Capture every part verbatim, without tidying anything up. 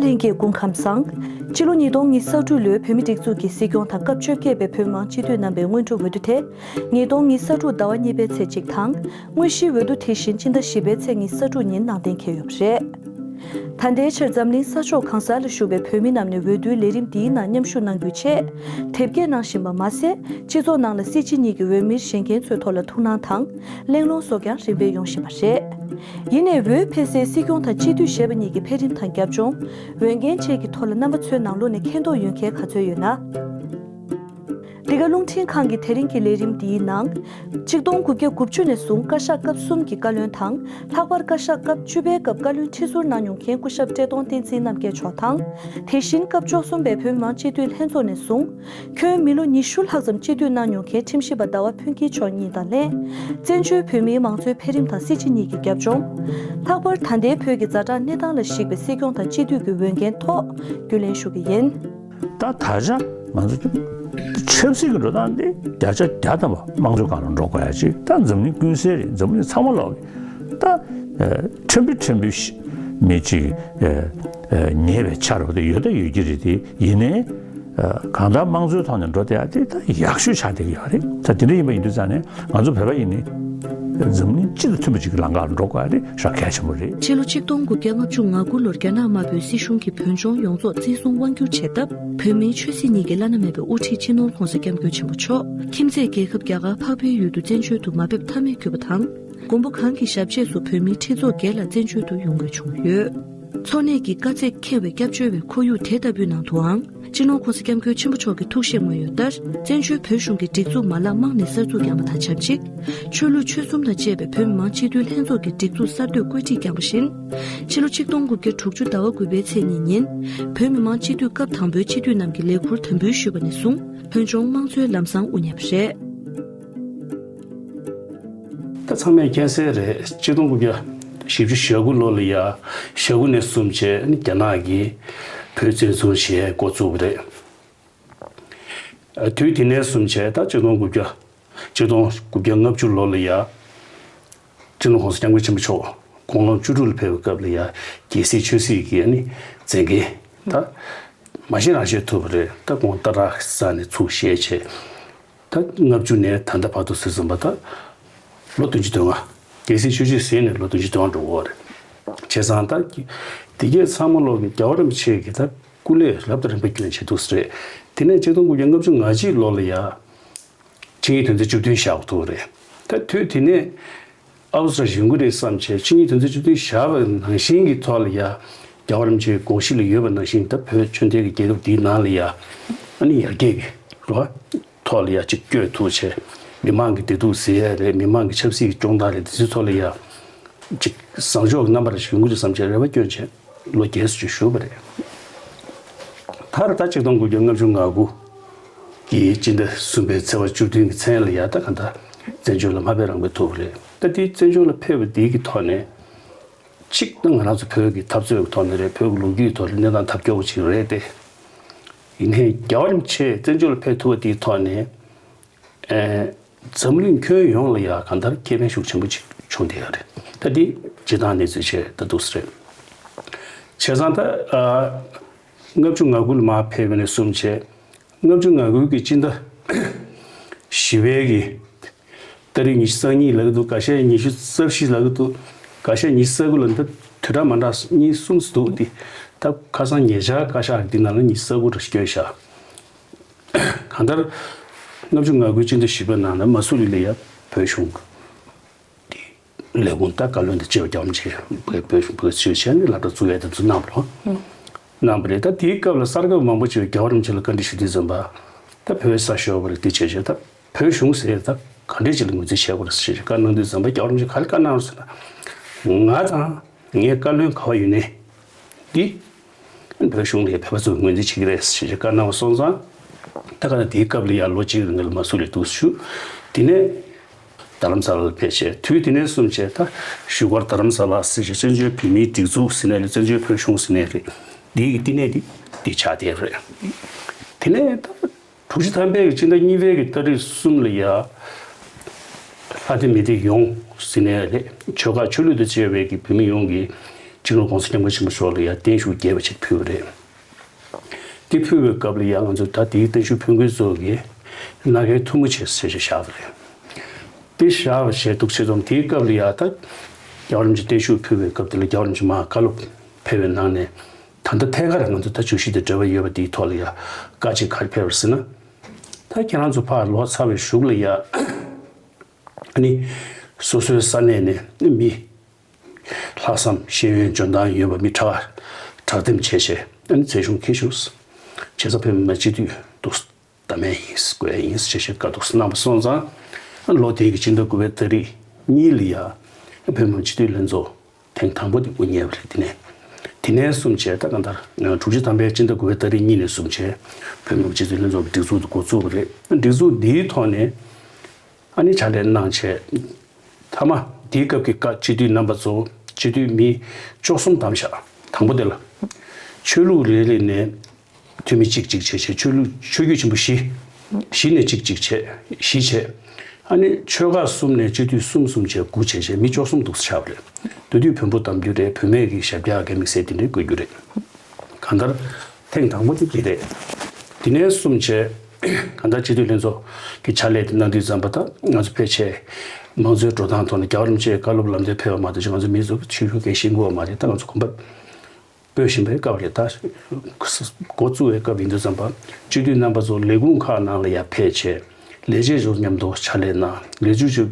ལྷན་རྒྱས་སྐུ་ཁམས་བཟང་། སྤྱི་ལོ་ཉིས་སྟོང་ཉི་ཤུ་རྩ་དྲུག་ལོའི་བོད་མིའི་སྒྲིག་འཛུགས་ཀྱི་སྲིད་སྐྱོང་དང་སྐབས་བཅོ་བརྒྱད་པའི་བོད་མི་མང་སྤྱི་འཐུས་རྣམ་པའི་སྔོན་འགྲོ་འོས་བསྡུ་དེ། ཉིས་སྟོང་ཉི་ཤུ་རྩ་དྲུག་ཟླ་བ་གཉིས་པའི་ཚེས་གཅིག་དང་། དངོས་གཞིའི་འོས་བསྡུ་དེ་བཞིན་སྤྱི་ཟླ་བཞི་པའི་ཚེས་ཉི་ཤུ་རྩ་དྲུག་ཉིན་ནང་གཏན་འཁེལ་ཡོད་པ་རེད། ད་ལྟའི་ཆར་འཛམ་གླིང་ས་ཕྱོགས་གང་ས་ལ་བཞུགས་པའི་བོད་མི་རྣམས་ནས་འོས་བསྡུའི་ལས་རིམ་འདིའི་ནང་མཉམ་ཞུགས་གནང་རྒྱུའི་ཆེད་དེབ་སྐྱེལ་གནང་བཞིན་པ་མ་ཟད། སྤྱི་ཚོགས་ནང་ལ་སྲིད་སྤྱི་གཉིས་ཀྱི་འོས་མིར་བཞེངས་མཁན་ཚོའི་ཐོག་ལ་ཐུགས་སྣང་དང་། གླེང་སློང་སོགས་ཀྱང་རིམ་པས་ཡོང་བཞིན་པ་རེད། ཡིན་ནའི་འོས་འཕེན་སའི་སྲིད་སྐྱོང་དང་སྤྱི་འཐུས་ཞེས་པ་གཉིས་ཀྱི་འཕེན་རིམ་དང་རྒྱབ་ལྗོངས། འོས་འགན་བཅས་ཀྱི་ཐོག་ལ་རྣམ་པ་ཚོའི་ནང་ལོགས་ནས་མཁྱེན་རྟོགས་ཡོད་མཁན་ག་ཚོད་ཡོད་ན། འདི་ག་རླུང་འཕྲིན་ཁང་གི་དེ་རིང་གི་ལས་རིམ་འདིའི་ནང་། གཅིག་སྟོང་དགུ་བརྒྱ་དགུ་བཅུ་ནས་བཟུང་བཀའ་ཤག་སྐབས་གསུམ་གྱི་བཀའ་བློན་དང་། ལྷག་པར་བཀའ་ཤག་སྐབས་བཅུ་པའི་སྐབས་བཀའ་བློན་ཁྲི་ཟུར་གནང་མྱོང་མཁན་སྐུ་ཞབས་བཀྲས་མཐོང་བསྟན་འཛིན་རྣམ་རྒྱལ་མཆོག་དང་། དེ་བཞིན་སྐབས་བཅུ་གསུམ་པའི་བོད་མི་མང་སྤྱི་འཐུས་ལྷན་ཚོགས་ནས་བཟུང་། ཁྱོན་མི་ལོ་ཉི་ཤུ་ལྷག་ཙམ་སྤྱི་འཐུས་གནང་མྱོང་མཁན་ཁྲིམས་ཞིབ་པ་ཟླ་བ་ཕུན་སྐྱིད་མཆོག་གཉིས་དང་ལྷན། བཙན་བྱོལ་བོད་མིའི་མང་གཙོའི་འཕེལ་རིམ་དང་སྲིད་སྤྱི་གཉིས་ཀྱི་རྒྱབ་ལྗོངས། ལྷག་པར་ད་ལྟའི་བོད་ཀྱི་ཛ་དྲག་གནས་སྟངས་ལ་གཞིགས་པའི་སྲིད་སྐྱོང་དང་སྤྱི་འཐུས་ཀྱི་འོས་འགན་ཐོག་རྒྱུས་ལེན་ཞུ་གི་ཡིན། ད་ད་ཆ་ང་ཚོ་ཆབ་སྲིད་ཀྱི་འགྲོ་སྟངས་འདི་བརྒྱ་ཆ་བརྒྱ་ཐམ་པ་དམངས་གཙོའི་སྒང་ལ་འགྲོ་དགོས་ཡ་ཅིག་ད་འཛམ་གླིང་ཀུན་གསལ་རེད། འཛམ་གླིང་ཚང་མ་ལོག་གི་ད་ཕྲན་བུ་ཕྲན་བུ་མི་གཅིག་ཉེས་པའི་ཆ་རུ་དེ་ཡོད་ད་ཡོད་ཀྱི་རེད། དེ་ཡིན་ནའི་གང་ལྟར་དམངས་གཙོའི་ཐོག་ནས་འགྲོ་བསྡད་ཡ་དེ་ད་ཡག་ཤོས་ཆགས་བསྡད་ཀྱི་ཡོད་རེད། ད་དེ་འདྲ་ཡིན་པ་ཡིན་དུས་ཙང་ནས་ང་ཚོ་བོད་པ་ཡིན་ནའི་འཛམ་གླིང་སྤྱི་དང་མཐུན་པ་ཅིག་གི་ལམ་ཁ་ལ་འགྲོ་དགོས་ཡ་དེ་ཞེ་དྲག་གལ་ཆེན་པོ་རེད། ཕྱི་ལོ་ཆིག་སྟོང་དགུ་བརྒྱ་ལྔ་བཅུ་ང་དགུ་ལོར་རྒྱ་ནག་དམར་པོའི་སྲིད་གཞུང་གིས་བོད་ལྗོངས་ཡོངས་རྫོགས་བཙན་བཟུང་དབང་བསྒྱུར་བྱས་སྟབས། བོད་མིའི་ཆོས་སྲིད་གཉིས་ཀྱི་བླ་ན་མེད་པའི་དབུ་ཁྲིད་སྤྱི་ནོར་༸གོང་ས་༸སྐྱབས་མགོན་ཆེན་པོ་མཆོག་ཁྱིམ་མཚེས་རྒྱལ་ཁབ་རྒྱ་གར་འཕགས་པའི་ཡུལ་དུ་བཙན་བྱོལ་དུ་མ་ཕེབས་ཐབས་མེད་གྱུར་པ་དང་། མགོན་པོ་གང་གི་ཞབས་རྗེས་སུ་བོད་མིའི་ཁྲི་ཚོ་བརྒྱད་ལ་བཙན་བྱོལ་དུ་ཡོང་དགོས་བྱུང་ཡོད། འཚོ་གནས་ཀྱི་དཀའ་ཚེགས་འཁེལ་བའི་སྐྱབས་བཅོལ་བའི་ཁོར་ཡུག་དེ་ལྟ་བུའི་ནང་དུའང་། སྤྱི་ནོར་༸གོང་ས་༸སྐྱབས་མགོན་ཆེན་པོ་མཆོག་གི་ཐུགས་བཞེད་དངོས་ཡོད་ལྟར། བཙན་བྱོལ་བོད་གཞུང་གི་སྒྲིག་འཛུགས་མ་ལག་རྨང་ནས་གསར་འཛུགས་བསྐྱངས་པ་དང་ཆབས་ཅིག་ཆོས་ལུགས་ཆོལ་གསུམ་དང་བཅས་པའི་བོད་མི་མང་སྤྱི་འཐུས་ལྷན་ཚོགས་ཀྱི་སྒྲིག་འཛུགས་གསར་གཏོད་བཀོད་སྒྲིག་བསྐྱངས་པ་བཞིན། ཕྱི་ལོ་ཆིག་སྟོང་དགུ་བརྒྱ་དྲུག་ཅུ་ཟླ་བ་དགུ་པའི་ཚེས་གཉིས་ཉིན། བོད་མི་མང་སྤྱི་འཐུས་སྐབས་དང་པོའི་སྤྱི་འཐུས་རྣམས་ཀྱིས་ལས་འཁུར་དམ་འབུལ་ཞུས་པ་ནས་བཟུང་བོད་ལྗོངས་དམངས་གཙོའི་ལམ་བཟང་དབུ་བརྙེས་པ་རེད། ད་ཚང་མས་མཁྱེན་གསལ་རེད། ཆིག་སྟོང་དགུ་བརྒྱ་བཞི་བཅུ་ཞེ་དགུ་ལོ་ལ་ཡ། ཞེ་དགུ་ནས་བཟུང་བྱས་ནི་རྒྱ་ནག་གིས་བོད་བཙན་བཟུང་བྱས་འགོ་བཙུགས་པ་རེད། དུས་དེ་ནས་བཟུང་བྱས་ད་ཆིག་སྟོང་དགུ་བརྒྱ། ཆིག་སྟོང་དགུ་བརྒྱ་ལྔ་བཅུ་ལོ་ལ་ཡ། སྤྱི་ནོར་༸གོང་ས་༸སྐྱབས་མགོན་ཆེན་པོ་མཆོག་དགུང་ལོ་བཅུ་དྲུག་ལ་ཕེབས་པའི་སྐབས་ལ་ཡ། རྒྱལ་སྲིད་ཆོས་སྲིད་ཀྱི་ཨ་ནི་མཛད་འགན་ད་མ་བཞེས་རང་བཞེས་ཐུབ་པ་རེད། ད་དགོངས་རྟ་ར་ས་ནས་ཚུགས་བཞེས་བྱས། ད་ལྔ་བཅུ་ནས་ད་ལྟ་བར་དུ་ཟེར་ཙམ་པ་ད་ལོ་བདུན་ཅུ་དོན་ལྔ། རྒྱལ་སྲིད་ཆོས་སྲིད་ཟིན་ནས་ལོ་བདུན་ཅུ་དོན་ལྔ་འགྲོ་གི་ཡོད་རེད། བྱས་ཙང་ད་དེ་གས་ཚང་མ་ལོག་གི་རྒྱལ་བ་རིན་པོ་ཆེ་གིས་ད་སྐུ་ལས་རབ་དང་རིམ་པ་བསྐྱོན་བྱས་འདུག་ཟེར་རེད། དེ་ནས་ཆིག་སྟོང་དགུ་བརྒྱ་ལྔ་བཅུ་ང་གཅིག་ལོ་ལ་ཡ། ཆིངས་ཡིག་དོན་ཚན་བཅུ་བདུན་བཞག་ཐུབ་པ་རེད། ད་དུས་དེ་ནས་ཨ་བུ་ས་ཡོང་གི་རེད་བསམ་བྱས་ཆིངས་ཡིག་དོན་ཚན་བཅུ་བདུན་བཞག་པའི་ནང་བཞིན་གྱི་ཐོག་ལ་ཡ། རྒྱལ་བ་རིན་པོ་ཆེའི་དགོངས་གཞི་ལ་ཡོད་པ་ནང་བཞིན་ད་བོད་ཆོས་ལྡན་གྱི་རྒྱལ་ཁབ་འདིའི་ནང་ལ་ཡ། ཨ་ནི་ཡར་རྒྱས་ཀྱི་རེད་བ། ཐོག་ལ་ཡ་གཅིག་བསྐྱོད་ཐུབ་བྱས། མི་མང་གི་བདེ་སྡུག་ཟེར་ཡ་རེད། མི་མང་གི་ཆབ་སྲིད་ཀྱི་སྐྱོང་སྟངས་རེད། དེ་ཚོའི་ཐོག་ལ་ཡ། གཅིག་བཟང་ཕྱོགས་ཀྱི་རྣམ་པ་རེ་ཞིག་ཡོང་གི་རེད་བསམ་བྱས་རེ་བ་བསྐྱོན་བྱས་ལོ་བརྒྱད་ཙམ་ཞིག་བཞུགས་པ་རེད། མཐར་ད་ཆིག་སྟོང་དགུ་བརྒྱ་ལྔ་བཅུ་ང་དགུ་གི་སྤྱི་ཟླ་གསུམ་པའི་ཚེས་པ་བཅུ་བདུན་གྱི་མཚན་ལ་ཡ་ད་ག་འདྲ་བཙན་བྱོལ་ལ་མ་ཕེབས་རང་ཕེབས་ཐུབ་པ་རེད། ད་དེའི་བཙན་བྱོལ་ལ་ཕེབས་པ་འདི་གི་ཐོག་ནས། གཅིག་ད་ང་རང་ཚོ་བོད་ཀྱི་འཐབ་རྩོད་ཀྱི་ཐོག་ནས་རེད། བོད་ཀྱི་ལོ་རྒྱུས་ཀྱི་ཐོག་ལ་གནས་སྟངས་ཐབས་སྐྱོ་བོ་ཅིག་རེད་དེ། ཡིན་ནའི་རྒྱལ་བ་རིན་པོ་ཆེ་བཙན་བྱོལ་ལ་ཕེབས་ཐུབ་པ་དེའི་ཐོག་ནས། ཨེ། འཛམ་གླིང་ཁྱོན་ཡོངས་ལ་ཡ་གང་ལྟར་ཁེ་ཕན་ཤུགས་ཆེན་པོ་ཅིག་བྱུང་བསྡད་ཡོད་རེད། ད་འདི་སྤྱིར་བཏང་གནས་ཚུལ་བྱས་ད་འདུག་སེ་རེད། བྱས་ཙང་ད། ཨ། ལྔ་བཅུ་ང་དགུ་ལ་མར་ཕེབས་པ་ནས་བཟུང་བྱས། ལྔ་བཅུ་ང་དགུ་གི་སྤྱི་ཟླ་བཞི་པའི་གི་ཏ་རིག་ཉི་ཤུ་རྩ་གཉིས་ལབ་ཀྱི་འདུག་འགའ་ཤས་ཉི་ཤུ་རྩ་བཞི་ལབ་ཀྱི་འདུག་འགའ་ཤས་ཉི་ཤུ་རྩ་དགུ་ལ་འདི་དུས་གྲངས་མ་འདྲ་གཉིས་གསུམ་ཙམ་འདུག་འདི་ད་ཁ་སང་ཉེ་ཆར་བཀའ་ཤག་འདི་ནང་ལ་ཉི་ཤུ་རྩ་དགུ་རེ་བསྐྱོན་བཞག་གང་ལྟར་ལྔ་བཅུ་ང་དགུའི་སྤྱི་ཟླ་བཞི་པའི་ནང་ལ་མ་སུ་རི་ལ་ཡ་བོད་གཞུང་ལས་ཁུངས་དང་བཀའ་བློན་དང་བཅས་པ་རྒྱལ་བ་རིན་པོ་ཆེ་བོད་བོད་གཞུང་བོད་ཞུ་བྱས་ནས་སློབ་གྲྭ་བཙུགས་ཡས་དེ་ཚོ་གནང་བ་རེད། གནང་བ་རེད། ད་དེའི་སྐབས་ལ་གསར་འགོད་མང་པོ་ཅིག་རྒྱལ་བ་རིན་པོ་ཆེ་ལ་བཀའ་འདྲི་ཞུ་དུས་ཙམ་པ་ད་བོད་ས་ཤོར་བ་རེད། དེ་བྱས་བྱས་ད་བོད་གཞུང་ཟེར་ད་ག་འདྲས་ཅིག་ལ་ངོས་འཛིན་བྱེད་དགོས་རེད་ཟེར་བཀའ་གནང་དུས་ཙམ་པ་རྒྱལ་བ་རིན་པོ་ཆེ་ག་རེ་བཀའ་གནང་རེད་ཟེར་ན། ང་དང་ངའི་བཀའ་བློན་ག་བ་ཡོད་ནའི་འདི། བོད་གཞུང་ལ་བོད་པ་ཚོས་ངོས་འཛིན་བྱེད་ཀྱི་རེད་ཞེས་བཀའ་གནང་བ་སོང་ཙང་། ད་ག་ནང་དེའི་སྐབས་ལ་ཡང་ལོ་གཅིག་རིང་ལ་མ་སུ་རི་འདུག་ཞུ། དེ་ནས་རྡ་རམ་ས་ལ་ལ་ཕེབས་བྱས། དུས་དེ་ནས་བཟུང་བྱས་ད་བཞུགས་སྒར་རྡ་རམ་ས་ལ་ཟེར་བྱས་བཙན་བྱོལ་བོད་མིའི་སྒྲིག་འཛུགས་ཟེར་ནའི་རེད། བཙན་བྱོལ་བོད་གཞུང་ཟེར་ནའི་རེད། འདིའི་གི་བསྟི་གནས་འདི་འདི་ཆགས་བསྡད་རེད། དེ་ནས་ད་དྲུག་ཅུ་ཐམ་པའི་གི་སྤྱི་ཟླ་གཉིས་པའི་གི་ཏ་རིག་གསུམ་ལ་ཡ། ལྷ་སྡེ་མི་སྡེ་ཡོངས་ཟེར་ནའི་རེད། ཆོལ་ཁ་ཆོས་ལུགས་དང་བཅས་པའི་གི་བོད་མི་ཡོངས་ཀྱི་ སྤྱི་ནོར་༸གོང་ས་༸སྐྱབས་མགོན་ཆེན་པོ་མཆོག་ལ་ཡང་བརྟན་བཞུགས་རྒྱས་པ་ཅིག་ཕུལ་བ་རེད། དེ་ཕུལ་བའི་སྐབས་ལ་ཡང་ང་ཚོས་ད་དེའི་བརྟན་བཞུགས་ཕུལ་མཁན་ཚོ་གིས་སྣ་ཁའི་ཐུན་མོང་ཆེ་ཟེར་ཞིག་བཞག་པ་རེད། དེ་བཞག་པ་བྱས་འདུག་བྱས་ཙང་དེའི་སྐབས་ལ་ཡང་ད་རྒྱལ་བ་རིན་པོ་ཆེ་བརྟན་བཞུགས་ཕུལ་བའི་སྐབས་དེ་ལ་རྒྱལ་བ་རིན་པོ་ཆེ་མར་བཀའ་སློབ་ཕེབས་པའི་ནང་ནས་ད་ལྟ་ཐད་ཀར་ང་ཚོ་ད་བརྗོད་གཞི་དང་འབྲེལ་བ་ཡོད་པ་དེའི་ཐོག་ལ་ཡང་བཀའ་ཅིག་ག་རེ་ཕེབས་པ་རེད་ཟེར་ན། ད་ཁྱེད་རང་ཚོ་ཕར་ལོག་ཚར་བའི་གཞུག་ལ་ཡང་ཨ་ནི་སོ་སོའི་ས་གནས་ནས་མི་ལྷག་བསམ་ཤེས་ཡོན་འཇོན་ཐང་ཡོད་པ་མི་ཁྲ་བ་དྲག་འདེམས་བྱས་བྱས་ཨ་ནི་བཙན་བྱོལ་འཁྱེར་ཤོག་བྱས་ཙང་བོད་མི་མང་སྤྱི་འཐུས་འདུག་ད་མེད་ཡིན་དགོས་ཡིན་ཞེས་བཤད་བཀའ་འདུག་གནང་བ་སོང་ཙང་ཨ་ལོ་དེའི་གི་སྤྱི་ཟླ་དགུ་པའི་ཏ་རིག་གཉིས་ལ་ཡ་བོད་མི་མང་སྤྱི་འཐུས་ལྷན་ཚོགས་ཐེངས་དང་པོ་དེ་དབུ་བརྙེས་པ་རེད། དེ་ནས་དེ་ནས་བཟུང་བྱས་ད་གང་ལྟར་དྲུག་ཅུ་ཐམ་པའི་སྤྱི་ཟླ་དགུ་པའི་ཏ་རིག་གཉིས་ནས་བཟུང་བྱས་བོད་མི་མང་སྤྱི་འཐུས་ལྷན་ཚོགས་ཀྱི་སྒྲིག་འཛུགས་དེ་འགོ་བཙུགས་པ་རེད། སྒྲིག་འཛུགས་འདིའི་ཐོག་ནས་ཨ་ནི་ཕྱག་ལས་གནང་བྱས། མཐའ་མ་དེའི་སྐབས་ཀྱི་བཀའ་སྤྱི་འཐུས་རྣམ་པ་ཚོ་སྤྱི་འཐུས་མི་བཅུ་གསུམ་བདམས་བཞག་དང་པོ་དེ་ལ། ཆོས་ལུགས་རེ་རེ་ནས་འཐུས་མི་གཅིག་གཅིག་བྱས་བྱས་ཆོས་ལུགས་ཆོས་བརྒྱུད་ཆེན་པོ་བཞི། བཞི་ནས་གཅིག་གཅིག་བྱས་བཞི་བྱས། ཨ་ནི་ཆོལ་ཁ་གསུམ་ནས་སྤྱི་འཐུས་གསུམ་གསུམ་བྱས་དགུ་བྱས་བྱས་མི་བཅུ་གསུམ་འདུག་ཆགས་པ་རེད། དེ་དུས་བོན་པོ་གདམ་རྒྱུ་རེད། བུད་མེད་ཀྱི་ཞབས་བཀྱག་གི་དམིགས་བསལ་དེ་འདྲའི་དགོས་རྒྱུ་རེད། གང་ལྟར་ཐེངས་དང་པོ་དེ་དེ་རེད། དེ་ནས་བཟུང་བྱས་གང་ལྟར་སྤྱི་འཐུས་ལྷན་ཚོགས་ཀྱི་ཕྱག་ལས་དེ་གནང་དུས་ཙམ་པ་ད་ང་ཚོ་ཕལ་ཆེར་མང་གཙོའི་འགྲོ་སྟངས་ཐོག་ནས་རྒྱལ་བ་རིན་པོ་ཆེའི་བཀའ་སློབ་ལམ་སྟོན་ཕེབས་པ་མ་གཏོགས་ང་ཚོ་མི་ཚོ་ཆོས་ཞུ་གལ་ཤེས་ཀྱི་ཡོད་མ་རེད། ད་ང་ཚོ་གོམ་པ་སྤོས་བཞིན་པའི་སྐབས་རེད། ད་འགོ་བཙུགས་པའི་སྐབས་ཡིན་དུས་ཙམ་པ་སྤྱི་འཐུས་རྣམ་པ་ཚོ་ལས་ཁུངས་ཁག་ནང་ལ་ཡར་ཕེབས་བྱས་ལས་བྱེད་ཚོ་མཉམ་དུ་ཕྱག་ལས་གནང་། ལས་བྱེད་ཚོ་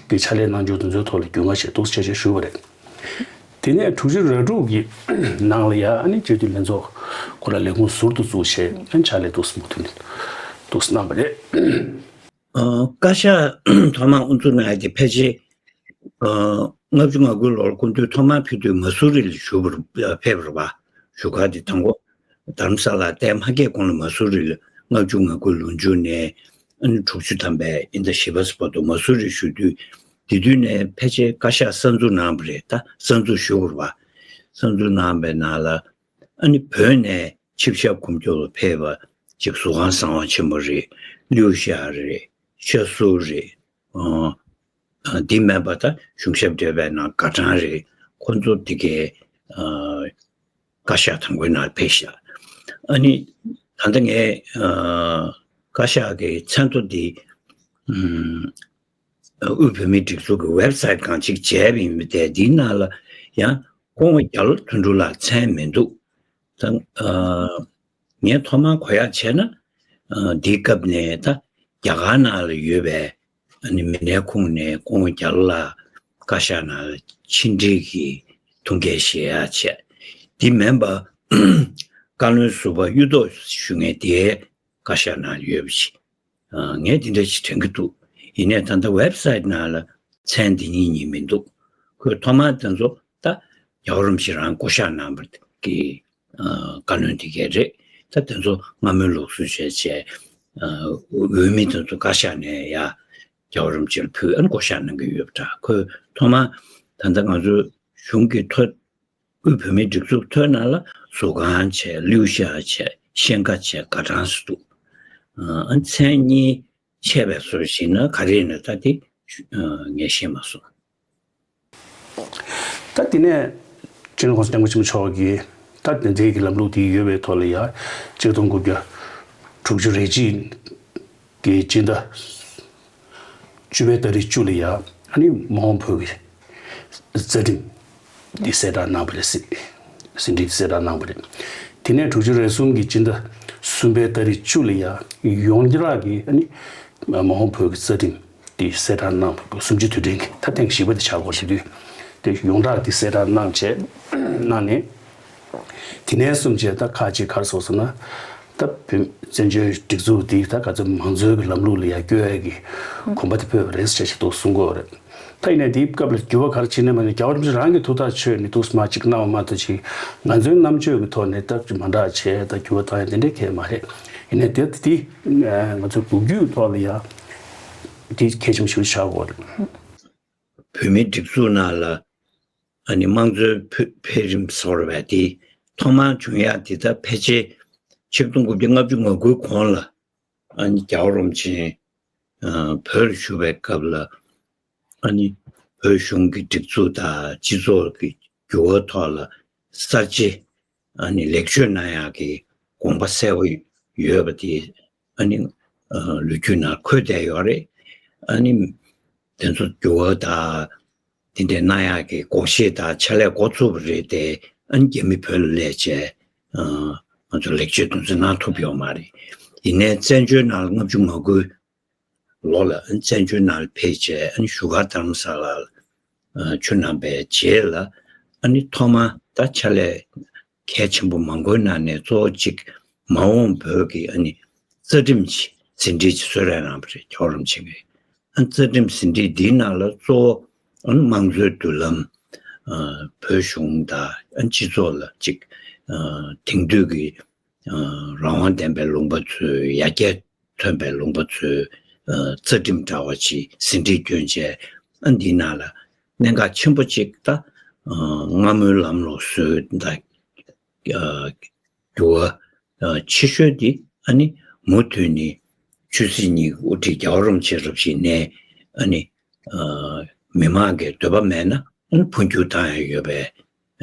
གི་ཕྱག་ལས་གནང་རྒྱུ་དེ་ཚོའི་ཐོག་ལ་རྒྱུས་མངའ་བྱས་འདུག་ཅེས་བྱས་ཞུས་པ་རེད། དེ་ནས་དྲུག་ཅུ་རེ་དྲུག་གི་ནང་ལ་ཡ་ཨ་ནི་སྤྱི་འཐུས་ལྷན་ཚོགས་ཁོ་ར་ལས་ཁུངས་ཟུར་དུ་བཙུགས་བྱས་ཨ་ནི་ཕྱག་ལས་འདུག་མུ་མཐུད་འདུག་གནང་བ་རེད། ཨ། བཀའ་ཤག་ཐོག་མར་དབུ་འཛུགས་གནང་ཡ་དེ་ཕལ་ཆེར། ཨ། ལྔ་བཅུ་ང་དགུ་ལོར་སྐུ་མདུན་ཐོག་མར་ཕེབས་དུས་མ་སུ་རི་ལ་བཞུགས་པར་ཕེབས་པ་རེད་པ། བཞུགས་སྒར་དེ་དང་པོ་རྡ་རམ་ས་ལ་བསྡད་མ་སྐྱེས་གོང་ལ་མ་སུ་རི་ལ་ལྔ་བཅུ་ང་དགུ་ལོ་མཇུག་ནས་ཨ་ནི་དྲུག་ཅུ་ཐམ་པའི་དབྱིན་ཟླ་བཞི་པ་ཙམ་བར་དུ་མ་སུ་རི་བཞུགས་དུས། དེ་དུས་ནས་ཕལ་ཆེར་བཀའ་ཤག་གསར་འཛུགས་གནང་བ་རེད། ད་གསར་འཛུགས་ཞུ་དགོས་རེད་པ། གསར་འཛུགས་གནང་བའི་ནང་ལ་ཨ་ནི་བོད་ནས་ཆིབས་ཞབས་དགུ་མགྱོགས་ལ་ཕེབས་པ་ཅིག་ཟུར་ཁང་གསང་བ་ཆེན་པོ་རེད། ལིའུ་ཤ་རེད། ཤ་སུ་རེད། ཨ། ཨ། འདི་མིན་པ་ད་གཞུང་ཞབས་བགྲེས་པའི་ནང་དགའ་ཀྲང་རེད། ཁོང་ཚོ་འདི་གའི་ཨ། བཀའ་ཤག་དང་པོའི་ནང་ཕེབས་ཤག་ཨ་ནི་ད་ལྟ་ངས་ཨ། བཀའ་ཤག་གི་མཚན་ཐོ་འདི་ཨམ། དབུས་བོད་མིའི་སྒྲིག་འཛུགས་ཀྱི་ཝེབ་སའིཊ་སྒང་ཅིག་མཇལ་བ་ཡིན་པ་དེ་འདིའི་ནང་ལ་ཡང་སྐུ་ངོ་རྒྱ་ལོ་དོན་གྲུབ་ལགས་མཚན་མི་འདུག་ད་ཨ། ངས་ཐོག་མར་གོ་ཡག་བྱས་ན་ཨ། འདིའི་སྐབས་ནས་ད་རྒྱ་གར་ནང་ལ་ཡོད་པའི་ཨ་ནི་མི་སྣའི་ཁོངས་ནས་སྐུ་ངོ་རྒྱ་ལོ་ལགས་བཀའ་ཤག་ནང་ལ་ཕྱི་འབྲེལ་གྱི་ཐུགས་འགན་བཞེས་ཡག་བྱས། འདི་མིན་པ་བཀའ་བློན་ཟུར་པ་གཡུ་ཐོག་ཞུ་མཁན་དེ་བཀའ་ཤག་ནང་ལ་ཡོད་པ་ཞིག་ཨ། ངས་འདི་འདྲ་ཞིག་དྲན་གྱི་འདུག་ཡིན་ནའི་ད་ལྟ་ཝེབ་སའིཊ་ནང་ལ་མཚན་འདི་གཉིས་གཉིས་མི་འདུག་ཁོས་ཐོག་མར་དེ་ཚོ་ད་རྒྱལ་བ་རིན་པོ་ཆེ་རང་བསྐོ་བཞག་གནང་བ་གི་ཨ། བཀའ་བློན་དེ་གས་རེད། ད་དེ་ཚོ་སྔ་མོའི་ལུགས་སྲོལ་བྱས་བྱས་ཨ། འོས་མི་དེ་ཚོ་བཀའ་ཤག་ནས་ཡ་རྒྱལ་བ་རིན་པོ་ཆེ་ལ་ཕུལ་ཨ་ནི་བསྐོ་བཞག་གནང་གི་ཡོད་པ་འདྲ། ཁོས་ཐོག་མར་ད་ལྟ་ང་ཚོའི་གཞུང་གི་ཐོག་དབུས་བོད་མིའི་སྒྲིག་འཛུགས་ཐོག་ནང་ལ་ཟུར་ཁང་བྱས། ལིའུ་ཤ་བྱས། ཤན་ཀ་བྱས། དགའ་ཀྲང་སུ་འདུག་ཨ། མཚན་གཉིས་ཆད་པའི་བཟོ་ཞིག་ན་ག་རེ་ཡིན་ན་ད་དེ་ངས་ཤེས་མ་སོང་། ད་དེ་ནས་སྤྱི་ནོར་༸གོང་ས་༸སྐྱབས་མགོན་ཆེན་པོ་མཆོག་གིས་ད་དེ་འདྲའི་གི་ལམ་ལུགས་དེ་ཡོད་པའི་ཐོག་ལ་ཡ་ཆིག་སྟོང་དགུ་བརྒྱ་དྲུག་ཅུ་རེ་གཅིག་གི་སྤྱི་ཟླ་བཅུ་པའི་ཏ་རིག་བཅུ་ལ་ཡ་ཨ་ནི་མ་འོངས་བོད་ཀྱི་རྩ་ཁྲིམས་འདི་གསལ་བསྒྲགས་གནང་བ་རེད། ཟིན་བྲིས་འདི་གསལ་བསྒྲགས་གནང་བ་རེད། དེ་ནས་དྲུག་ཅུ་རེ་གསུམ་གྱི་སྤྱི་ཟླ་གསུམ་པའི་ཏ་རིག་བཅུ་ལ་ཡ་ཡོངས་གྲགས་ཀྱི་ཨ་ནི་མ་འོངས་བོད་ཀྱི་རྩ་ཁྲིམས་འདི་གསལ་བསྒྲགས་གནང་བ་སུམ་ཅུ་དུས་དྲན་གྱི་ད་ཐེངས་བཞི་པ་དེ་ཆགས་ཀྱི་ཡོད་དུས་དེ་ཡོངས་གྲགས་འདི་གསལ་བསྒྲགས་གནང་བྱས་གནང་ནས། དེ་ནས་བཟུང་བྱས་ད་ཁག་ཅིག་ག་རེ་སོང་ཟེར་ན། ད་བོད་བཙན་བྱོལ་སྒྲིག་འཛུགས་འདི་ད་ག་ཚོད་མང་གཙོའི་གི་ལམ་ལུགས་ལ་ཡར་བསྐྱོད་ཡས་ཀྱི་གོམ་པ་དེ་སྤོས་པ་རེད་ཟེར་ཞིག་འདུག་གསུང་གི་ཡོད་རེད། ད་ཡིན་ནའི་དེའི་སྐབས་ལ་འགྱུར་བ་ག་རེ་ཕྱིན་ནའི་མ་ནའི་རྒྱལ་བ་རིན་པོ་ཆེ་རང་གི་ཐུགས་ཐག་ཆོད་ནས་འདུག་སེ་མར་ཅིག་གནང་བ་མ་གཏོགས་ཅིག་ང་ཚོའི་རྣམ་དཔྱོད་ཀྱི་ཐོག་ནས་ད་ཅིག་མ་འདྲ་བྱས་ད་འགྱུར་བ་བཏང་ཡ་དེ་འདྲའི་གང་ཡང་མ་རེད། ཡིན་ནའི་དེ་དེ་ང་ཚོའི་ལོ་རྒྱུས་ཐོག་ལ་ཡ་དེ་གལ་ཆེན་པོ་ཞིག་ཆགས་ཀྱི་ཡོད་རེད། བོད་མིའི་སྒྲིག་འཛུགས་ནང་ལ་ཨ་ནི་དམངས་གཙོའི་འཕེལ་འཕེལ་རིམ་ཟེར་བ་དེ་ཐོག་མར་བྱུང་ཡག་དེ་ད་ཕལ་ཆེར་ཆིག་སྟོང་དགུ་བརྒྱ་ལྔ་བཅུ་ང་དགུའི་གོང་ལ་ཨ་ནི་རྒྱལ་བ་རིན་པོ་ཆེ་ཨ་བོད་ལ་བཞུགས་པའི་སྐབས་ལ་ཨ་ནི་བོད་གཞུང་གི་སྒྲིག་འཛུགས་དང་སྤྱི་ཚོགས་ཀྱི་འགྱུར་བ་ཐོག་ལ་ གསར་བརྗེ་ཨ་ནི་ལེགས་བཅོས་གནང་ཡག་གི་དགོངས་པ་གསལ་པོ་ཡོད་པ་དེ་ཨ་ནི་ལོ་རྒྱུས་ནང་འཁོད་བསྡད་ཡོད་རེད། ཨ་ནི་དེ་ཚོ་འགྱུར་བ་དང་དེ་འདྲའི་གནང་ཡག་གི་དགོངས་བཞེས་དང་ཕྱག་ལས་འགོ་ཚུགས་པ་རེད་དེ། ཨ་ནི་རྒྱ་མི་བོད་ལ་སླེབས་བྱས་ང་ཚོ་ལེགས་བཅོས་དེ་ཚོ་གནང་ཐུབ་ཡོད་མ་རེད། ཡིན་ནའི་བཙན་བྱོལ་ནང་ལ་ལྔ་བཅུ་ང་དགུའི་ལོ་ལ་ཨ་ནི་བཙན་བྱོལ་ནང་ལ་ཕེབས་བྱས་ཨ་ནི་བཞུགས་སྒར་རྡ་རམ་ས་ལར་ཆུ་བསྣམས་པའི་རྗེས་ལ་ཨ་ནི་ཐོག་མ་ད་ཕྱག་ལས་གལ་ཆེན་པོ་མང་པོའི་ནང་ནས་གཙོ་བོ་གཅིག་མ་འོངས་བོད་ཀྱི་ཨ་ནི་རྩ་ཁྲིམས་ཅིག་ཟིན་བྲིས་ཅིག་གསོལ་རས་གནང་བ་རེད། རྒྱལ་བ་རིན་པོ་ཆེ་གིས། ཨ་ནི་རྩ་ཁྲིམས་ཟིན་བྲིས་འདིའི་ནང་ལ་གཙོ་བོ་ཨ་ནི་དམངས་གཙོའི་མདུན་ལམ། ཨ་བོད་གཞུང་དང་ཨ་ནི་སྤྱི་ཚོགས་ལ་ཅིག་ཨ་དེང་དུས་ཀྱི་ཨ་རང་དབང་ལྡན་པའི་ལུང་པ་འཚོལ། ཡར་རྒྱས་ཐོན་པའི་ལུང་པ་འཚོལ། ཨ་རྩ་ཁྲིམས་འདྲ་བ་ཅིག་ཟིན་བྲིས་བསྐྱོན་བྱས། ཨ་འདིའི་ནང་ལ་གནད་འགག་ཆེན་པོ་གཅིག་ད་ཨ་སྔ་མོའི་ལམ་ལུགས་བཟོས་དང་ཨ་འགྱུར་བ་ཨ་ཆེ་ཤོས་འདི་ཨ་ནི་མུ་མཐུད་ནས་ཆོས་སྲིད་གཉིས་ཀྱི་དབུ་ཁྲིད་རྒྱལ་བ་རིན་པོ་ཆེ་རབ་བཞེངས་ནས་ཨ་ནི་ཨ་མི་མང་གི་འདོད་པ་མེད་ན་ཨ་ནི་འཕོ་འགྱུར་བཏང་ཡ་ཡོད་པའི་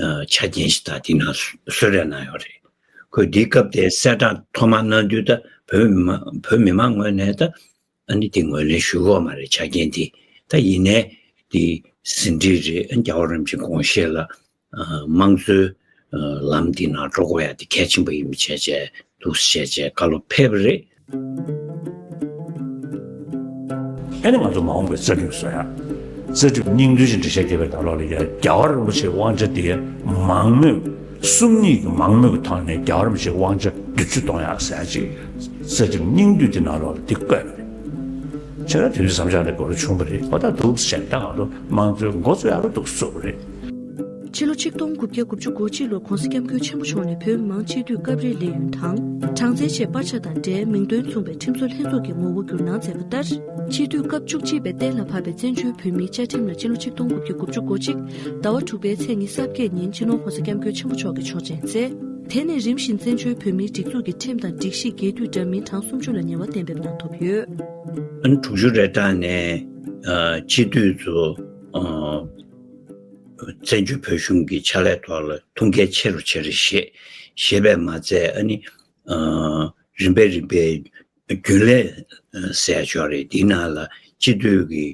ཨ་ཆ་རྐྱེན་ཞིག་དང་དེ་ནང་གསོལ་རས་གནང་ཡོད་རེད། ཁོས་འདིའི་སྐབས་དེ་གསལ་བསྒྲགས་ཐོག་མ་གནང་དུས་ད་བོད་མི་མང་བོད་མི་མང་ངོས་ནས་ད་ཨ་ནི་དེ་ངོས་ལེན་ཞུ་གི་ཡོད་མ་རེད། ཆ་རྐྱེན་དེ་ད་ཡིན་ནའི་དེ་ཟིན་བྲིས་རེད། ཨ་རྒྱལ་བ་རིན་པོ་ཆེ་དགོངས་བཞེས་ལ་ཨ་དམངས་གཙོའི་ཨ་ལམ་འདི་ནང་འགྲོ་དགོས་ཡ་དེ་གལ་ཆེན་པོ་ཡིན་པ་བྱས་བྱས་འདུག་སེ་བྱས་བྱས་བཀའ་སློབ་ཕེབས་པ་རེད། ཨ་ནི་ང་ཚོ་མ་འོངས་པའི་རྩ་ཁྲིམས་བཟོ་ཡ། རྩ་ཁྲིམས་སྙིང་བསྡུས་ཀྱི་འགྲེལ་བཤད་རྒྱབ་པའི་ནང་ལོགས་ལ་ཡ་རྒྱལ་བ་རིན་པོ་ཆེའི་དབང་ཆ་དེ་མང་མོས་སུམ་གཉིས་ཀྱི་མང་མོས་ཀྱི་ཐོག་ནས་རྒྱལ་བ་རིན་པོ་ཆེའི་དབང་ཆ་བསྒྱུར་བཅོས་གཏོང་ཡ་ཟེར་ཡ་ཅིག་རྩ་ཁྲིམས་སྙིང་བསྡུས་དེ་ནང་ལོགས་ལ་དེ་བཀོད་པ་རེད། ཁྱེད་རང་དེ་དུས་བསམ་འཆར་དེ་གོ་རུ་བྱུང་བ་རེད། ཨོ་ད་འདུག་སེ་བྱས་ད་ང་ཚོ་དམངས་གཙོའི་འགོ་བཙུགས་ཡག་རུ་འདུག་སེ་བཟོས་པ་རེད། ཕྱི་ལོ་ཆིག་སྟོང་དགུ་བརྒྱ་དགུ་བཅུ་གོ་གཅིག་ལོར་༧གོང་ས་༧སྐྱབས་མགོན་ཆེན་པོ་མཆོག་ནས་བོད་མི་མང་སྤྱི་འཐུས་སྐབས་རེའི་ལས་ཡུན་དང་། གྲངས་ཚད་ཆེད་པར་ཆ་དང་འབྲེལ་མིང་འདོན་མཚུངས་པའི་ཁྲིམས་བཟོ་ལྷན་ཚོགས་ཀྱི་ངོ་བོ་བསྒྱུར་གནང་མཛད་པ་ལྟར། སྤྱི་འཐུས་སྐབས་བཅུ་གཅིག་པའི་གཏན་ལ་ཕབ་པའི་བཙན་བྱོལ་བོད་མིའི་བཅའ་ཁྲིམས་ལ་ཕྱི་ལོ་ཆིག་སྟོང་དགུ་བརྒྱ་དགུ་བཅུ་གོ་གཅིག་ཟླ་བ་དྲུག་པའི་ཚེས་ཉི་ཤུ་རྩ་བརྒྱད་ཉིན་སྤྱི་ནོར་༧གོང་ས་༧སྐྱབས་མགོན་ཆེན་པོ་མཆོག་གིས་ཆོག་མཆན་མཛད། དེ་ནས་རིམ་བཞིན་བཙན་བྱོལ་བོད་མིའི་སྒྲིག་འཛུགས་ཀྱི་ཁྲིམས་དང་སྒྲིག་གཞི་སྒེར་དུས་འདྲ་མིན་གྲངས་སུམ་ཅུ་ལ་ཉེ་བ་གཏན་འབེབས་གནང་ཐུབ་ཡོད། ཨ་ནི་དྲུག་ཅུ་རེ་གྲངས་ནས་ཨ་སྤྱི་འཐུས་ཚོ་ཨ་བཙན་བྱོལ་བོད་གཞུང་གི་ཕྱག་ལས་ཐོག་ལ་ཐུགས་འགན་ཆེ་རུ་ཆེ་རུ་བཞེས་བཞེས་པས་མ་ཚད་ཨ་ནི་ཨ་རིམ་པས་རིམ་པས་རྒྱུན་ལས་ཟེར་ཡ་ཅིག་ཡོད་རེད། དེའི་ནང་ལ་སྤྱི་འཐུས་ཀྱི་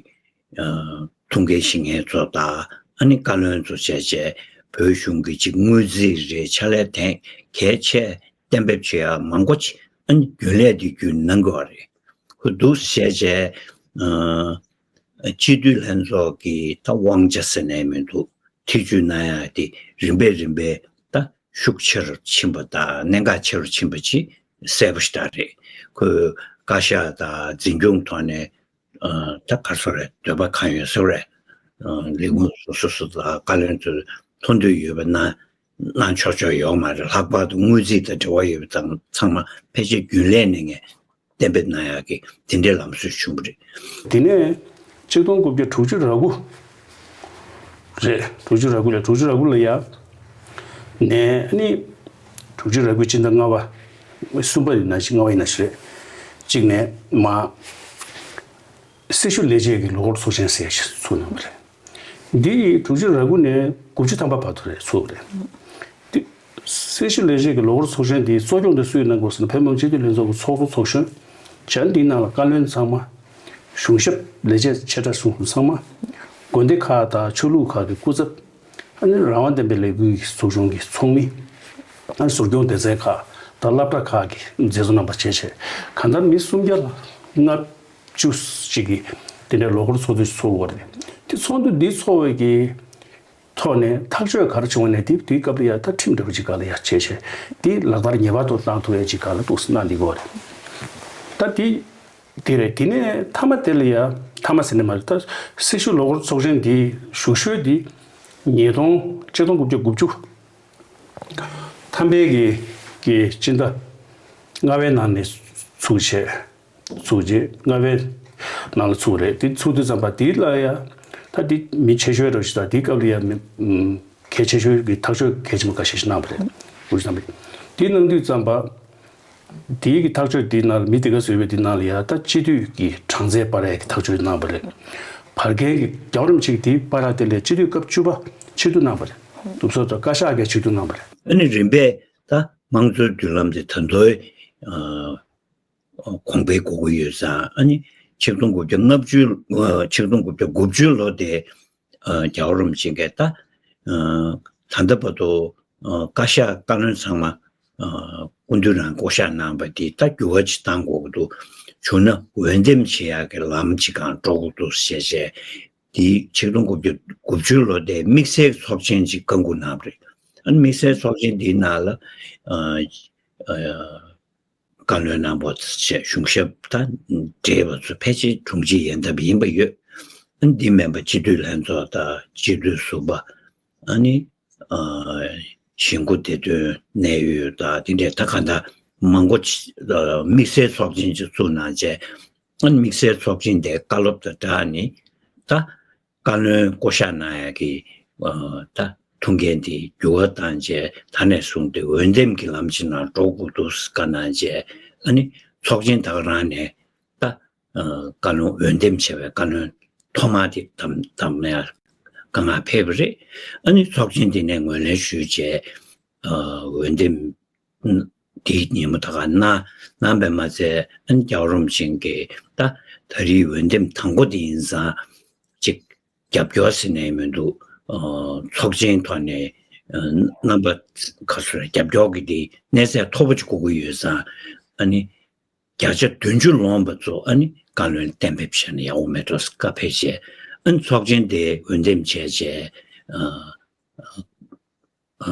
ཨ་ཐུགས་འགན་བཞེས་མཁན་ཚོ་དང་ཨ་ནི་བཀའ་བློན་ཚོ་བྱས་བྱས་བོད་གཞུང་གི་ཅིག་དངུལ་རྩིས་རེད། ཕྱག་ལས་དེ་གལ་ཆེ་གཏན་འབེབས་བྱེད་ཡ་མང་པོ་ཅིག་ཨ་ནི་རྒྱུན་ལས་དེ་བརྒྱུད་གནང་དགོས་པ་རེད། ཁོ་འདུག་སེ་བྱས་བྱས་ཨ་སྤྱི་འཐུས་ལྷན་ཚོགས་ཀྱི་ད་དབང་ཆ་ཟེར་ནའི་མི་འདུག་ཐེ་བྱུས་གནང་ཡ་དེ་རིམ་པས་རིམ་པས་ད་ཤུགས་ཆེ་རུ་ཕྱིན་པ་དང་གནད་འགག་ཆེ་རུ་ཕྱིན་པ་ཅིག་གསལ་པོ་ཞེ་དྲག་རེད། ཁོས་བཀའ་ཤག་དང་འཛིན་སྐྱོང་ཐོག་ནས་ཨ་ད་ག་རེ་ཟེར་དགོས་རེད། འདོད་པ་གང་ཡོད་ཟེར་དགོས་རེད། ཨ་ལས་ཁུངས་སོ་སོ་སོ་དང་བཀའ་བློན་ཚོས་མཐོང་འདོད་ཡོད་པ་གནང་གནང་ཆོག་ཆོག་ཡོད་མ་རེད། ལྷག་པར་དུ་དངུལ་རྩིས་དང་འབྲེལ་བ་ཡོད་པ་དང་ཚང་མ་ཕལ་ཆེར་རྒྱུན་ལས་གནང་མཁན་གཏན་འབེབས་གནང་ཡག་གི་དེ་འདྲའི་ལམ་སྲོལ་བྱུང་བ་རེད། དེ་ནས་ཆིག་སྟོང་དགུ་བརྒྱ་དྲུག་ཅུ་རེ་དགུ་རེད། དྲུག་ཅུ་རེ་དགུ་ལ་དྲུག་ཅུ་རེ་དགུ་ལ་ཡ། ནས་ནི། དྲུག་ཅུ་རེ་དགུ་སྤྱི་ཟླ་ལྔ་པ། གསུམ་པ་ཡིན་ན་ཞིག་ལྔ་པ་ཡིན་ན་ཞིག་རེད། གཅིག་ནས་མ། སྲི་ཞུ་ལས་བྱེད་ཀྱི་ལོ་འཁོར་ཚོགས་ཆེན་ཟེར་ཞིག་ཚུགས་གནང་བ་རེད། འདི་ཡིས་དྲུག་ཅུ་རེ་དགུ་ནས་དགུ་བཅུ་ཐམ་པ་བར་དུ་རེད་ཚུགས་པ་རེད། འདི། སྲི་ཞུ་ལས་བྱེད་ཀྱི་ལོ་འཁོར་ཚོགས་ཆེན་འདིའི་གཙོ་སྐྱོང་དེ་སུས་གནང་དགོས་ཟེར་ན་བོད་མི་མང་སྤྱི་འཐུས་ལྷན་ཚོགས་ཀྱི་ཚོགས་གཙོ་ཚོགས་གཞོན། བྱ་འདིའི་ནང་ལ་བཀའ་བློན་ཚང་མ། གཞུང་ཞབས་ལས་བྱེད་ཆེ་ཕྲ་ཚང་མ། དགོན་སྡེ་ཁག་དང་ཆོས་ལུགས་ཁག་གི་སྐུ་ཚབ། ཨ་ནི་རང་དབང་ལྡན་པའི་ལས་འགུལ་གྱི་ཚོགས་ཆུང་གི་ཚོགས་མི། ཨ་ནི་ཟུར་སྐྱོང་སྡེ་ཚན་ཁག་དང་སློབ་གྲྭ་ཁག་གི་མཛད་གཙོ་རྣམ་པ་བྱས་བྱས་གང་ལྟར་མི་སུམ་བརྒྱ་ལ་ལྔ་བཅུ་ཞིག་གིས་དེ་འདྲའི་ལོ་འཁོར་ཚོགས་དུས་ཚོགས་དགོས་རེད། དེ་ཚོགས་འདུ་འདི་ཚོགས་པའི་གི་ཐོག་ནས་ཐག་གཅོད་ག་རེ་བྱུང་བ་ནས་དེ་དུས་སྐབས་ལ་ཡ་ད་ཁྲིམས་འདྲ་པོ་ཅིག་ག་ལ་ཡ་བྱས་བྱས་དེ་ལག་བསྟར་ངེས་པར་དུ་བཏང་ཐུབ་ཡ་ཅིག་ག་ལ་འདུག་སེ་གནང་འདི་དགོས་རེད། ད་དེ། དེ་རེད། དེ་ནས་མཐའ་མ་དེ་ལ་ཡ་མཐའ་མ་ཟེར་ནས་མ་རེད། ད་སྲི་ཞུ་ལོ་འཁོར་ཚོགས་ཆེན་འདི་ཞུགས་ཤོས་འདི་ཉིས་སྟོང་ཆིག་སྟོང་དགུ་བརྒྱ་དགུ་བཅུ་ཐམ་པའི་གི་གི་སྤྱི་ཟླ་ལྔ་པའི་ནང་ནས་ཚུགས་བྱས་ཚུགས་རྗེས་ལྔ་པའི་ནང་ལ་ཚུགས་རེད། དེ་ཚུགས་དུས་ཙམ་པ་དེ་ལ་ཡ་ད་དེ་མི་ཆེ་ཤོས་རེད་ཞིག་དང་དེའི་སྐབས་ལ་ཡ་མི་གལ་ཆེ་ཤོས་ཀྱི་ཐག་གཅོད་གལ་ཆེན་པོ་འགའ་ཤས་ཤིག་གནང་བ་རེད། དགུ་བཅུ་ཐམ་པའི་དེ་གནང་དུས་ཙམ་པ། དེའི་གི་ཐག་གཅོད་དེའི་ནང་ལ་མི་དེ་ག་བཟོས་པའི་དེའི་ནང་ལ་ཡ་ད་སྤྱི་འཐུས་ཀྱི་གྲངས་ཚད་སྤར་ཡ་གི་ཐག་གཅོད་གནང་བ་རེད། བར་བརྒལ་གྱི་རྒྱལ་བ་རིན་པོ་ཆེ་གི་དེའི་སྤར་ཡ་དེ་ལས་སྤྱི་འཐུས་སྐབས་བཅུ་པ་ཕྱིར་བསྡུ་གནང་བ་རེད། གཏུབ་སོ་དང་བཀའ་ཤག་གིས་ཆིག་སྒྲིལ་གནང་བ་རེད། ཨ་ནི་རིམ་པས་ད་དམངས་གཙོའི་མདུན་ལམ་དེ་ད་དུང་ཨ་གོང་འཕེལ་དགོས་ཀྱི་ཡོད་ཙང་། ཨ་ནི་ཆིག་སྟོང་དགུ་བརྒྱ་ལྔ་བཅུ་ཨ་ཆིག་སྟོང་དགུ་བརྒྱ་དགུ་བཅུ་ལོ་དེ་ཨ་རྒྱལ་བ་རིན་པོ་ཆེ་གིས་ད་ཨ་ད་ལྟ་བར་དུ་ཨ་བཀའ་ཤག་བཀའ་བློན་ཚང་མ་ཨ་སྐུ་མདུན་རང་བསྐོ་བཞག་གནང་བ་དེ་ད་འགྱུར་བ་ཅིག་གཏང་དགོས་ཀྱི་འདུག་བྱུང་ན་འོས་འདེམས་བྱེད་ཡག་གི་ལམ་ཅིག་སྒང་འགྲོ་དགོས་འདུག་ཞེས་བྱས། དེའི་ཆིག་སྟོང་དགུ་བརྒྱ་དགུ་བཅུ་ལོ་དེ་དམིགས་བསལ་ཚོགས་ཆེན་ཅིག་བསྐོང་བསྐོང་གནང་བ་རེད། ཨ་ནི་དམིགས་བསལ་ཚོགས་ཆེན་དེའི་ནང་ལ་ཨ་ཨ་བཀའ་བློན་རྣམ་པ་བཅས་གཞུང་ཞབས་དང་འབྲེལ་བ་ཚོ་ཕལ་ཆེར་དྲུང་ཆེ་ཡན་ཐབས་ཡིན་པ་ཡོད། ཨ་ནི་འདི་མིན་པ་སྤྱི་འཐུས་ལྷན་ཚོགས་དང་སྤྱི་འཐུས་ཟུར་པ། ཨ་ནི་ཨ་གཞིས་འགོ་བདེ་དོན་གནད་ཡོད་དང་དེ་འདྲའི་ད་ག་འདྲ་མང་པོ་ཅིག་ཨ་དམིགས་བསལ་ཚོགས་ཆེན་ཅིག་བཙུགས་གནང་བྱས། ཨ་ནི་དམིགས་བསལ་ཚོགས་ཆེན་དེའི་བཀའ་སློབ་དང་སྦྲགས་ནས་ད་བཀའ་བློན་བསྐོ་བཞག་གནང་ཡག་གི་ཨ་ད་ཐུགས་འགན་དེ་འགྱུར་བ་བཏང་བྱས། ད་ནས་བཟུང་སྟེ་འོས་འདེམས་ཀྱི་ལམ་ཅིག་ནང་འགྲོ་དགོས་འདུག་བཀའ་གནང་བྱས། ཨ་ནི་ཚོགས་ཆེན་ད་ག་རང་ནས་ད་ཨ་བཀའ་བློན་འོས་འདེམས་བྱས་པའི་བཀའ་བློན་ཐོག་མ་དེ་བདམས་བདམས་ཡག་བཀའ་མངགས་ཕེབས་པ་རེད། ཨ་ནི་ཚོགས་ཆེན་དེ་ནས་ངོས་ལེན་ཞུས་བྱས། ཨ་འོས་འདེམས་དེའི་ཉིན་མོ་ད་ག་གནང་གནང་བས་མ་ཚད། ཨ་ནི་རྒྱལ་བ་རིན་པོ་ཆེ་གིས་ད་ད་རེས་འོས་འདེམས་དང་པོ་དེ་ཡིན་ཙང་ཅིག་རྒྱབ་སྐྱོར་ཟེར་ནས་མི་འདུག་ཨ་ཚོགས་ཆེན་ཐོག་ནས་ཨ་རྣམ་པ་ག་ཚོད་རྒྱབ་སྐྱོར་གྱི་དེ་གནས་ཚད་མཐོ་པོ་ཅིག་དགོས་ཀྱི་ཡོད་ཙང་། ཨ་ནི་བརྒྱ་ཆ་བདུན་ཅུ་ལོངས་པ་ཚོ་ཨ་ནི་བཀའ་བློན་གཏན་འབེབས་བྱས་ན་ཡག་པོ་མེད་འགྲོ་ཟེར་བཀའ་ཕེབས་བྱས། ཨ་ནི་ཚོགས་ཆེན་དེ་འོས་འདེམས་བྱས་བྱས། ཨ་ཨ་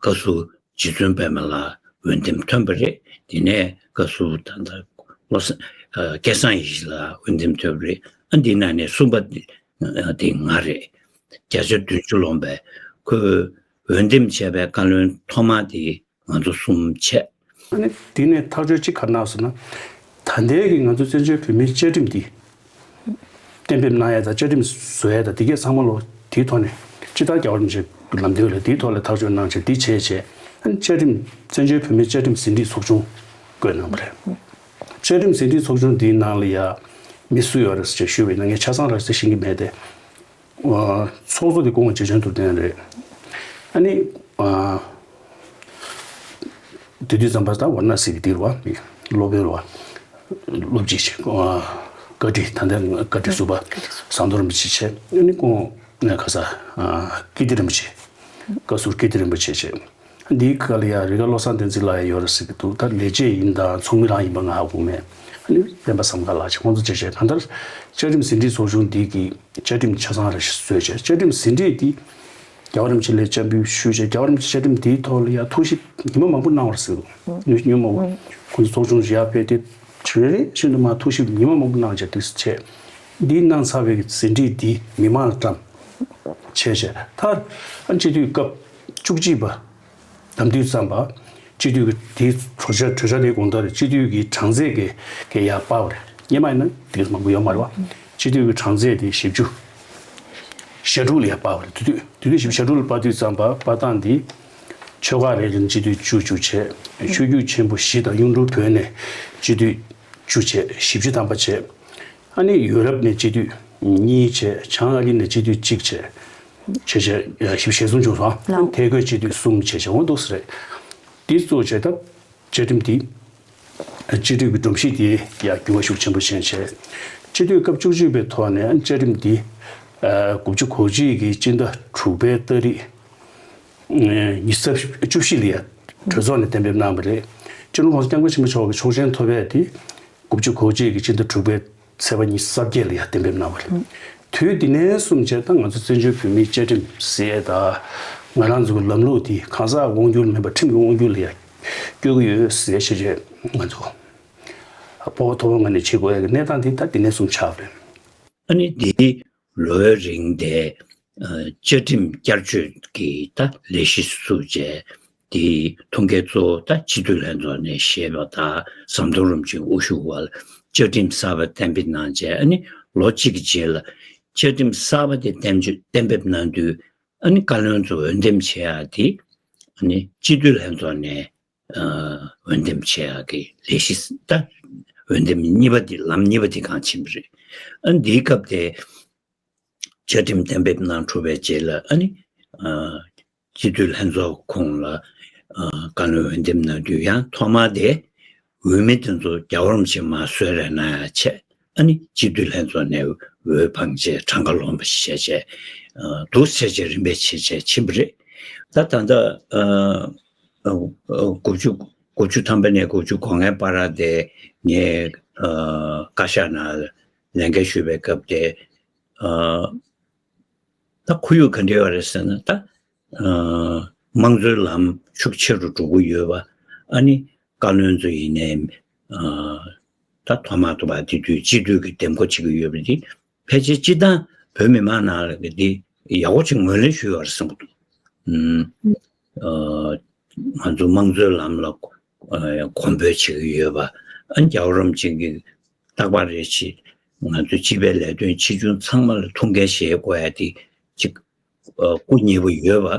བཀའ་ཟུར་རྗེ་བཙུན་པད་མ་ལགས་འོས་འདེམས་ཐོན་པ་རེད། དེ་ནས་བཀའ་ཟུར་ད་ལྟ་བློ་བཟང་ཨ་སྐལ་བཟང་ཡེ་ཤེས་ལགས་འོས་འདེམས་ཐོན་པ་རེད། ཨ་འདི་ནང་ནས་གསུམ་པ་དེ་ཨ་དེ་ང་རེད། བརྒྱ་ཆ་བདུན་ཅུ་ལོངས་པས། ཁོས་འོས་འདེམས་བྱས་པའི་བཀའ་བློན་ཐོག་མ་དེ་ང་ཚོ་གསུམ་བྱས། ཨ་ནི་དེ་ནས་ཐག་གཅོད་ཅིག་ག་རེ་གནང་སོང་ན། ད་ལྟའི་གི་ང་ཚོ་བཙན་བྱོལ་བོད་མིའི་བཅའ་ཁྲིམས་འདི་གཏན་འབེབས་གནང་ཡ་དང་། བཅའ་ཁྲིམས་བཟོ་ཡ་དང་། དེ་གས་ཚང་མ་ལོ་དེའི་ཐོག་ནས་སྤྱི་ལྟར་རྒྱལ་བ་རིན་པོ་ཆེའི་ལམ་སྟོན་ལ་དེའི་ཐོག་ལ་ཐག་གཅོད་གནང་བྱས། འདི་བྱས་བྱས། ཨ་ནི་བཅའ་ཁྲིམས་བཙན་བྱོལ་བོད་མིའི་བཅའ་ཁྲིམས་ཟིན་བྲིས་ཚོགས་ཆུང་བསྐོས་གནང་བ་རེད། བཅའ་ཁྲིམས་ཟིན་བྲིས་ཚོགས་ཆུང་འདིའི་ནང་ལ་ཡ་མི་སུ་ཡོད་རེད་ཟེར་ཞུས་པ་ཡིན་ན། ངས་ཆ་ཚང་ར་ཟེར་ཤེས་ཀྱི་མེད་དེ། ཨ་ཚོགས་གཙོ་དེ་སྐུ་ངོ་རྗེ་བཙུན་ཐུབ་བསྟན་རེད། ཨ་ནི་ཨ་དེ་དུས་ཙམ་པ་ད་ཝཱ་ར་ཎ་སི་གི་འདིར་བ་མི་སློབ་དཔོན་རེད་བ། སློབ་སྤྱི་ཞིག་ཨ་བཀའ་ཁྲི། ད་ལྟ་བཀའ་ཁྲི་ཟུར་པ་ཟམ་གདོང་རིན་པོ་ཆེ་བྱས། ཨ་ནི་སྐུ་ངོ་ནས་ག་ས་ཨ་ཀིརྟི་རིན་པོ་ཆེ། བཀའ་ཟུར་ཀིརྟི་རིན་པོ་ཆེ་བྱས། འདིའི་སྐབས་ལ་ཡ་རི་ཀ་བློ་བཟང་བསྟན་འཛིན་ལགས་ཡ་ཡོད་རེད་ཟེར་གྱི་འདུག་ད་ལས་བྱེད་ཡིན་དང་ཚོགས་མི་རང་ཡིན་པ་ང་ཧ་གོ་མེད། ཨ་ནི་སྤེན་པ་བསམ་འཁར་ལགས་བྱས། ཁོང་ཚོ་བྱས་བྱས། གང་ལྟར་བཅའ་ཁྲིམས་ཟིན་བྲིས་ཚོགས་ཆུང་འདི་གིས་བཅའ་ཁྲིམས་ཆ་ཚང་རེ་བཟོས་བྱས། བཅའ་ཁྲིམས་ཟིན་བྲིས་འདི་རྒྱལ་བ་རིན་པོ་ཆེ་ལ་བཅར་འབུལ་ཞུས་བྱས། རྒྱལ་བ་རིན་པོ་ཆེ་བཅའ་ཁྲིམས་འདིའི་ཐོག་ལ་ཡ་ཐུགས་ཞིབ་ཉི་མ་མང་པོ་གནང་བ་རེད་ཟེར་གྱི་འདུག་ཉུང་ཉུང་མང་པོ། ཁོང་ཚོ་ཚོགས་ཆུང་ཞིག་ཡར་ཕེབས་ཏེ་རེ་རེ་བཞིན་དུ་མར་ཐུགས་ཞིབ་ཉི་མ་མང་པོ་གནང་བྱས། དེ་བྱས། འདི་གནང་ཚར་བའི་ཟིན་བྲིས་འདི་མི་མང་ལ་བཀྲམ་བྱས་བྱས། མཐར་ཨ་སྤྱི་འཐུས་སྐབས་བཅུ་གཅིག་པ་བདམས་དུས་ཙམ་པ། སྤྱི་འཐུས་ཀྱི་དེའི་གྲོས་འཆར་གྲོས་འཆར་དེའི་དགོང་དག་རེད། སྤྱི་འཐུས་ཀྱི་གྲངས་ཚད་ཀྱི་ཀྱི་ཡར་སྤར་བ་རེད། སྔོན་མ་ཡིན་ན་དེ་མང་པོ་ཡོད་མ་རེད་བ། སྤྱི་འཐུས་ཀྱི་གྲངས་ཚད་དེ་བཞི་བཅུ་ཞེ་དྲུག་ལ་ཡར་སྤར་བ་རེད། དེ་དུས་དེ་དུས་བཞི་བཅུ་ཞེ་དྲུག་ལ་སྤར་དུས་ཙམ་པ། སྤར་སྟངས་འདི་ཆོལ་ཁ་རེ་རེ་ནས་སྤྱི་འཐུས་བཅུ་བཅུ་བྱས། ཆོས་བརྒྱུད་ཆེན་པོ་བཞི་དང་གཡུང་དྲུང་བོན་ནས་སྤྱི་འཐུས་བཅུ་བྱས། བཞི་བཅུ་ཐམ་པ་བྱས། ཨ་ནི་ཡོ་རོབ་ནས་སྤྱི་འཐུས་གཉིས་བྱས། བྱང་ཨ་རི་ནས་སྤྱི་འཐུས་གཅིག་བྱས། བྱས་བྱས་ཞེ་གསུམ་བྱུང་སོང་། ལགས། ཐད་བསྐོས་སྤྱི་འཐུས་གསུམ་བྱས་བྱས་འོང་འདུག་ཟེར་རེད། འདི་གཙོ་བྱས་ད་བཅའ་ཁྲིམས་འདི་སྤྱི་འཐུས་ཀྱི་སྒྲོམ་གཞི་དེ་ཡང་འགྱུར་བ་ཤུགས་ཆེན་པོ་ཕྱིན་བྱས། སྤྱི་འཐུས་སྐབས་བཅུ་གཅིག་པའི་ཐོག་ནས་བཅའ་ཁྲིམས་འདི་དགུ་བཅུ་གོ་གཅིག་གི་སྤྱི་ཟླ་དྲུག་པའི་ཏ་རིག་ཉི་ཤུ་རྩ་བཞི་ལ་ཡང་གྲོས་ཚོགས་ནས་གཏན་འབེབས་གནང་བ་རེད། སྤྱི་ནོར་༸གོང་ས་༸སྐྱབས་མགོན་ཆེན་པོ་མཆོག་གི་ཆོག་མཆན་ཐོབ་པ་དེ་དགུ་བཅུ་གོ་གཅིག་གི་སྤྱི་ཟླ་དྲུག་པའི་ཚེས་པ་ཉི་ཤུ་རྩ་བརྒྱད་ལ་ཡང་གཏན་འབེབས་གནང་བ་རེད། དུས་དེ་ནས་བཟུང་བྱས་ད་ང་ཚོ་བཙན་བྱོལ་བོད་མིའི་བཅའ་ཁྲིམས་ཟེར་ཡས་དང་། ང་རང་ཚོ་གི་ལམ་ལུགས་དེ་གང་ཟག་དབང་སྒྱུར་མིན་པ་ཁྲིམས་ཀྱི་དབང་སྒྱུར་ལ་ཡང་བསྐྱོད་ཀྱི་ཡོད་ཟེར་བྱས་བྱས་ང་ཚོ་སྤོབས་པ་མཐོ་པོའི་ངང་ནས་བྱེད་དགོས་ཡ་གི་གནས་སྟངས་དེ་ད་དེ་ནས་བཟུང་ཆགས་པ་རེད། ཨ་ནི་འདིའི་ལོའི་རིང་དེ་ཨ་བཅའ་ཁྲིམས་བསྐྱར་བཅོས་ཀྱི་ད་ལས་གཞི་བཙུགས་བྱས། དེའི་ཐུགས་འགན་གཙོ་བོ་ད་སྤྱི་འཐུས་ལྷན་ཚོགས་ནས་བཞེས་པ་དང་། ཟམ་གདོང་རིན་པོ་ཆེ་དབུ་བཞུགས་འོག་ལ་བཅའ་ཁྲིམས་གསར་པ་གཏན་འབེབས་གནང་བྱས། ཨ་ནི་ལོ་གཅིག་གི་རྗེས་ལ་བཅའ་ཁྲིམས་གསར་པ་དེ་གཏན་བཅོས་གཏན་འབེབས་གནང་དུས། ཨ་ནི་བཀའ་བློན་ཚོ་འོས་འདེམས་བྱེད་ཡག་དེ་ཨ་ནི་སྤྱི་འཐུས་ལྷན་ཚོགས་ནས་ཨ་འོས་འདེམས་བྱེད་ཡག་གི་ལས་གཞི་ད་འོས་འདེམས་གཉིས་པ་དེ། ལམ་གཉིས་པ་དེ་སྒང་ཕྱིན་པ་རེད། ཨ་ནི་འདིའི་སྐབས་དེ་བཅའ་ཁྲིམས་གཏན་འབེབས་གནང་གྲུབ་པའི་རྗེས་ལ། ཨ་ནི་ཨ་ སྤྱི་འཐུས་ལྷན་ཚོགས་ཁོངས་ལ་ཨ་བཀའ་བློན་འོས་འདེམས་གནང་དུས་ཡང་ཐོག་མ་དེ་འོས་མི་དེ་ཚོ་རྒྱལ་བ་རིན་པོ་ཆེ་མར་གསོལ་རས་གནང་ཡ་བྱས། ཨ་ནི་སྤྱི་འཐུས་ལྷན་ཚོགས་ནས་འོས་འཕངས་བྱས་གྲངས་ཀ་ལོངས་པ་བྱས་བྱས། ཨ་འདུག་བྱས་བྱས་རིམ་པས་བྱས་བྱས་ཕྱིན་པ་རེད། ད་ད་ལྟ་ཨ་ཨ་དགུ་བཅུ་དགུ་བཅུ་ཐམ་པ་ནས་དགུ་བཅུ་གོ་ལྔའི་བར་དེ་ངས་ཨ་བཀའ་ཤག་ནང་ལས་འགན་ཞུས་པའི་སྐབས་དེ། ཨ་ད་ཁོར་ཡུག་ག་འདྲ་ཡོད་རེད་ཟེར་ན། ད་ཨ་དམངས་གཙོའི་ལམ་ཤུགས་ཆེ་རུ་འགྲོ་གི་ཡོད་པ། ཨ་ནི་བཀའ་བློན་ཚོ་ཡིན་ནའི་ཨ་ད་ཐོག་མར་དུ་བ་དེ་དུས་སྤྱི་འཐུས་ཀྱི་འདེམས་བསྐོ་བྱེད་ཀྱི་ཡོད་པ་དེ། ཕལ་ཆེར་སྤྱི་བཏང་བོད་མི་མང་ནང་ལ་གི་དེ་ཡག་པོ་ཅིག་ངོས་ལེན་ཞུས་ཡོད་རེད་བསམ་གྱི་འདུག་ཨུམ། ཨ་ང་ཚོ་དམངས་གཙོའི་ལམ་ལ་ཨ་གོང་འཕེལ་བྱེད་ཀྱི་ཡོད་པ། ཨ་རྒྱལ་བ་རིན་པོ་ཆེ་གིས་རྟག་པར་རེ་ཞིག་ང་ཚོ་སྤྱི་པའི་ལས་དོན་ཆེ་ཆུང་ཚང་མ་ལ་ཐུགས་འགན་བཞེས་དགོས་ཡ་དེ་ཅིག་ཨ་སྐུ་ཉེ་པོ་ཡོད་པ།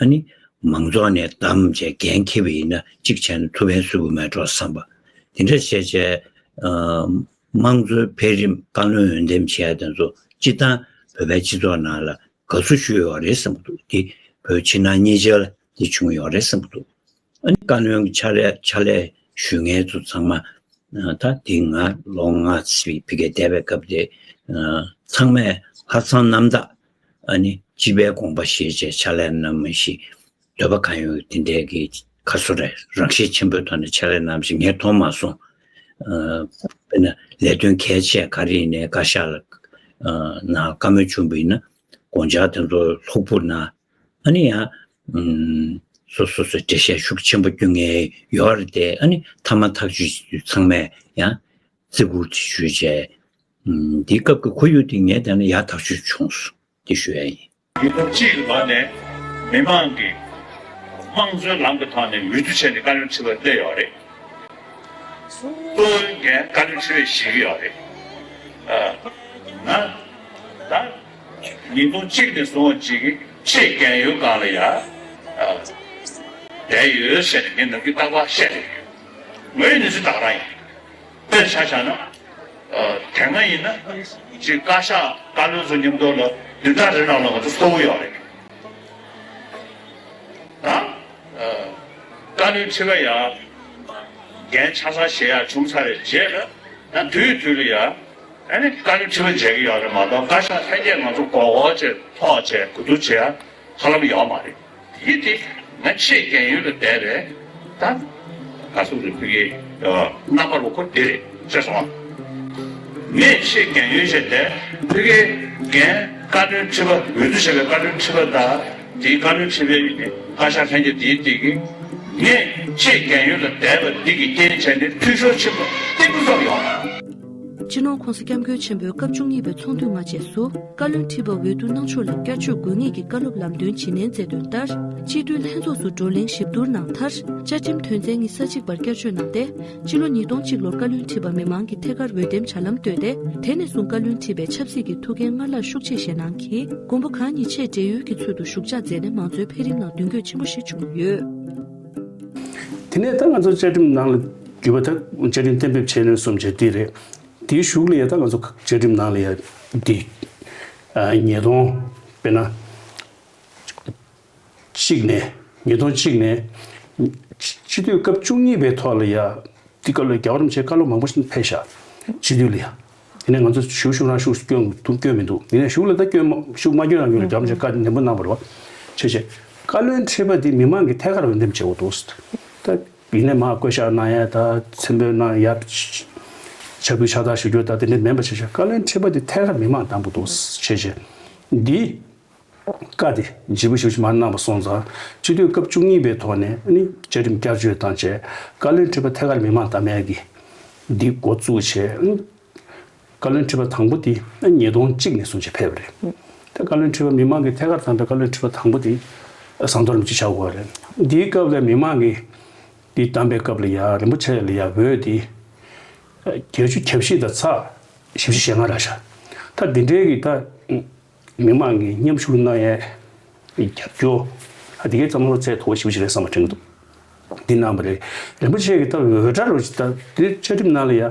ཨ་ནི་མང་ཚོགས་ནས་བདམས་བྱས་འགན་འཁྱེར་བ་ཡིན་ན་གཅིག་བྱས་ན་ཐུགས་ཕན་གསོས་ཀྱི་མེད་འགྲོ་བསམ་པ། དེ་འདྲ་བྱས་བྱས་ཨ་དམངས་གཙོའི་འཕེལ་རིམ་བཀའ་བློན་འོས་འདེམས་བྱས་ཡ་དེ་ཚོ་སྤྱི་བཏང་བོད་པའི་སྤྱི་ཚོགས་ནང་ལ་དགའ་བསུ་ཞུས་ཡོད་རེད་བསམ་གྱི་འདུག་དེ་བོད་ཕྱི་ནང་གཉིས་ཆར་ལ་དེ་བྱུང་ཡོད་རེད་བསམ་གྱི་འདུག་ཨ་ནི་བཀའ་བློན་གྱི་ཕྱག་ལས་ཕྱག་ལས་ཞུ་མཁན་ཚོ་ཚང་མ་ཨ་ད་དེ་ང་ལོ་ལྔ་ཙམ་ཕ་གིར་བསྡད་པའི་སྐབས་དེ་ཨ་ཚང་མས་ཧ་ཅང་རྣམ་དག་ཨ་ནི་སྤྱི་པའི་དགོངས་པ་བཞེས་བྱས་ཕྱག་ལས་གནང་མི་ཞིག་འདོད་པ་གང་ཡོད་དེ་འདྲའི་གི་ཁ་སོ་རེ་རང་ཤེད་ཆེན་པོའི་ཐོག་ནས་ཕྱག་ལས་གནང་ཞིག་ངས་མཐོང་མ་སོང་། ཨ་དཔེར་ན་ལས་དོན་གལ་ཆེ་ག་རེ་ཡིན་ནའི་བཀའ་ཤག་ལ་ཨ་ནང་བཀའ་མོལ་བྱུང་བ་ཡིན་ན་དགོངས་འཆར་དེ་ཚོ་ལྷུག་པོ་གནང་། ཨ་ནི་ཡང་ཨུམ་སོ་སོ་སོའི་འགྲེལ་བཤད་ཤུགས་ཆེན་པོ་སྐྱོན་མཁན་ཡོད་རེད་དེ། ཨ་ནི་མཐའ་མ་ཐག་གཅོད་བྱེད་དུས་ཚང་མས་ཡང་བརྩི་བཀུར་དེ་ཞུས་བྱས། ཨུམ་འདིའི་སྐབས་ཀྱི་ཁོར་ཡུག་དེ་ངས་བལྟས་ན་ཡག་ཐག་ཆོད་བྱུང་སོང་། དེ་ཞུ་ཡ་ཡིན། ཉིས་སྟོང་གཅིག་གི་ལོ་ནས་མི་མང་གིས་དམངས་གཙོའི་ལམ་གྱི་ཐོག་ནས་འོས་བསྡུ་བྱས་ནས་བཀའ་བློན་ཁྲི་པ་སླེབས་ཡོད་རེད། གཙོ་བོའི་འགན་བཀའ་བློན་ཁྲི་པས་བཞེས་ཀྱི་ཡོད་རེད། ཨ་ང་ད་ཉིས་སྟོང་གཅིག་ནས་བཟུང་བ་ཅིག་གི་ཆེས་རྒན་ཡོལ་སྒང་ལ་ཡ་ཨ་བསྡད་ཡོད་ཟེར་ནས་ངས་ནམ་རྒྱུན་རྟག་པར་བཤད་བསྡད་ཡོད། ངའི་གནས་ཚུལ་ད་ག་རང་ཡིན། དཔེར་ཆ་བཞག་ན། ཨ་དེ་སྔ་ཡིན་ན་ཅིག་བཀའ་ཤག་བཀའ་བློན་ཚོ་མཉམ་དུ་ལ་བདུན་ཕྲག་རེ་རང་ལ་ང་ཚོ་ཚོགས་ཡོད་རེད། ད་ཨ་བཀའ་བློན་ཁྲི་པ་ཡ་འགན་ཆ་ཚང་བཞེས་ཡ་བྱུང་ཚར་བའི་རྗེས་ལ་ད་དུས་དུས་ལ་ཡ་ཨ་ནི་བཀའ་བློན་ཁྲི་པ་མཇལ་གི་ཡོད་རེད་མ་གཏོགས་བཀའ་ཤག་ལྷན་རྒྱས་ང་ཚོ་མགོ་སྐོར་བྱས་ཐོག་བྱས་གོ་བསྡུར་བྱེད་ཡ་ཧ་ལམ་ཡོད་མ་རེད། དེ་དེ་ང་ཆེས་རྒན་ཡོལ་ལ་བསྡད་པའི་ད་ག་ཟེར་རེད། ཕ་གི་རྣམ་པ་ལོ་འཁོར་དེ་རེད་ཤེས་སོང་ཨ། ངས་ཆེས་རྒན་ཡོལ་བྱས་ཏེ་ཕ་གིའི་འགན་བཀའ་བློན་ཁྲི་པ་འོས་བསྡུ་བྱས་པའི་བཀའ་བློན་ཁྲི་པ་དང་དེའི་བཀའ་བློན་ཁྲི་པའི་ཡིན་ནའི་བཀའ་ཤག་ལྷན་རྒྱས་དེའི་སྟེང་གི་ངས་ཆེས་རྒན་ཡོལ་ལ་བསྡད་པ་འདི་གི་རྐྱེན་བྱས་ནས་འཐུས་ཤོར་ཆེན་པོ་སྟེགས་བུ་ཙམ་ཡོང་ཨ། སྤྱི་ནོར་༸གོང་ས་༸སྐྱབས་མགོན་ཆེན་པོས་སྐབས་བཅུ་གཉིས་པའི་ཚོགས་འདུས་མ་རྗེས་སུ་བཀའ་བློན་ཁྲི་པ་འོས་བསྡུ་གནང་ཕྱོགས་ལ་བསྐྱར་བཅོས་དགོས་ངེས་ཀྱི་བཀའ་སློབ་ལམ་སྟོན་བྱིན་ལན་སྩལ་དོན་ལྟར། སྤྱི་འཐུས་ལྷན་ཚོགས་སུ་བགྲོ་གླེང་ཞིབ་བསྡུར་གནང་མཐར། བཅའ་ཁྲིམས་དོན་ཚན་ཉི་ཤུ་རྩ་གཅིག་པར་བསྐྱར་བཅོས་གནང་སྟེ། སྤྱི་ལོ་ཉིས་སྟོང་གཅིག་ལོར་བཀའ་བློན་ཁྲི་པ་མི་མང་གིས་ཐད་ཀར་འོས་འདེམས་བྱ་ལམ་བཏོད་དེ། དེ་ནས་བཟུང་བཀའ་བློན་ཁྲི་པས་ཆབ་སྲིད་ཀྱི་ཐུགས་འགན་སྔར་ལྷག་ཤུགས་ཆེ་བཞེས་གནང་གིས། མགོན་པོ་གང་ཉིད་ཆེས་བགྲེས་ཡོལ་གྱི་ཚུལ་དུ་བཞུགས་ཕྱག་མཛད་ནས་མང་གཙོའི་འཕེལ་རིམ་ནང་མདུན་སྐྱོད་ཆེན་པོ་ཞིག་བྱུང་ཡོད། དེ་ནས་ད་ང་ཚོ་བཅའ་ཁྲིམས་ནང་ལ་འགྱུར་བ་ད་བཅའ་ཁྲིམས་གཏན་འབེབས་བྱས་ནས་གསུམ་བྱས་འདི་རེད། དེའི་གཞུག་ལ་ཡ་ད་ང་ཚོ་བཅའ་ཁྲིམས་ནང་ལ་ཡ་འདི་ཨ་ཉིས་སྟོང་དཔེར་ན་གཅིག་ནས་ཉིས་སྟོང་གཅིག་ནས་སྤྱི་འཐུས་སྐབས་བཅུ་གཉིས་པའི་ཐོག་ལ་ཡ་འདི་སྐབས་ལ་རྒྱལ་བ་རིན་པོ་ཆེ་བཀའ་སློབ་མང་པོ་ཞིག་ཕེབས་ཤག་སྤྱི་འཐུས་ལ་ཡ། དེ་ནས་ང་ཚོ་ཞུ་ཞུ་རང་ཤུགས་སྐྱོན་ཐུབ་སྐྱོན་མི་འདུག་དེ་ནས་གཞུག་ལ་ད་སྐྱོན་མ་ཤུགས་མ་སྐྱོན་རང་སྐྱོན་ལ་རྒྱ་མི་ཆེ་བཀའ་ནན་པོ་གནང་བ་རེད་བ། བྱས་བྱས་བཀའ་བློན་ཁྲི་པ་འདི་མི་མང་གིས་ཐད་ཀར་འོས་འདེམས་བྱེད་དགོས་འདུག་ད་ཡིན་ནའི་མར་བསྐོ་བཞག་གནང་ཡ་ད་མཚན་འབོད་གནང་ཡ་ཕྱག་ཕུལ་ཕྱག་རྟགས་ཞུ་རྒྱུ་ད་དེ་འདྲ་མིན་པ་བྱས་བྱས་བཀའ་བློན་ཁྲི་པ་འདི་ཐད་ཀར་མི་མང་བདམས་དགོས་འདུག་བྱས་བྱས་འདི། བཀའ་དེ་ལྗིད་པོ་ཞེ་པོ་ཅིག་མར་གནང་བ་སོང་ཙང་སྤྱི་འཐུས་སྐབས་བཅུ་གཉིས་པའི་ཐོག་ནས་ནི་བཅའ་ཁྲིམས་བསྐྱར་བཅོས་བཏང་བྱས་བཀའ་བློན་ཁྲི་པ་ཐད་ཀར་མི་མང་བདམས་ཡས་ཀྱི་འདི་འགོ་བཙུགས་བྱས་བཀའ་བློན་ཁྲི་པ་དང་པོ་དེ་ཉིས་སྟོང་གཅིག་ནས་བཟུང་བྱས་ཕེབས་པ་རེད། ད་བཀའ་བློན་ཁྲི་པ་མི་མང་གིས་ཐད་ཀར་བདམས་པའི་བཀའ་བློན་ཁྲི་པ་དང་པོ་དེ་ཟམ་གདོང་རིན་པོ་ཆེ་ཆགས་ཡོད་རེད། འདིའི་སྐབས་ལ་མི་མང་གིས་འདི་བདམས་པའི་སྐབས་ལ་ཡ་རིན་པོ་ཆེ་ལ་ཡ་འོས་དེ་བརྒྱད་ཅུ་གྱ་བཞི་དང་ཚེག་བཞི་བཅུ་ཞེ་ལྔ་རག་ཤག་ད་འདི་འདྲའི་གི་ད། མི་མང་གིས་མཉམ་ཞུགས་གནང་ཡས་རྒྱབ་སྐྱོར་ཨ་དེ་གའི་བསམ་བློ་ཚད་མཐོ་པོ་ཞེ་པོ་ཅིག་རེད་བསམ་པ་དྲན་གྱི་འདུག་འདི་གནང་བ་རེད། རིན་པོ་ཆེ་གིས་ད་འོས་གྲྭ་རུ་ཅིག་ད་དེ་བཅའ་ཁྲིམས་ནང་ལ་ཡ་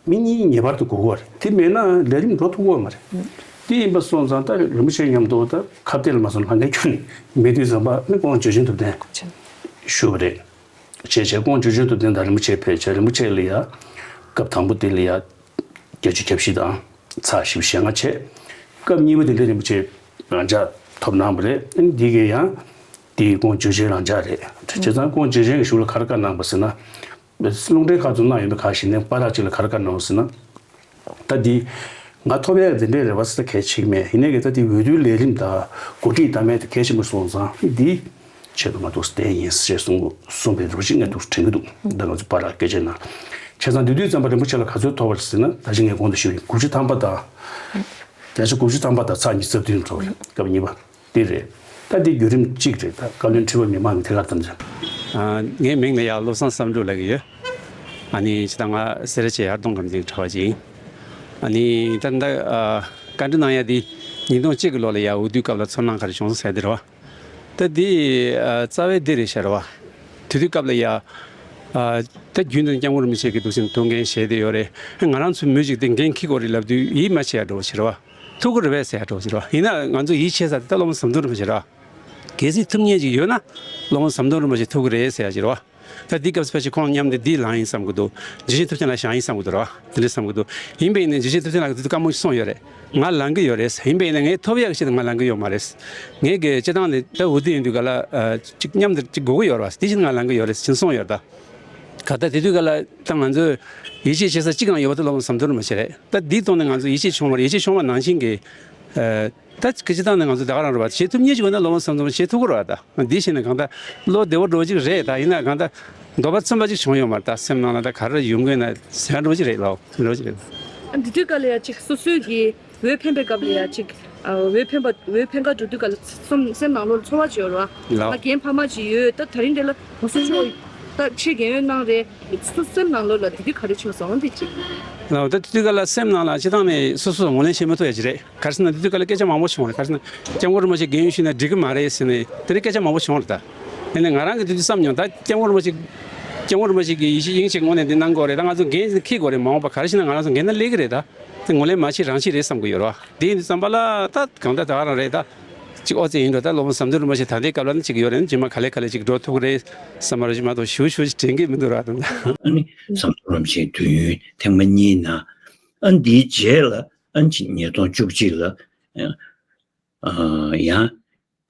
མི་གཉིས་ངེས་པར་དུ་དགོས་ཀྱི་རེད། དེ་མེད་ན་ལས་རིམ་འགྲོ་ཐུབ་ཀྱི་མ་རེད། དེ་ཡིན་པ་སོང་ཙང་ད་རིན་པོ་ཆེ་མཉམ་དུ་ད་ཁ་གཏད་ལ་མ་སོང་ལྷང་ངེ་ཁྱོན་ནས་མེད་དུས་ཙམ་པ་ནི་ཀོང་ཇོ་ཆེན་ཐུབ་བསྟན་ཞུ་བ་རེད། བྱས་བྱས་ཀོང་ཇོ་ཆེན་ཐུབ་བསྟན་དང་རིན་པོ་ཆེ་ཕེབས་བྱས་རིན་པོ་ཆེ་ལ་ཡ་སྐབས་དང་པོ་དེ་ལ་ཡ་བརྒྱད་ཅུ་གྱ་བཞི་དང་ཚེག་བཞི་བཅུ་ཞེ་ལྔ་བྱས། སྐབས་གཉིས་པ་དེ་འདྲ་རིན་པོ་ཆེ་རང་འཇགས་ཐོབ་གནང་བ་རེད། འདི་གས་ཡང་དེའི་ཀོང་ཇོ་ཆེན་རང་འཇགས་རེད། བྱས་ཙང་ཀོང་ཇོ་ཆེན་གྱི་གཞུག་ལ་ག་རེ་བཀའ་གནང་བ་ཟེར་ན། རླུང་འཕྲིན་ཁག་ཚོ་གནང་ཡོད་པའི་ཁག་ཞིག་ནས་པར་རག་ཅིག་ལ་ག་རེ་བཀའ་གནང་བ་ཟེར་ན། ད་འདི་ང་ཐོབ་ཡག་འདི་འདྲས་རེད་བ་ཟེར་ད་གལ་ཆེ་གི་མེད། ཡིན་ནའི་གི་ད་འདི་འོས་བསྡུའི་ལས་རིམ་དང་འགོ་ཁྲིད་གཏའ་མ་དེ་གལ་ཆེན་པོ་སོང་ཙང་འདི་ཆེད་དུ་ང་ཐུགས་བསྟན་ཡིན་ཞེས་གསུངས་གསུངས་པའི་རོ་ཅིག་ངས་ཐུགས་དྲན་གི་འདུག་ད་ང་ཚོ་པར་རག་སྐད་ཆ་ན། བྱས་ཙང་འདི་དུས་ཙམ་པ་རིན་པོ་ཆེ་ལ་ག་ཚོད་ཐོབ་པ་རེད་ཟེར་ན། ད་ཅི་ངས་གོང་དུ་ཞུས་པའི་དགུ་བཅུ་ཐམ་པ་དང་། བརྒྱ་ཆ་དགུ་བཅུ་ཐམ་པ་དང་ཚེག་ཉི་ཤུ་རྩ་བདུན་ཐོབ་རེད། སྐབས་གཉིས་པ། འདི་རེད། ད་འདི་བརྒྱུད་རིམ་གཅིག་རེད། ད་བཀའ་བློན་ཁྲི་པ་མི་མང་གི་ཐད་ཀར་དམ་འཛིན། ཨ། ངའི་མིང་ལ་ཡ་བློ་བཟང་བསམ་གྲུབ་ལབ་ཀྱི་ཡོད། ཨ་ནི་ཇི་ལྟར་ང་སེ་ར་བྱེས་ཡར་གཏོང་སྒམ་ཚིག་གྲྭ་པ་ཅིག་ཡིན། ཨ་ནི་ད་ལྟ་ཨ། བཀའ་འདྲི་གནང་ཡ་འདི་ཉིས་སྟོང་གཅིག་གི་ལོ་ལ་ཡ་འོས་བསྡུའི་སྐབས་ལ་ཚོར་སྣང་ག་རེ་བྱུང་སོང་ཟེར་དེ་རེད་བ། ད་འདི་ཨ། རྩ་བའི་འདི་རེད་ཤག་རེད་བ། དེ་དུས་སྐབས་ལ་ཡ། ཨ། ད་རྒྱུན་དུ་སྐྱབས་མགོན་རིན་པོ་ཆེ་གི་འདུག་སེ་ཐུགས་འགན་བཞེས་བསྡད་ཡོད་རེད། ང་རང་ཚོའི་མི་ཞིག་དེ་འགན་འཁྱེར་དགོས་རེད་ལབ་དུས་ཡིད་མ་ཆེས་ཡ་འགྲོ་བ་ཞིག་རེད་བ། ཐུགས་ཁུར་རེད་པས་ཟེར་ཡ་འགྲོ་བ་ཞིག་རེད་བ། ཡིན་ན་ང་ཚོ་ཡིད་ཆེས་ས་དེ་ད་སློབ་དཔོན་ཟམ་གདོང་རིན་པོ་ཆེ་རེད་བ། གལ་སྲིད་ཐུབ་མཁན་ཅིག་ཡོད་ན་སློབ་དཔོན་ཟམ་གདོང་རིན་པོ་ཆེ་ཐུག་གི་རེད་ཟེར་ཡ་ཅིག་རེད་བ། ད་འདི་སྐབས་སུ་ཕལ་ཆེར་ཁོང་མཉམ་དུ་འདི་ལངས་ཡིན་བསམ་གི་འདུག་ཇོ་ཆེན་ཐུབ་བསྟན་ལགས་བཞེངས་ཡིན་བསམ་གི་འདུག་ར་བ། དེ་འདྲ་བསམ་གི་འདུག་ཡིན་པས་ནས་ཇོ་ཆེན་ཐུབ་བསྟན་ལགས་ཀྱིས་དེ་དུས་བཀའ་མོལ་གསུངས་ཡོད་རེད། ང་ལངས་གི་ཡོད་རེད། ཡིན་པས་ནས་ངས་ཐོབ་ཡག་ཆེད་དུ་ང་ལངས་གི་ཡོད་མ་རེད། ངས་གི་སྤྱི་བཏང་ནས་ད་འོས་བསྡུ་ཡིན་དུས་ག་ལ་ཅིག་མཉམ་དུ་ཅིག་དགོས་ཀྱི་ཡོད་རེད་བ། དེ་བཞིན་ང་ལངས་གི་ཡོད་རེད་ཅེས་གསུངས་ཡོད་རེད་ད། ག་ད་དེ་དུས་ག་ལ་ད་ང་ཚོས་ཡིད་ཆེས་བྱེད་ས་གཅིག་རང་ཡོད་པ་དེ་སློབ་དཔོན་ཟམ་གདོང་རིན་པོ་ཆེ་རེད། ད་འདིའི་ཐོག་ནས་ང་ཚོ་ཡིད་ཆེས་བྱུང་བ་རེད། ཡིད་ཆེས་བྱུང་བ་ནང་བཞིན་གི། ད་སྐད་ཆ་བཏང་ནས་ང་ཚོ་ད་ག་རང་རེད་བ། བྱེད་ཐུབ་མཁན་ཅིག་ཡོད་ན་སློབ་དཔོན་ཟམ་གདོང་རིན་པོ་ཆེ་ཐུག་གི་རེད་བ། ད་འདི་བྱས་ནས་གང་ལྟར་བློ་བདེ་བོ་འགྲོ་གཅིག་རེད། ད་ཡིན་ན་གང་ལྟར་འདོད་པ་ཚིམ་པ་ཅིག་བྱུང་ཡོད་མ་རེད། ད་སེམས་ནང་ལ་ད་ག་རེ་ཡོང་གི་ཡོད་ན་ཟེར་འགྲོ་གཅིག་རེད་ལགས། འགྲོ་གཅིག་རེད། འདི་དུས་ག་ལ་ཡ་ཅིག་སོ་སོའི་གི་འོས་འཕེན་པའི་སྐབས་ལ་ཡ་ཅིག་འོས་འཕེན་པ་འོས་འཕེན་ག་འགྲོ་དུས་ག་ལ་སེམས་སེམས་ནང་ལོགས་ལ་ཚོར་བ་ཅིག་ཡོད་རེད་བ། ལགས། ང་རྒན་ཕ་མ་ཅིག་ཡོད། ད་ད་རིང་འདི་ལ་གོང་ས་མཆོག་ད་ཆེད་རྒན་ཡོལ་གནང་རེད། སོ་སེམས་ནང་ལོགས་ལ་དེ་དུས་ག་རེ་བྱུང་སོང་འདི་ཅིག་ལགས། ད་དེ་དུས་ག་ལ་སེམས་ནང་ལ་སྤྱི་བཏང་ནས་སོ་སོས་ངོས་ལེན་བྱེད་མ་ཐུབ་ཡ་ཅིག་རེད། ག་རེ་ཟེར་ན་དེ་དུས་ག་ལ་སྐད་ཆ་མང་པོ་བྱུང་རེད། ག་རེ་ཟེར་ན་སྐྱབས་མགོན་རིན་པོ་ཆེ་རྒན་ཡོལ་ཞུས་ན་འགྲིག་གི་མ་རེད་ཟེར་ནས་དེ་འདྲའི་སྐད་ཆ་མང་པོ་བྱུང་རེད་ད། དེ་ནས་ང་རང་གིས་དེ་དུས་བསམ་མྱོང་། ད་སྐྱབས་མགོན་རིན་པོ་ཆེ་སྐྱབས་མགོན་རིན་པོ་ཆེ་གིས་ཡིད་ཆེས་དབྱིངས་ཆེས་ངོས་ནས་འདི་གནང་དགོས་རེད། ད་ང་ཚོ་འགན་འཁྱེར་དགོས་རེད། མ་འོངས་པ་ག་རེ་བྱས་ན་ང་རང་ཚོ་འགན་ད་སླེབས་ཀྱི་རེད་ད། དེ་ངོས་ལེན་མ་བྱེད་རང་བྱེད་རེད་བསམ་གྱི་ཡོད་རེད་བ། དེ་ཡིན་དུས་ཙམ་པ་ལ་ད་གང་ལྟར་ད་ག་རང་རེད་ད། ཅིག་ཨོ་ཙི་ཡིན་འགྲོ། ད་སློབ་དཔོན་ཟམ་གདོང་རིན་པོ་ཆེ་ད་ལྟའི་སྐབས་ལ་ནི་ཅིག་ཡོད་རེད། ན་རྗེས་མ་ག་ལེ་ག་ལེ་ཅིག་འགྲོ་ཐུབ་ཀྱི་རེད་བསམ་པ་རེད། རྗེས་མ་གཏོགས་ཞུ་ཞུ་ཞིག་དྲན་གྱི་མི་འདུག་ར་ད། ཨ་ནི་ཟམ་གདོང་རིན་པོ་ཆེའི་དུས་ཡུན་ཐེངས་མ་གཉིས་ནང་། ཨ་འདིའི་རྗེས་ལ་ཨ་ཅིག་ཉིས་སྟོང་བཅུ་གཅིག་ལ་ཨ་ཡང་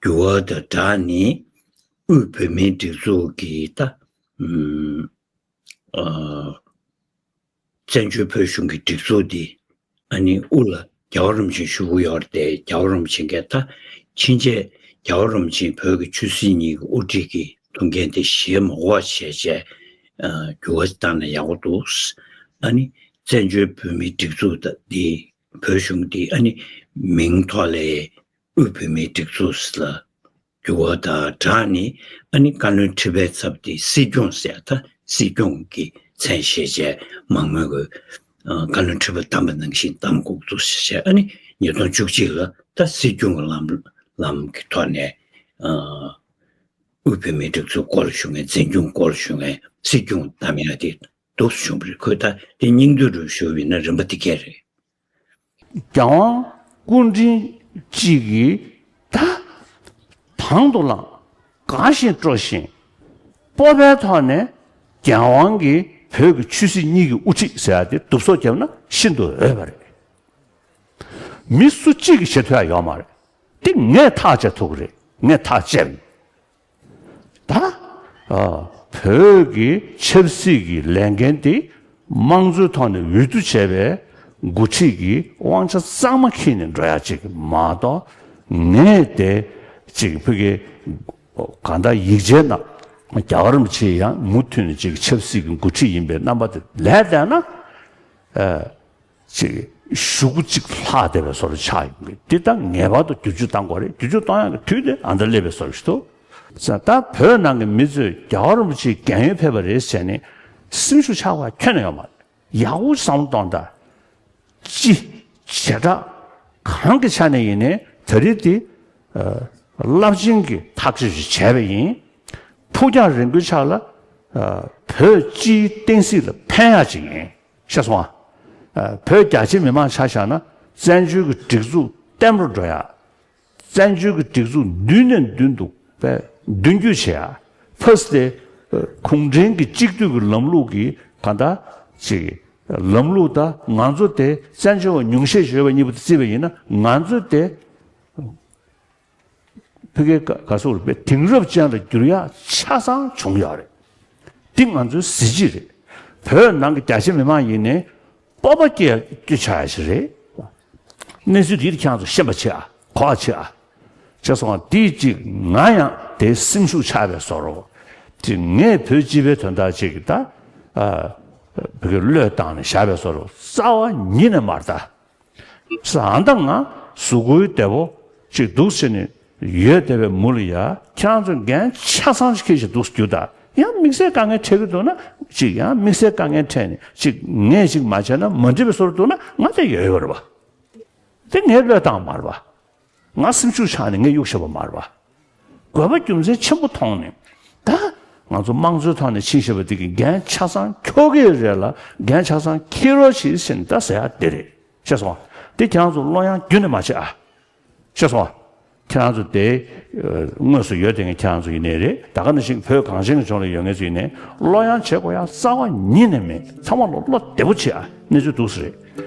འགྱུར་བ་དང་སྦྲགས་ནས་དབུས་བོད་མིའི་སྒྲིག་འཛུགས་ཀྱི་ད་ཨ། བཙན་བྱོལ་བོད་གཞུང་གི་སྒྲིག་འཛུགས་འདི་ཨ་ནི་དབུ་ལ་རྒྱལ་བ་རིན་པོ་ཆེ་བཞུགས་ཡོད་རེད་དེ། རྒྱལ་བ་རིན་པོ་ཆེ་གིས་ད་ཕྱིན་ཆད་རྒྱལ་བ་རིན་པོ་ཆེ་བོད་ཀྱི་ཆོས་སྲིད་གཉིས་ཀྱི་དབུ་ཁྲིད་ཀྱི་ཐུགས་འགན་དེ་བཞེས་མ་དགོས་པ་བྱས་བྱས་འགྱུར་བ་བཏང་ན་ཡག་པོ་འདུག་ཨ་ནི་བཙན་བྱོལ་བོད་མིའི་སྒྲིག་འཛུགས་ད་འདི་བོད་གཞུང་འདི་ཨ་ནི་མིང་ཐོག་ལ་དབུས་བོད་མིའི་སྒྲིག་འཛུགས་ལ་འགྱུར་བ་དང་སྦྲགས་ནས་ཨ་ནི་བཀའ་བློན་ཁྲི་པའི་ཚབ་དེ་སྲིད་སྐྱོང་ཟེར། ད་སྲིད་སྐྱོང་གི་མཚན་བཞེས་བྱས་མང་མོས་ཀྱིས་བཀའ་བློན་ཁྲི་པ་བདམས་པ་ནང་བཞིན་བདམས་དགོས་འདུག་ཟེར་བྱས། ཨ་ནི་ཉིས་སྟོང་བཅུ་གཅིག་ལ་ད་སྲིད་སྐྱོང་གི་ལམ་ལམ་གྱི་ཐོག་ནས་དབུས་བོད་མིའི་སྒྲིག་འཛུགས་སྐོར་ལ་ཞུ་མཁན། འཛིན་སྐྱོང་སྐོར་ལ་ཞུ་མཁན། སྲིད་སྐྱོང་བདམས་ཡ་དེ་འདུག་བྱུང་བ་རེད། ཁོས་ད་དེ་སྙིང་བསྡུས་རུ་ཞུས་པ་ཡིན་ན་རིམ་པ་དེ་གས་རེད། རྒྱལ་དབང་སྐུ་ཕྲེང་གཅིག་གིས་ད་དང་དུ་བླངས་དགའ་བཞིན་སྤྲོ་བཞིན་སྤོབས་པའི་ཐོག་ནས་རྒྱལ་དབང་གིས་བོད་ཀྱི་ཆོས་སྲིད་གཉིས་ཀྱི་དབུ་ཁྲིད་ཟེར་ཡ་དེ་གདུབ་སོ་བརྒྱབ་ན་ཤིན་ཏུ་འོས་པ་རེད། མི་སུ་གཅིག་གིས་བྱེད་ཐུབ་ཡ་ཡོད་མ་རེད། དེ་ངས་ཐག་བཅད་ཐུབ་ཀྱི་རེད། ངས་ཐག་བཅད། ད་ཨ་བོད་ཀྱི་ཆབ་སྲིད་ཀྱི་ལས་འགན་དེ་དམངས་གཙོའི་ཐོག་ནས་འོས་བསྡུ་བྱས་པའི་འགོ་ཁྲིད་ཀྱི་དབང་ཆ་གཙང་མ་འཁྱེར་ནས་འགྲོ་ཡ་ཅིག་མ་གཏོགས། ངས་དེ་ཅིག་ཕ་གི་གང་ལྟར་ཡིག་ཆའི་ནང་རྒྱལ་བ་རིན་པོ་ཆེ་ཡང་མུ་མཐུད་ནས་ཅིག་ཆབ་སྲིད་ཀྱི་འགོ་ཁྲིད་ཡིན་པའི་རྣམ་པ་དེ་ལས་བསྡད་ན། ཨ། ཅིག་གཞུག་གུ་གཅིག་ལྷག་བསྡད་པའི་བཟོ་འདྲ་ཆགས་ཡོང་གི། འདི་ད་ངེས་པར་དུ་བསྒྱུར་བཅོས་གཏང་དགོས་རེད། བསྒྱུར་བཅོས་གཏོང་ཡག་གི་དུས་དེ་ཨ་འདྲ་སླེབས་པའི་བཟོ་འདྲ་ཞིག་འདུག་ད་བོད་ནང་གི་མི་ཚོས་རྒྱལ་བ་རིན་པོ་ཆེ་རྒན་ཡོལ་ཕེབས་པ་རེད་ཟེར་ནས་སེམས་ཤུགས་ཆག་པ་ཁྱོན་ནས་ཡོད་མ་རེད། ཡག་པོ་བསམ་བློ་གཏོང་དང་། སྤྱི་བྱེ་བྲག་གང་གི་ཆ་ནས་ཡིན་ནའི་ད་རེས་འདི་རླབས་ཆེན་གྱི་ཐག་གཅོད་ཅིག་བྱས་པ་ཡིན། ཕུགས་རྒྱང་རིང་པོའི་ཆ་ལ་བོད་སྤྱིའི་བསྟན་སྲིད་ལ་ཕན་ཡག་ཅིག་ཡིན། ཤེས་སོང་ཨ། བོད་རྒྱ་ཆེའི་མི་མང་ཆ་བཞག་ན་བཙན་བྱོལ་གྱི་སྒྲིག་འཛུགས་ བརྟན་པོར་འགྲོ་ཡ། བཙན་བྱོལ་གྱི་སྒྲིག་འཛུགས་མདུན་ནས་མདུན་དུ་པས་མདུན་སྐྱོད་བྱེད་ཡ། ཕ་སི་ཏེ་གུང་ཁྲན་གྱི་གཅིག་སྡུད་ཀྱི་ལམ་ལུགས་ཀྱི་གང་ལྟར་ཅིག་ལམ་ལུགས་དང་ང་ཚོ་དེ་བཙན་བྱོལ་བ་ཉུང་ཤས་ཤིག་ཡོད་པ་གཉིས་པོ་དེ་བརྩིས་པ་ཡིན་ན། ང་ཚོ་དེ་ཕ་གིའི་ག་ག་སོགས་རུ་དེང་རབས་ཅན་ལ་འགྱུར་ཡ་ཆ་ཚང་བྱུང་ཡོད་རེད། འདི་ང་ཚོའི་གཟི་བརྗིད་རེད། བོད་ནང་གི་རྒྱ་ཆེ་མི་མང་ཡིན་ནའི་སྤོབས་པ་སྐྱེ་སྐྱེ་ཆགས་ཡ་ཞིག་རེད། གནས་ཚུལ་འདི་ཁྱེད་རང་ཚོ་ཤེས་པ་བྱེད་ཨ། གོ་བ་བྱེད་ཨ། བྱས་སོང་བ་འདི་གཅིག་ང་ཡང་དེའི་སེམས་ཤུགས་ཆག་པའི་བཟོ་འདྲ། དེ་ངས་བོད་སྤྱི་པའི་དོན་དག་ཅིག་གི་ད་ཨ་བོད་ཀྱི་བློས་བཏང་ནས་བཞག་པའི་བཟོ་འདྲ་རྩ་བ་ཉིད་ནས་མ་རེད་ད། ས་ཨ་ད་ང་གཟུགས་པོའི་བདེ་པོ་ཅིག་འདུག་བྱས་ནས་ཡོད་བསྡད་པའི་མུ་ལ་ཡ། ཁྱེད་རང་ཚོ་འགན་ཆ་ཚང་ཞིག་འཁྱེར་བྱས་འདུག་རྒྱུ་ད། ཡང་དམིགས་བསལ་དཀའ་ངལ་འཕྲད་ཀྱི་འདུག་ན་ཅིག་ཡང་དམིགས་བསལ་དཀའ་ངལ་འཕྲད་ནས་ཅིག་ངས་ཅིག་མ་བྱས་ན་མ་འགྲིག་པའི་བཟོ་འདྲ་འདུག་ན་ང་དེ་ཡོད་ཡོད་རེད་པ། དེ་ངའི་བློས་བཏང་མ་རེད་པ། ང་སེམས་ཤུགས་ཆག་ནས་ངས་གཡུག་བཞག་པ་མ་རེད་པ། དགོས་པ་རྒྱུ་མཚན་ཆེན་པོ་མཐོང་ནས་ད་ང་ཚོ་དམངས་གཙོའི་ཐོག་ནས་ཕྱིན་བཞག་པ་དེ་གི་འགན་ཆ་ཚང་འཁྱོག་གི་རེད་ལ། འགན་ཆ་ཚང་འཁྱེར་རོགས་བྱེད་ཟེར་ནས་ད་ཟེར་ཡ་དེ་རེད། ཤེས་སོང་བ། དེ་ཁྱེད་རང་ཚོ་བློ་ཡང་རྒྱུན་ནས་མ་བྱེད་ཨ། ཤེས་སོང་བ། ཁྱེད་རང་ཚོ་དེ་དངོས་སུ་ཡོད་དེ་ངས་ཁྱེད་རང་ཚོ་ཡིན་ནའི་རེད། ད་ག་ནང་བཞིན་བོད་གངས་ཅན་གྱི་ལྗོངས་ལ་ཡོད་མཁན་ཚོ་ཡིན་ནའི་བློ་ཡང་བྱེད་དགོས་ཡ་རྩ་བ་ཉིད་ནས་མེད། ཚང་མ་ལོ་བློ་བདེ་པོ་བྱེད་ཨ། གནས་ཚུལ་འདུག་སེ་རེད།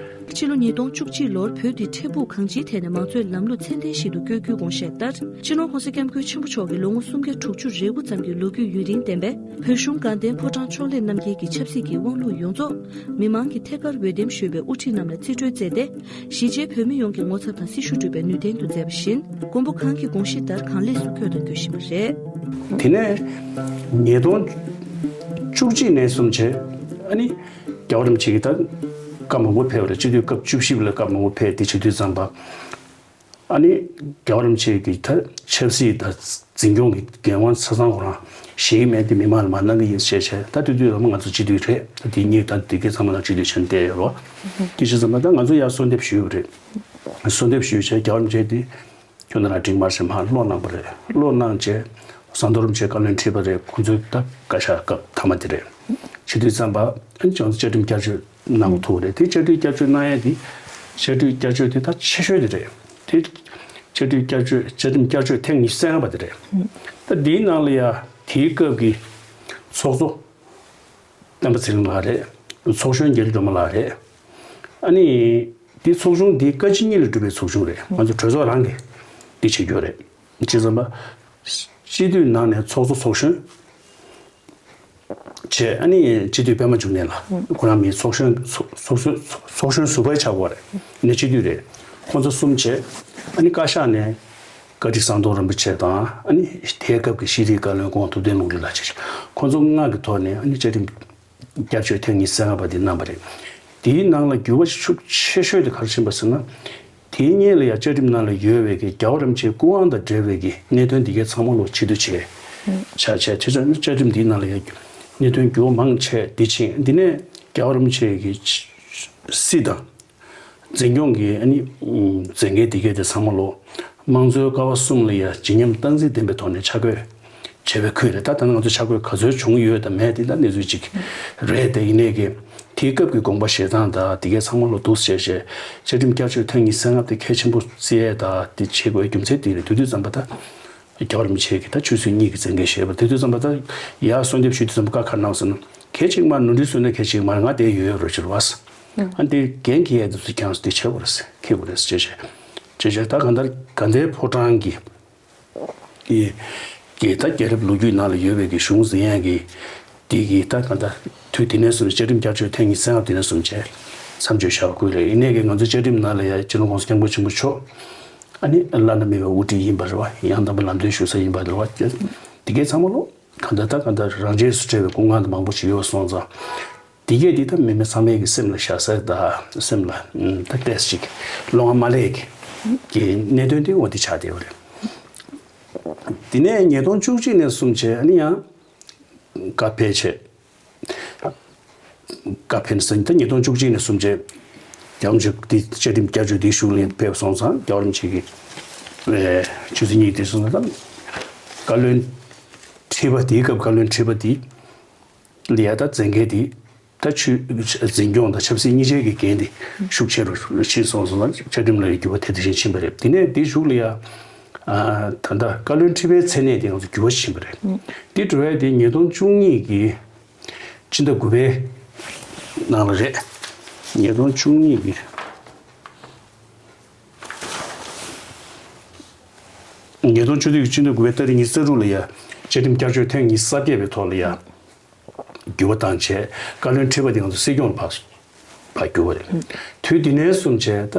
ཕྱི་ལོ་ཉིས་སྟོང་བཅུ་གཅིག་ལོར་བོད་འདི་འཕྲལ་ཕུགས་གང་ཅིའི་ཐད་ནས་མང་གཙོའི་ལམ་ལུགས་ཚད་ལྡན་ཞིག་ཏུ་བསྐྱོད་རྒྱུའི་དགོངས་བཞེས་ལྟར། སྤྱི་ནོར་༸གོང་ས་༸སྐྱབས་མགོན་ཆེན་པོ་མཆོག་གིས་ལོ་ངོ་སུམ་བརྒྱ་དྲུག་ཅུ་རེ་དགུ་ཙམ་གྱི་ལོ་རྒྱུས་ཡུན་རིང་ལྡན་པའི་བོད་གཞུང་དགའ་ལྡན་ཕོ་བྲང་ཕྱོགས་ལས་རྣམ་རྒྱལ་གྱི་ཆབ་སྲིད་ཀྱི་དབང་ལུགས་ཡོངས་རྫོགས་མི་མང་གི་ཐད་ཀར་འོས་འདེམས་ཞུས་པའི་དབུ་ཁྲིད་རྣམས་ལ་རྩིས་སྤྲོད་མཛད་དེ། གཞིས་བྱེས་བོད་མི་ཡོངས་ཀྱི་ངོ་ཚབ་དང་སྲི་ཞུ་སྒྲུབ་པའི་ནུས་ལྡན་དུ་མཛད་པ་བཞིན། མགོན་པོ་གང་གི་དགོངས་གཞི་ལྟར་གང་ལེགས་སུ་འཁྱོལ་དང་འཁྱོལ་བཞིན་པ་རེད། དེ་ནས་ཉིས་སྟོང་བཅུ་གཅིག་ནས་བཟུང་བྱས་ཨ་ནི་རྒྱལ་བ་རིན་པོ་ཆེ་གིས་ད་བཀའ་མང་པོ་ཕེབས་པ་རེད། སྤྱི་འཐུས་སྐབས་བཅུ་བཞི་པ་ལ་བཀའ་མང་པོ་ཕེབས་ཏེ་བྱེད་དུས་ཙམ་པ། ཨ་ནི་རྒྱལ་བ་རིན་པོ་ཆེ་གིས་ད་ཆབ་སྲིད་དང་འཛིན་སྐྱོང་གི་འགན་དབང་ཆ་ཚང་ཁོ་རང་བཞེས་ཀྱི་མེད་དེ་མི་མང་ལ་མར་གནང་གི་ཡིན་ཞེས་བྱས། ད་དེ་དུས་ལ་ང་ཚོ་སྤྱི་འཐུས་རེད། ད་དེ་གཉིས་ད་དེ་གའི་ཚང་མ་ལ་སྤྱི་འཐུས་བྱས་ནས་བསྡད་ཡོད་རོ། དེ་བྱས་ཙམ་པ་ད་ང་ཚོ་ཡར་གསོལ་འདེབས་ཞུས་པ་རེད། གསོལ་འདེབས་ཞུས་བྱས་རྒྱལ་བ་རིན་པོ་ཆེ་དེ་ཁྱོད་ན་རང་འགྲིག་མ་རེད་ཟེར་མར་བློ་གནང་པ་རེད། བློ་གནང་བྱས་ཟམ་གདོང་རིན་པོ་ཆེ་བཀའ་བློན་ཁྲི་པ་རེད། ཁོང་ཚོའི་ད་བཀའ་ཤག་སྐབས་མཐའ་མ་དེ་རེད། བྱེད་དུས་ཙམ་པ་ཨ་ནི་ང་ཚོ་བཅའ་ཁྲིམས་བསྐྱར་བཅོས་གནང་དགོས་ཐུག་རེད། དེ་བཅའ་ཁྲིམས་བསྐྱར་བཅོས་གནང་ཡས་དེ་བཅའ་ཁྲིམས་བསྐྱར་བཅོས་དེ་ད་ཆེ་ཤོས་དེ་རེད། དེ་བཅའ་ཁྲིམས་བསྐྱར་བཅོས་བཅའ་ཁྲིམས་བསྐྱར་བཅོས་ཐེངས་ཉི་ཤུ་རྩ་ལྔ་པ་དེ་རེད། ད་དེའི་ནང་ལ་ཡ་དེའི་སྐབས་ཀྱི་ཚོགས་གཙོ་སྤེན་པ་ཚེ་རིང་ལགས་རེད། ཚོགས་གཞོན་རྒྱ་རི་སྒྲོལ་མ་ལགས་རེད། ཨ་ནི་དེ་ཚོགས་ཆུང་དེ་བཀའ་སྤྱི་གཉིས་ལས་གྲུབ་པའི་ཚོགས་ཆུང་རེད། ང་ཚོ་གྲོས་ཚོགས་རང་གིས་དེ་བྱེད་རྒྱུ་རེད། བྱས་ཙང་པ་སྤྱི་འཐུས་ནང་ནས་ཚོགས་གཙོ་ཚོགས་གཞོན། བྱས་ཨ་ནི་སྤྱི་འཐུས་པད་མ་འབྱུང་གནས་ལགས། ཁོ་རང་མི་ཚོགས་གཞོན་ཚོགས་ཚོགས་ཚོགས་ཚོགས་གཞོན་ཟུར་པ་ཆགས་ཡོད་རེད། ནས་སྤྱི་འཐུས་རེད། ཁོང་ཚོ་གསུམ་བྱས། ཨ་ནི་བཀའ་ཤག་ནས་བཀའ་ཁྲི་ཟམ་གདོང་རིན་པོ་ཆེ་དང་ཨ་ནི་དེའི་སྐབས་ཀྱི་ཤེས་རིག་བཀའ་བློན་སྐུ་ངོ་ཐུབ་བསྟན་ལུང་རིགས་ལགས་བཅས་ཁོང་ཚོ་ལྔ་གི་ཐོག་ནས་ཨ་ནི་བཅའ་ཁྲིམས་བསྐྱར་བཅོས་ཐེངས་ཉི་ཤུ་རྩ་ལྔ་པ་འདི་གནང་བ་རེད། དེའི་ནང་ལ་འགྱུར་བ་ཤུགས་ཆེ་ཤོས་དེ་ག་རེ་ཕྱིན་པ་ཟེར་ན། དེའི་སྔོན་ལ་ཡང་བཅའ་ཁྲིམས་ནང་ལ་ཡོད་པའི་གི་རྒྱལ་བ་རིན་པོ་ཆེའི་སྐུ་དབང་དང་འབྲེལ་བའི་གི་གནད་དོན་འདི་གའི་ཚང་མ་ལོ་ཕྱིར་བསྡུ་བྱས། ཆ་བྱས་བྱས་ཙང་བཅའ་ཁྲིམས་འདིའི་ནང་ལ་ཡང་གནད་དོན་འགྱུར་བ་མང་ཆེ་འདི་ཕྱིན། འདི་ནས་རྒྱལ་བ་རིན་པོ་ཆེ་གི་སྲིད་དང་འཛིན་སྐྱོང་གི་ཨ་ནི་མཛད་འགན་འདི་གའི་དེ་ཚང་མ་ལོ་དམངས་གཙོའི་ཀ་བ་གསུམ་ལ་ཡང་བརྗིད་ཉམས་སྟངས་འཛིན་ལྡན་པའི་ཐོག་ནས་ཆ་བགོས་བྱས་པའི་ཁུལ་རེད། ད་ད་ནང་ང་ཚོ་ཆ་བགོས་ག་ཚོད་བྱུང་ཡོད་དང་མེད་དེ་ད་གནས་ཚུལ་གཅིག་རེད། དེ་ཡིན་ནའི་གི་དེའི་སྐབས་ཀྱི་དགོངས་པ་བཞེས་སྟངས་དང་དེ་གའི་ཚང་མ་ལོ་འདུག་སེ་བྱས་བྱས་བཅའ་ཁྲིམས་བསྐྱར་བཅོས་ཐེངས་ཉི་ཤུ་རྩ་ལྔ་པ་དེ་གལ་ཆེན་པོ་བརྩི་ཡས་དང་དེ་བྱེད་དགོས་རྒྱུ་མཚན་དེ་རེད། དེ་དུས་ཙམ་པ་ད་རྒྱལ་བ་རིན་པོ་ཆེ་གིས་ད་ཆོས་སྲིད་གཉིས་ཀྱི་མཛད་འགན་བཞེས་པ་དེ་དུས་ཙམ་པ་ད་ཡར་གསོལ་འདེབས་ཞུ་དུས་ཙམ་པ་བཀའ་ག་རེ་གནང་ཟེར་ན། གལ་ཆེ་གི་མ་རེད། ནོར་འཁྲུལ་བཟོས་ན་གལ་ཆེ་གི་མ་རེད། ང་དེ་ཡོད་ཡོད་རོགས་བྱེད་རོགས། ཨ་འདི་འགན་འཁྱེར་ཡས་དེ་ཚོ་ཁྱེད་རང་ཚོ་དེ་བྱེད་དགོས་རེད་ཟེར། འཁྱེར་དགོས་རེད་ཟེར་བྱས་བྱས་བྱས་བྱས་ད་གང་ལྟར་དགའ་ལྡན་ཕོ་བྲང་གི་གི་གི་ད་རྒྱལ་རབས་ལོ་རྒྱུས་ནང་ལ་ཡོད་པའི་གི་གཞུང་འཛིན་ཡས་ཀྱི་དེ་གི་ད་གང་ལྟར་དུས་དེ་ནས་བཟུང་བཅའ་ཁྲིམས་བསྐྱར་བཅོས་ཐེངས་ཉི་ཤུ་རྩ་ལྔ་པ་དེ་ནས་བཟུང་བྱས་མཚམས་གཅོད་བྱ་བ་ཁུལ་རེད། ཡིན་ནའི་གི་ང་ཚོ་བཅའ་ཁྲིམས་ནང་ལ་ཡ་སྤྱི་ནོར་༸གོང་ས་༸སྐྱབས་མགོན་ཆེན་པོ་མཆོག་ཨ་ནི་བླ་ན་མེད་པའི་དབུ་ཁྲིད་ཡིན་པ་རེད་བ། ཡང་དམ་པ་ལམ་སྟོན་ཞུ་ས་ཡིན་པ་རེད་བ། དེ་གའི་ཚང་མ་ལོ་གང་ལྟར་ད་གང་ལྟར་རང་རྒྱལ་སུ་སྤྲད་པའི་སྐུ་ངལ་དང་མང་པོ་ཞིག་ཡོད་སོང་ཙང་། དེ་གས་དེ་ད་མི་མི་ཚང་མའི་གི་སེམས་ལ་བཞག་ས་ད་སེམས་ལ་ད་ཏོག་ཙམ་ཅིག་བློ་ང་མ་ལེགས་གི་གནད་དོན་དེ་འོ་དེ་ཆགས་བསྡད་པ་རེད། དེ་ནས་ཉིས་སྟོང་བཅུ་གཅིག་ནས་བཟུང་བྱས་ཨ་ནི་ཡང་བཀའ་ཕེབས་བྱས། བཀའ་ཕེབས་ནས་ད་ཉིས་སྟོང་བཅུ་གཅིག་ནས་བཟུང་བྱས་རྒྱལ་བ་རིན་པོ་ཆེ་དེ་བཅའ་ཁྲིམས་བསྐྱར་བཅོས་དེའི་གཞུག་ལ་ཕེབས་སོང་ཙང་རྒྱལ་བ་རིན་པོ་ཆེ་གི་ཆོས་སྲིད་གཉིས་དེ་སོང་ཙང་ད་བཀའ་བློན་ཁྲི་པ་དེའི་སྐབས་བཀའ་བློན་ཁྲི་པ་དེ་ལ་ཡ་ད་མཛད་འགན་དེ་ ད་ཆོས་འཛིན་སྐྱོང་དང་ཆབ་སྲིད་གཉིས་ཆའི་གི་འགན་དེ་ཤུགས་ཆེ་རུ་ཕྱིན་སོང་སོང་ཙང་བཅའ་ཁྲིམས་ལ་འགྱུར་བ་དེ་དེ་བཞིན་ཕྱིན་པ་རེད། དེ་ནས་དེའི་གཞུག་ལ་ཡ་ཨ་ད་ལྟ་བཀའ་བློན་ཁྲི་པའི་མཚན་གནས་དེ་ང་ཚོ་འགྱུར་བ་ཕྱིན་པ་རེད། དེ་འགྲོ་བའི་དེ་ཉིས་སྟོང་བཅུ་གཉིས་ཀྱི་སྤྱི་ཟླ་དགུ་པའི་ནང་ལ་རེད། ཉིས་སྟོང་བཅུ་གཉིས་ཀྱི་ཉིས་སྟོང་བཅུ་དྲུག་གི་སྤྱི་ཟླ་དགུ་པའི་ཏ་རིག་ཉི་ཤུ་རྩ་དྲུག་ལ་ཡ་བཅའ་ཁྲིམས་བསྐྱར་བཅོས་ཐེངས་ཉི་ཤུ་རྩ་བརྒྱད་པའི་ཐོག་ལ་ཡ་འགྱུར་བ་བཏང་བྱས་བཀའ་བློན་ཁྲི་པ་དེ་ང་ཚོ་སྲིད་སྐྱོང་ལ་ཕར་ཕར་གྱུར་པ་རེད། དུས་དེ་ནས་བཟུང་བྱས་ད་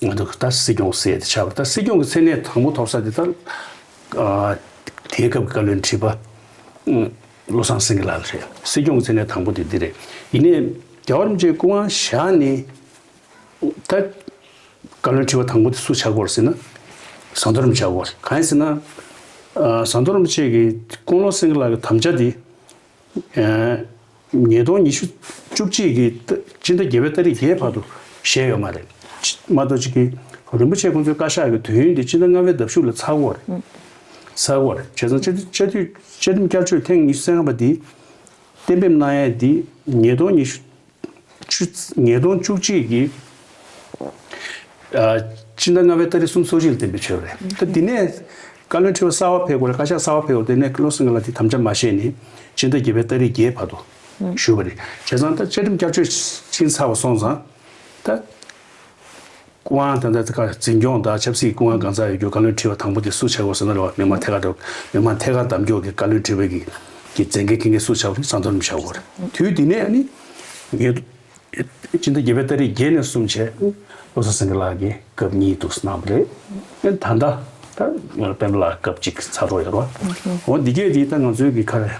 ང་ཚོ་ད་སྲིད་སྐྱོང་ཟེར་ཡ་དེ་ཆགས་པ་རེད། ད་སྲིད་སྐྱོང་གི་མཚན་གནས་དང་པོ་ཐོབ་ས་དེ་ད་དེའི་སྐབས་ཀྱི་བཀའ་བློན་ཁྲི་པ་བློ་བཟང་སེང་གེ་ལགས་རེད། སྲིད་སྐྱོང་གི་མཚན་གནས་དང་པོ་དེ་འདི་རེད། ཡིན་ནའི་རྒྱལ་བ་རིན་པོ་ཆེའི་སྐུ་དབང་བཞག་ནས། ད་བཀའ་བློན་ཁྲི་པ་དང་པོ་དེ་སུ་ཆགས་ཀྱི་ཡོད་རེད་ཟེར་ན། ཟམ་གདོང་རིན་པོ་ཆེ་ཆགས་ཀྱི་ཡོད་རེད། གང་ཡིན་ཟེར་ན། ཨ་ཟམ་གདོང་རིན་པོ་ཆེ་གིས་ཀུན་སློང་སེང་གེ་ལགས་ཀྱི་དམ་བཅའ་དེ་ཨ་ཉིས་སྟོང་ཉི་ཤུ་བཅུ་གཅིག་གི་སྤྱི་ཟླ་བརྒྱད་པའི་ཏ་རིག་བརྒྱད་བར་དུ་བཞེས་ཡོད་མ་རེད། མ་གཏོགས་ཅིག་གིས་རིན་པོ་ཆེ་ཁོང་ཚོའི་བཀའ་ཤག་གི་དུས་ཡུན་དེ་སྤྱི་ཟླ་ལྔ་པའི་ཟླ་མཇུག་ལ་ཚར་གྱི་ཡོད་རེད། ཚར་གྱི་ཡོད་རེད། བྱས་ཙང་སྤྱི་འཐུས་བཅའ་ཁྲིམས་བསྐྱར་བཅོས་ཐེངས་ཉི་ཤུ་རྩ་ལྔ་པ་དེ་གཏན་འབེབས་གནང་ཡས་དེ་ཉིས་སྟོང་ཉི་ཤུ། ཆུ་ཉིས་སྟོང་བཅུ་གཅིག་གི་ཨ་སྤྱི་ཟླ་ལྔ་པའི་ཏ་རིག་སུམ་ཅུ་སོ་གཅིག་ལ་གཏན་འབེབས་བྱས་པ་རེད། ད་དེ་ནས་བཀའ་བློན་ཁྲི་པ་གསར་པ་ཕེབས་དགོས་རེད། བཀའ་ཤག་གསར་པ་ཕེབས་དགོས་རེད། དེ་ནས་བློ་བཟང་སེང་གེ་ལགས་དེ་དམ་བཅའ་མ་བཞེས་ནས་སྤྱི་ཟླ་བརྒྱད་པའི་ཏ་རིག་བརྒྱད་བར་དུ་བཞུགས་པ་རེད། བྱས་ཙང་ད་བཅའ་ཁྲིམས་བསྐྱར་བཅོས་ཕྱིན་ཚར་བ་སོང་ཙང་ད་སྐུ་དབང་ད་ལྟ་ད་ག་འཛིན་སྐྱོང་དང་ཆབ་སྲིད་སྐུ་དབང་གང་ཟག་ཡོད་རྒྱུ་བཀའ་བློན་ཁྲི་པ་དང་པོ་དེ་སུ་ཆགས་དགོས་ཟེར་ན་རེད་བ། མི་མང་ཐད་ཀར་མི་མང་ཐད་ཀར་གདམ་འཇོག་གི་བཀའ་བློན་ཁྲི་པ་གི་གི་མཛད་འགན་འཁྱེར་མཁན་སུ་ཆགས་པ་རེད། ཟམ་གདོང་རིན་པོ་ཆེ་ཆགས་དགོས་རེད། དུས་དེ་ནས་ཨ་ནི་ངས་སྤྱི་ཟླ་བརྒྱད་པའི་ཏ་རིག་བརྒྱད་ནས་བཟུང་བྱས་བློ་བཟང་སེང་གེ་ལགས་ཀྱིས་སྐབས་གཉིས་འདུག་གནང་བ་རེད། ཨ་ནི་ད་ལྟ་ད་ང་ཚོ་སྤེན་པ་ལགས་སྐབས་གཅིག་ཚར་འགྲོ་ཡོད་རེད་བ། འོ་འདི་གས་འདི་ད་ང་ཚོའི་གི་ཁ་རེད།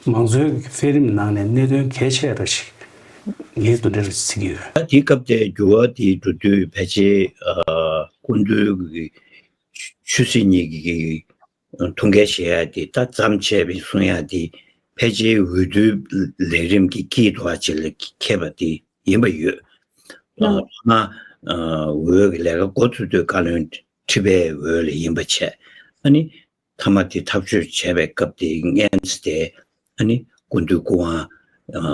མང་གཙོའི་གི་འཕེལ་རིམ་ནང་ནས་གནད་དོན་གལ་ཆེ་ར་ཞིག་ངས་འདི་འདྲ་རེ་བརྩི་གི་ཡོད། ད་དེའི་སྐབས་དེ་འགྱུར་བ་དེ་འགྲོ་དུས་ཕལ་ཆེར་ཨ་སྐུ་མདུན་གྱི་ཆོས་སྲིད་གཉིས་ཀྱི་ཐུགས་འགན་བཞེས་ཡ་དེ་ད་མཚམས་ཆད་པའི་གསུང་ཡ་དེ་ཕལ་ཆེར་འོས་བསྡུའི་ལས་རིམ་གྱི་དཀྱིལ་ཐོག་ཅིག་ལ་འཁེལ་བ་དེ་ཡིན་པ་ཡོད། ལགས། ཨ་ང་ཨ་འོས་ཀྱི་ལས་ཀ་འགོ་ཚུགས་དུས་བཀའ་བློན་ཁྲི་པའི་འོས་ལ་ཡིན་པ་བྱས། ཨ་ནི་མཐའ་མ་དེ་ཐག་གཅོད་བྱས་པའི་སྐབས་དེ་སྔོན་ཚེ་དེ་ཨ་ནི་སྐུ་མདུན་སྐུ་དབང་ཨ་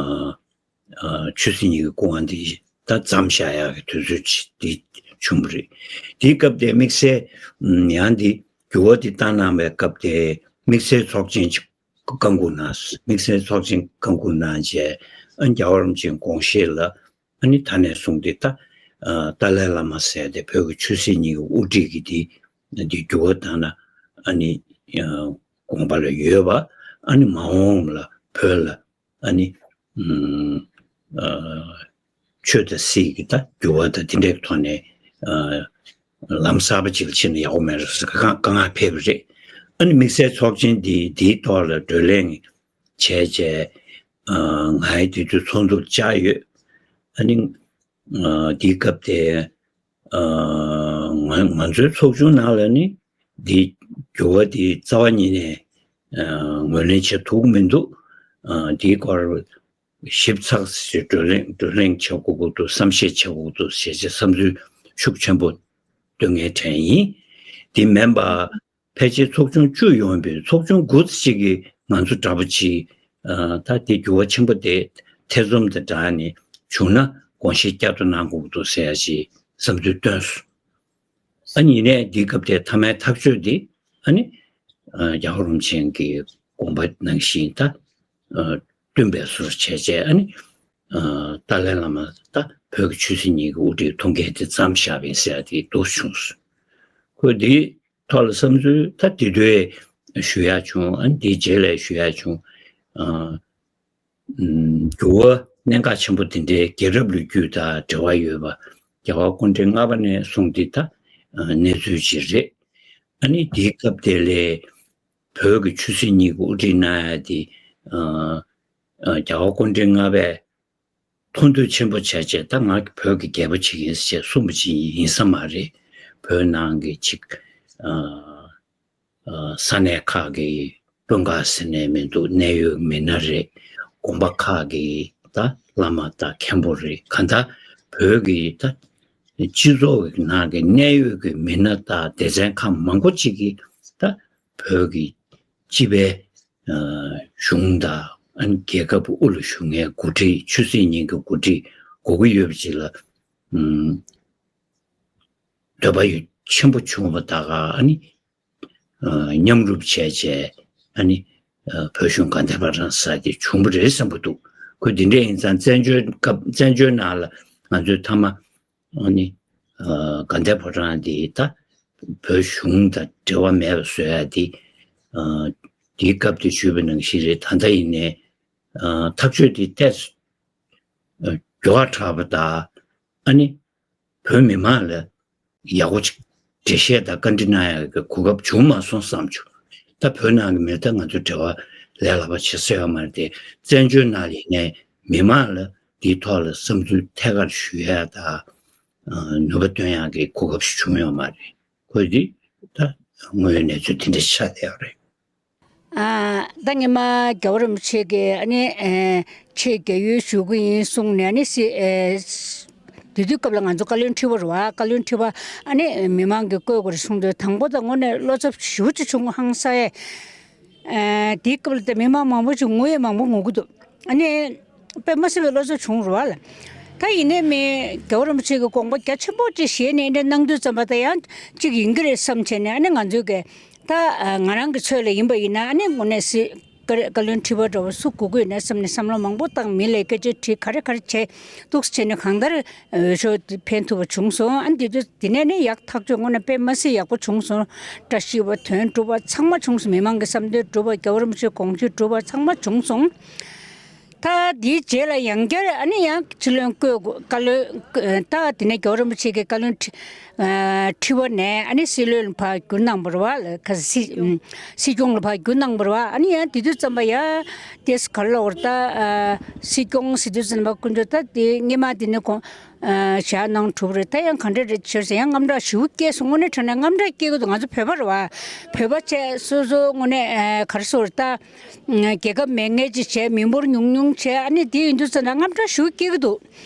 ཨ་ཆོས་སྲིད་གཉིས་ཀྱི་སྐུ་དབང་འདི་ད་མཚམས་བཞག་ཡག་གི་དུས་ཚོད་ཅིག་འདི་བྱུང་བ་རེད། དེའི་སྐབས་དེ་དམིགས་བསལ་ཡང་འདི་འགྱུར་བ་འདི་བཏང་གནང་བའི་སྐབས་དེ་དམིགས་བསལ་ཚོགས་ཆེན་ཅིག་བསྐང་བསྐུར་གནང་། དམིགས་བསལ་ཚོགས་ཆེན་བསྐང་བསྐུར་གནང་རྗེས་ཨ་རྒྱལ་བ་རིན་པོ་ཆེའི་དགོངས་བཞེད་ལ་ཨ་ནི་ད་ནས་བཟུང་སྟེ་ད་ཨ་ཏཱ་ལའི་བླ་མ་ཟེར་ཏེ་བོད་ཀྱི་ཆོས་སྲིད་གཉིས་ཀྱི་དབུ་ཁྲིད་ཀྱི་འདི་འདི་འགྱུར་བ་བཏང་ན་ཨ་ནི་ཨ་དགོངས་པ་ལ་ཡོད་པ། ཨ་ནི་མ་འོངས་ལ་བོད་ལ་ཨ་ནི་ཨ་ཆོས་དང་སྲིད་ཀྱི་ད་འགྱུར་བ་དང་དེ་འདྲའི་ཐོག་ནས་ཨ་ལམ་གསར་པ་ཅིག་ལ་ཕྱིན་ན་ཡག་པོ་མེད་རེད་ཟེར་དཀའ་དཀའ་ངལ་འཕེལ་བ་རེད། ཨ་ནི་དམིགས་བསལ་ཚོགས་ཆེན་འདི་འདིའི་ཐོག་ལ་བགྲོ་གླེང་བྱས་རྗེས་ཨ་ང་ཡི་དེ་དུས་ཚོགས་འདུར་བཅར་ཡོད། ཨ་ནི་ཨ་འདིའི་སྐབས་དེ་ཨ་ང་ང་ཚོའི་ཚོགས་ཆུང་ནང་ལ་ནི་འདི་འགྱུར་བ་འདི་རྩ་བ་ཉིད་ནས་ཨ་ངོས་ལེན་བྱེད་ཐུབ་ཀྱི་མི་འདུག་ཨ་འདིའི་སྐོར་ཞིབ་ཚགས་སུ་བགྲོ་གླེང་བགྲོ་གླེང་བྱེད་དགོས་ཀྱི་འདུག་བསམ་ཤེས་བྱེད་དགོས་ཀྱི་འདུག་ཞེས་བྱས་བསམ་ཚུལ་ཤུགས་ཆེན་པོ་བཏོན་མཁན་དྲན་ཡིན། འདི་མིན་པ་ཕལ་ཆེར་ཚོགས་ཆུང་བཅུ་ཡོང་པའི་ཚོགས་ཆུང་དགུ་ཙམ་ཅིག་གིས་ང་ཚོ་འདྲ་པོ་ཅིག་ཨ་ད་དེ་འགྱུར་བ་ཆེན་པོ་དེ་ཐེ་ཚོམ་དང་སྦྲགས་ནས་བྱུང་ན་དགོངས་བཞེས་བསྐྱར་དུ་གནང་དགོས་ཀྱི་འདུག་ཟེར་ཡ་ཅིག་བསམ་ཚུལ་བཏོན་སོང་། ཨ་ནི་ཡིན་ནའི་འདིའི་སྐབས་དེ་མཐའ་མའི་ཐག་གཅོད་འདི་ཨ་ནི་ཨ་རྒྱལ་བ་རིན་པོ་ཆེ་གི་དགོངས་པ་ནང་བཞིན་ད་ཨ་བསྟུན་པའི་བཟོ་འདྲ་བྱས་བྱས་ཨ་ནི་ཨ་ཏཱ་ལའི་བླ་མ་ད་བོད་ཀྱི་ཆོས་སྲིད་གཉིས་ཀྱི་དབུ་ཁྲིད་ཐུགས་འགན་དེ་མཚམས་བཞག་པ་ཡིན་ཟེར་ཡ་དེ་འདུག་བྱུང་སོང་། ཁོས་འདིའི་ཐོག་ལ་བསམ་ཚུལ་ད་དེ་དུས་ཞུ་ཡག་བྱུང་། ཨ་ནི་དེའི་རྗེས་ལ་ཞུ་ཡག་བྱུང་། ཨ་ཨམ་འགྱུར་བ་གནད་འགག་ཆེན་པོ་དེ་འདྲའི་རྒྱལ་རབས་ལོ་རྒྱུས་དང་འབྲེལ་བ་ཡོད་པ་རྒྱལ་བ་སྐུ་ཕྲེང་ལྔ་པ་ནས་བཟུང་སྟེ་ད་ཨ་གནས་ཚུལ་ཅིག་རེད། ཨ་ནི་དེའི་སྐབས་དེ་ལས་བོད་ཀྱི་ཆོས་སྲིད་གཉིས་ཀྱི་དབུ་ཁྲིད་གནང་ཡ་དེ་ཨ་ཨ་རྒྱལ་བ་སྐུ་ཕྲེང་ལྔ་པས་མཐོང་ཐོས་ཆེན་པོ་བྱས་བྱས་ད་ང་བོད་ཀྱི་རྒྱལ་པོ་ཅིག་ཡིན་ཟེར་གསུངས་པ་ཅིག་ཡིན་ས་མ་རེད། བོད་ནང་གི་ཅིག་ཨ་ཨ་ས་གནས་ཁག་གི་དཔོན་ཁག་ཟེར་ནས་མི་འདུག་གནད་ཡོད་མི་སྣ་རེད། དགོན་པ་ཁག་གི་ད་བླ་མ་དང་མཁན་པོ་རེད། གང་ལྟར་བོད་ཀྱི་ད་སྤྱི་ཚོགས་ཀྱི་ནང་གི་གནད་ཡོད་ཀྱི་མི་སྣ་དང་སྡེ་ཚན་ཁག་མང་པོ་ཅིག་གིས་ད་བོད་ཀྱི་སྤྱི་པའི་ཨ་གཞུང་དང་ ཨ་ནི་རྒྱལ་ཁབ་དབུ་ལ་བཞུགས་མཁན་འགོ་ཁྲིད་ཆོས་སྲིད་གཉིས་ཀྱི་འགོ་ཁྲིད་དགོས་ཀྱི་ཡོད་པ་ཅིག་ལ་ཨམ་འདོད་པ་ཡོད་ཆེན་པོ་བྱུང་བ་ད་ག་ཨ་ནི་ཨ་མཉམ་རུབ་བྱས་བྱས་ཨ་ནི་ཨ་བོད་གཞུང་དགའ་ལྡན་ཕོ་བྲང་ཟེར་དེ་བྱུང་བ་རེད་བསམ་གྱི་འདུག་ཁོས་འདི་འདྲ་ཡིན་ཙང་བཙན་བྱོལ་སྐབས་བཙན་བྱོལ་ནང་ལ་ང་ཚོས་མཐའ་མ་ཨ་ནི་ཨ་དགའ་ལྡན་ཕོ་བྲང་འདི་ད་བོད་གཞུང་དང་འབྲེལ་བ་མེད་པ་བཟོ་ཡ་འདི་ཨ་འདིའི་སྐབས་དེ་ཞུས་པ་ནང་བཞིན་རེད། ད་ལྟ་ཡིན་ནའི་ཨ་ཐག་གཅོད་འདི་ཏོག་ཙམ་ཨ་མགྱོགས་དྲགས་པ་དང་ཨ་ནི་བོད་མི་མང་ལ་ཡག་པོ་ཅིག་འགྲེལ་བཤད་དང་བཀའ་འདྲི་གནང་ཡག་གི་གོ་སྐབས་བྱུང་མ་སོང་བསམ་བྱུང་། ད་བོད་ནང་གི་མི་ད་ང་ཚོ་འབྲེལ་བ་ལས་སླ་པོ་བྱེད་ས་ཡོད་མ་རེད་དེ། བཙན་བྱོལ་ནང་ལ་ཡིན་ནའི་མི་མང་ལ་འདིའི་ཐོག་ལ་བསམ་ཚུལ་ཐད་ཀར་ཞུ་ཡ་དང་ནུས་པ་བཏོན་ཡག་གི་གོ་སྐབས་ཤིག་བྱུང་ཡོད་མ་རེད། ཁོས་འདི་ད་དངོས་ཡོད་གནས་ཚུལ་དེ་འདྲ་ཆགས་བསྡད་ཡོད་རེད། ཨ། ད་ངས་མ་རྒྱལ་བ་རིན་པོ་ཆེ་གིས་ཨ་ནི་ཨེ་ཆེད་རྒྱ་ཡོལ་ཞུ་གི་ཡིན་གསུངས་ནས་ཨ་ནི་སི་ཨེ་དེ་དུས་སྐབས་ལ་ང་ཚོ་བཀའ་བློན་ཁྲི་པ་རེད་བ། བཀའ་བློན་ཁྲི་པ་ཨ་ནི་མི་མང་གིས་བསྐོས་དགོས་རེད་གསུངས་དུས་དང་པོ་ད་དངོས་གནས་བློ་འཚབ་ཞེ་པོ་ཅིག་བྱུང་ཧང་སངས་ཡས། ཨེ་དེའི་སྐབས་ལ་ད་མི་མང་མང་པོ་ཅིག་ངུ་ཡས་མང་པོ་ངུ་གི་འདུག་ཨ་ནི་དཔེ་མ་སྲིད་པའི་བློ་འཚབ་བྱུང་རེད་བ་ལ། ད་ཡིན་ནའི་མི་རྒྱལ་བ་རིན་པོ་ཆེ་གི་དགོངས་པ་རྒྱ་ཆེན་པོ་ཅིག་བཞེས་ནས་འདི་གནང་དུས་ཙམ་པ་ད་ཡང་ཅིག་ཡིན་གི་རེད་བསམ་བྱས་ནས་ཨ་ནི་ང་ཚོས་གི་ད་ང་རང་གི་ཚོད་ལ་ཡིན་པ་ཡིན་ན་ཨ་ནི་དངོས་གནས་སྲིད་བཀའ་བཀའ་བློན་ཁྲི་པ་འདྲ་བོ་སུ་དགོས་ཀྱི་ཡོད་ན་བསམ་ནས་བསམ་བློ་མང་པོ་བཏང་། མི་ལ་སྐད་ཆ་དྲིས། ག་རེ་ག་རེ་བྱས་འདུག་སེ་བྱས་ནས་གང་ལྟར་འོས་ཤོག་འཕེན་ཐུབ་པ་བྱུང་སོང་། ཨ་ནི་དེ་དུས་དེ་ནས་ནི་ཡག་ཐག་ཆོད་དངོས་གནས་དཔེ་མ་སྲིད་ཡག་པོ་བྱུང་སོང་། བཀྲ་ཤིས་པ་དོན་གྲུབ་པ་ཚང་མ་བྱུང་སོང་། མི་མང་གི་བསམ་དོན་གྲུབ་པ་རྒྱལ་བ་རིན་པོ་ཆེའི་དགོངས་གཞི་གྲུབ་པ་ཚང་མ་བྱུང་སོང་། ད་དེའི་རྗེས་ལ་ཡང་བསྐྱར་ཨ་ནི་ཡང་སྲིད་བློན་བསྐོས་དགོས། བཀའ་བློན་ད་དེ་ནས་རྒྱལ་བ་རིན་པོ་ཆེ་གི་བཀའ་བློན་ཁྲི་ཨ་ཁྲི་པ་ནས་ཨ་ནི་སྲིད་བློན་ལ་ཕར་བསྒྱུར་གནང་བ་རེད་བ། ལ་ཁ་སྲིད་སྲིད་སྐྱོང་ལ་ཕར་བསྒྱུར་གནང་བ་རེད་བ། ཨ་ནི་ཡང་དེ་དུས་ཙམ་པ་ཡ་དེ་ག་རེ་ལབ་དགོས་རེད། ད་ཨ་སྲིད་སྐྱོང་ཟེར་དུས་ཙམ་པ་དཀོན་མཆོག་ད་དེ་སྔོན་མ་དེ་ནས་གོང་ཨ་བཞག་གནང་གྲུབ་རེད། ད་ཡང་ག་འདྲ་རེད་ཟེར་ཡང་དངངས་སྐྲག་ཞེ་པོ་སྐྱེས་སོང་། དངོས་གནས་དྲང་གནས་དངངས་སྐྲག་སྐྱེ་གི་འདུག་ང་ཚོ་བོད་པ་རེད་བ། བོད་པ་བྱས་སོ་སོ་དངོས་གནས་ཨ་ག་རེ་ཟེར་དགོས་རེད། ད། རྒྱལ་ཁབ་མེད་མཁན་ཅིག་བྱས། མི་འབོར་ཉུང་ཉུང་བྱས། ཨ་ནི་དེ་ཡིན་དུས་ཙམ་ན་དངངས་སྐྲག་ཞེ་པོ་སྐྱེ་གི་འདུག་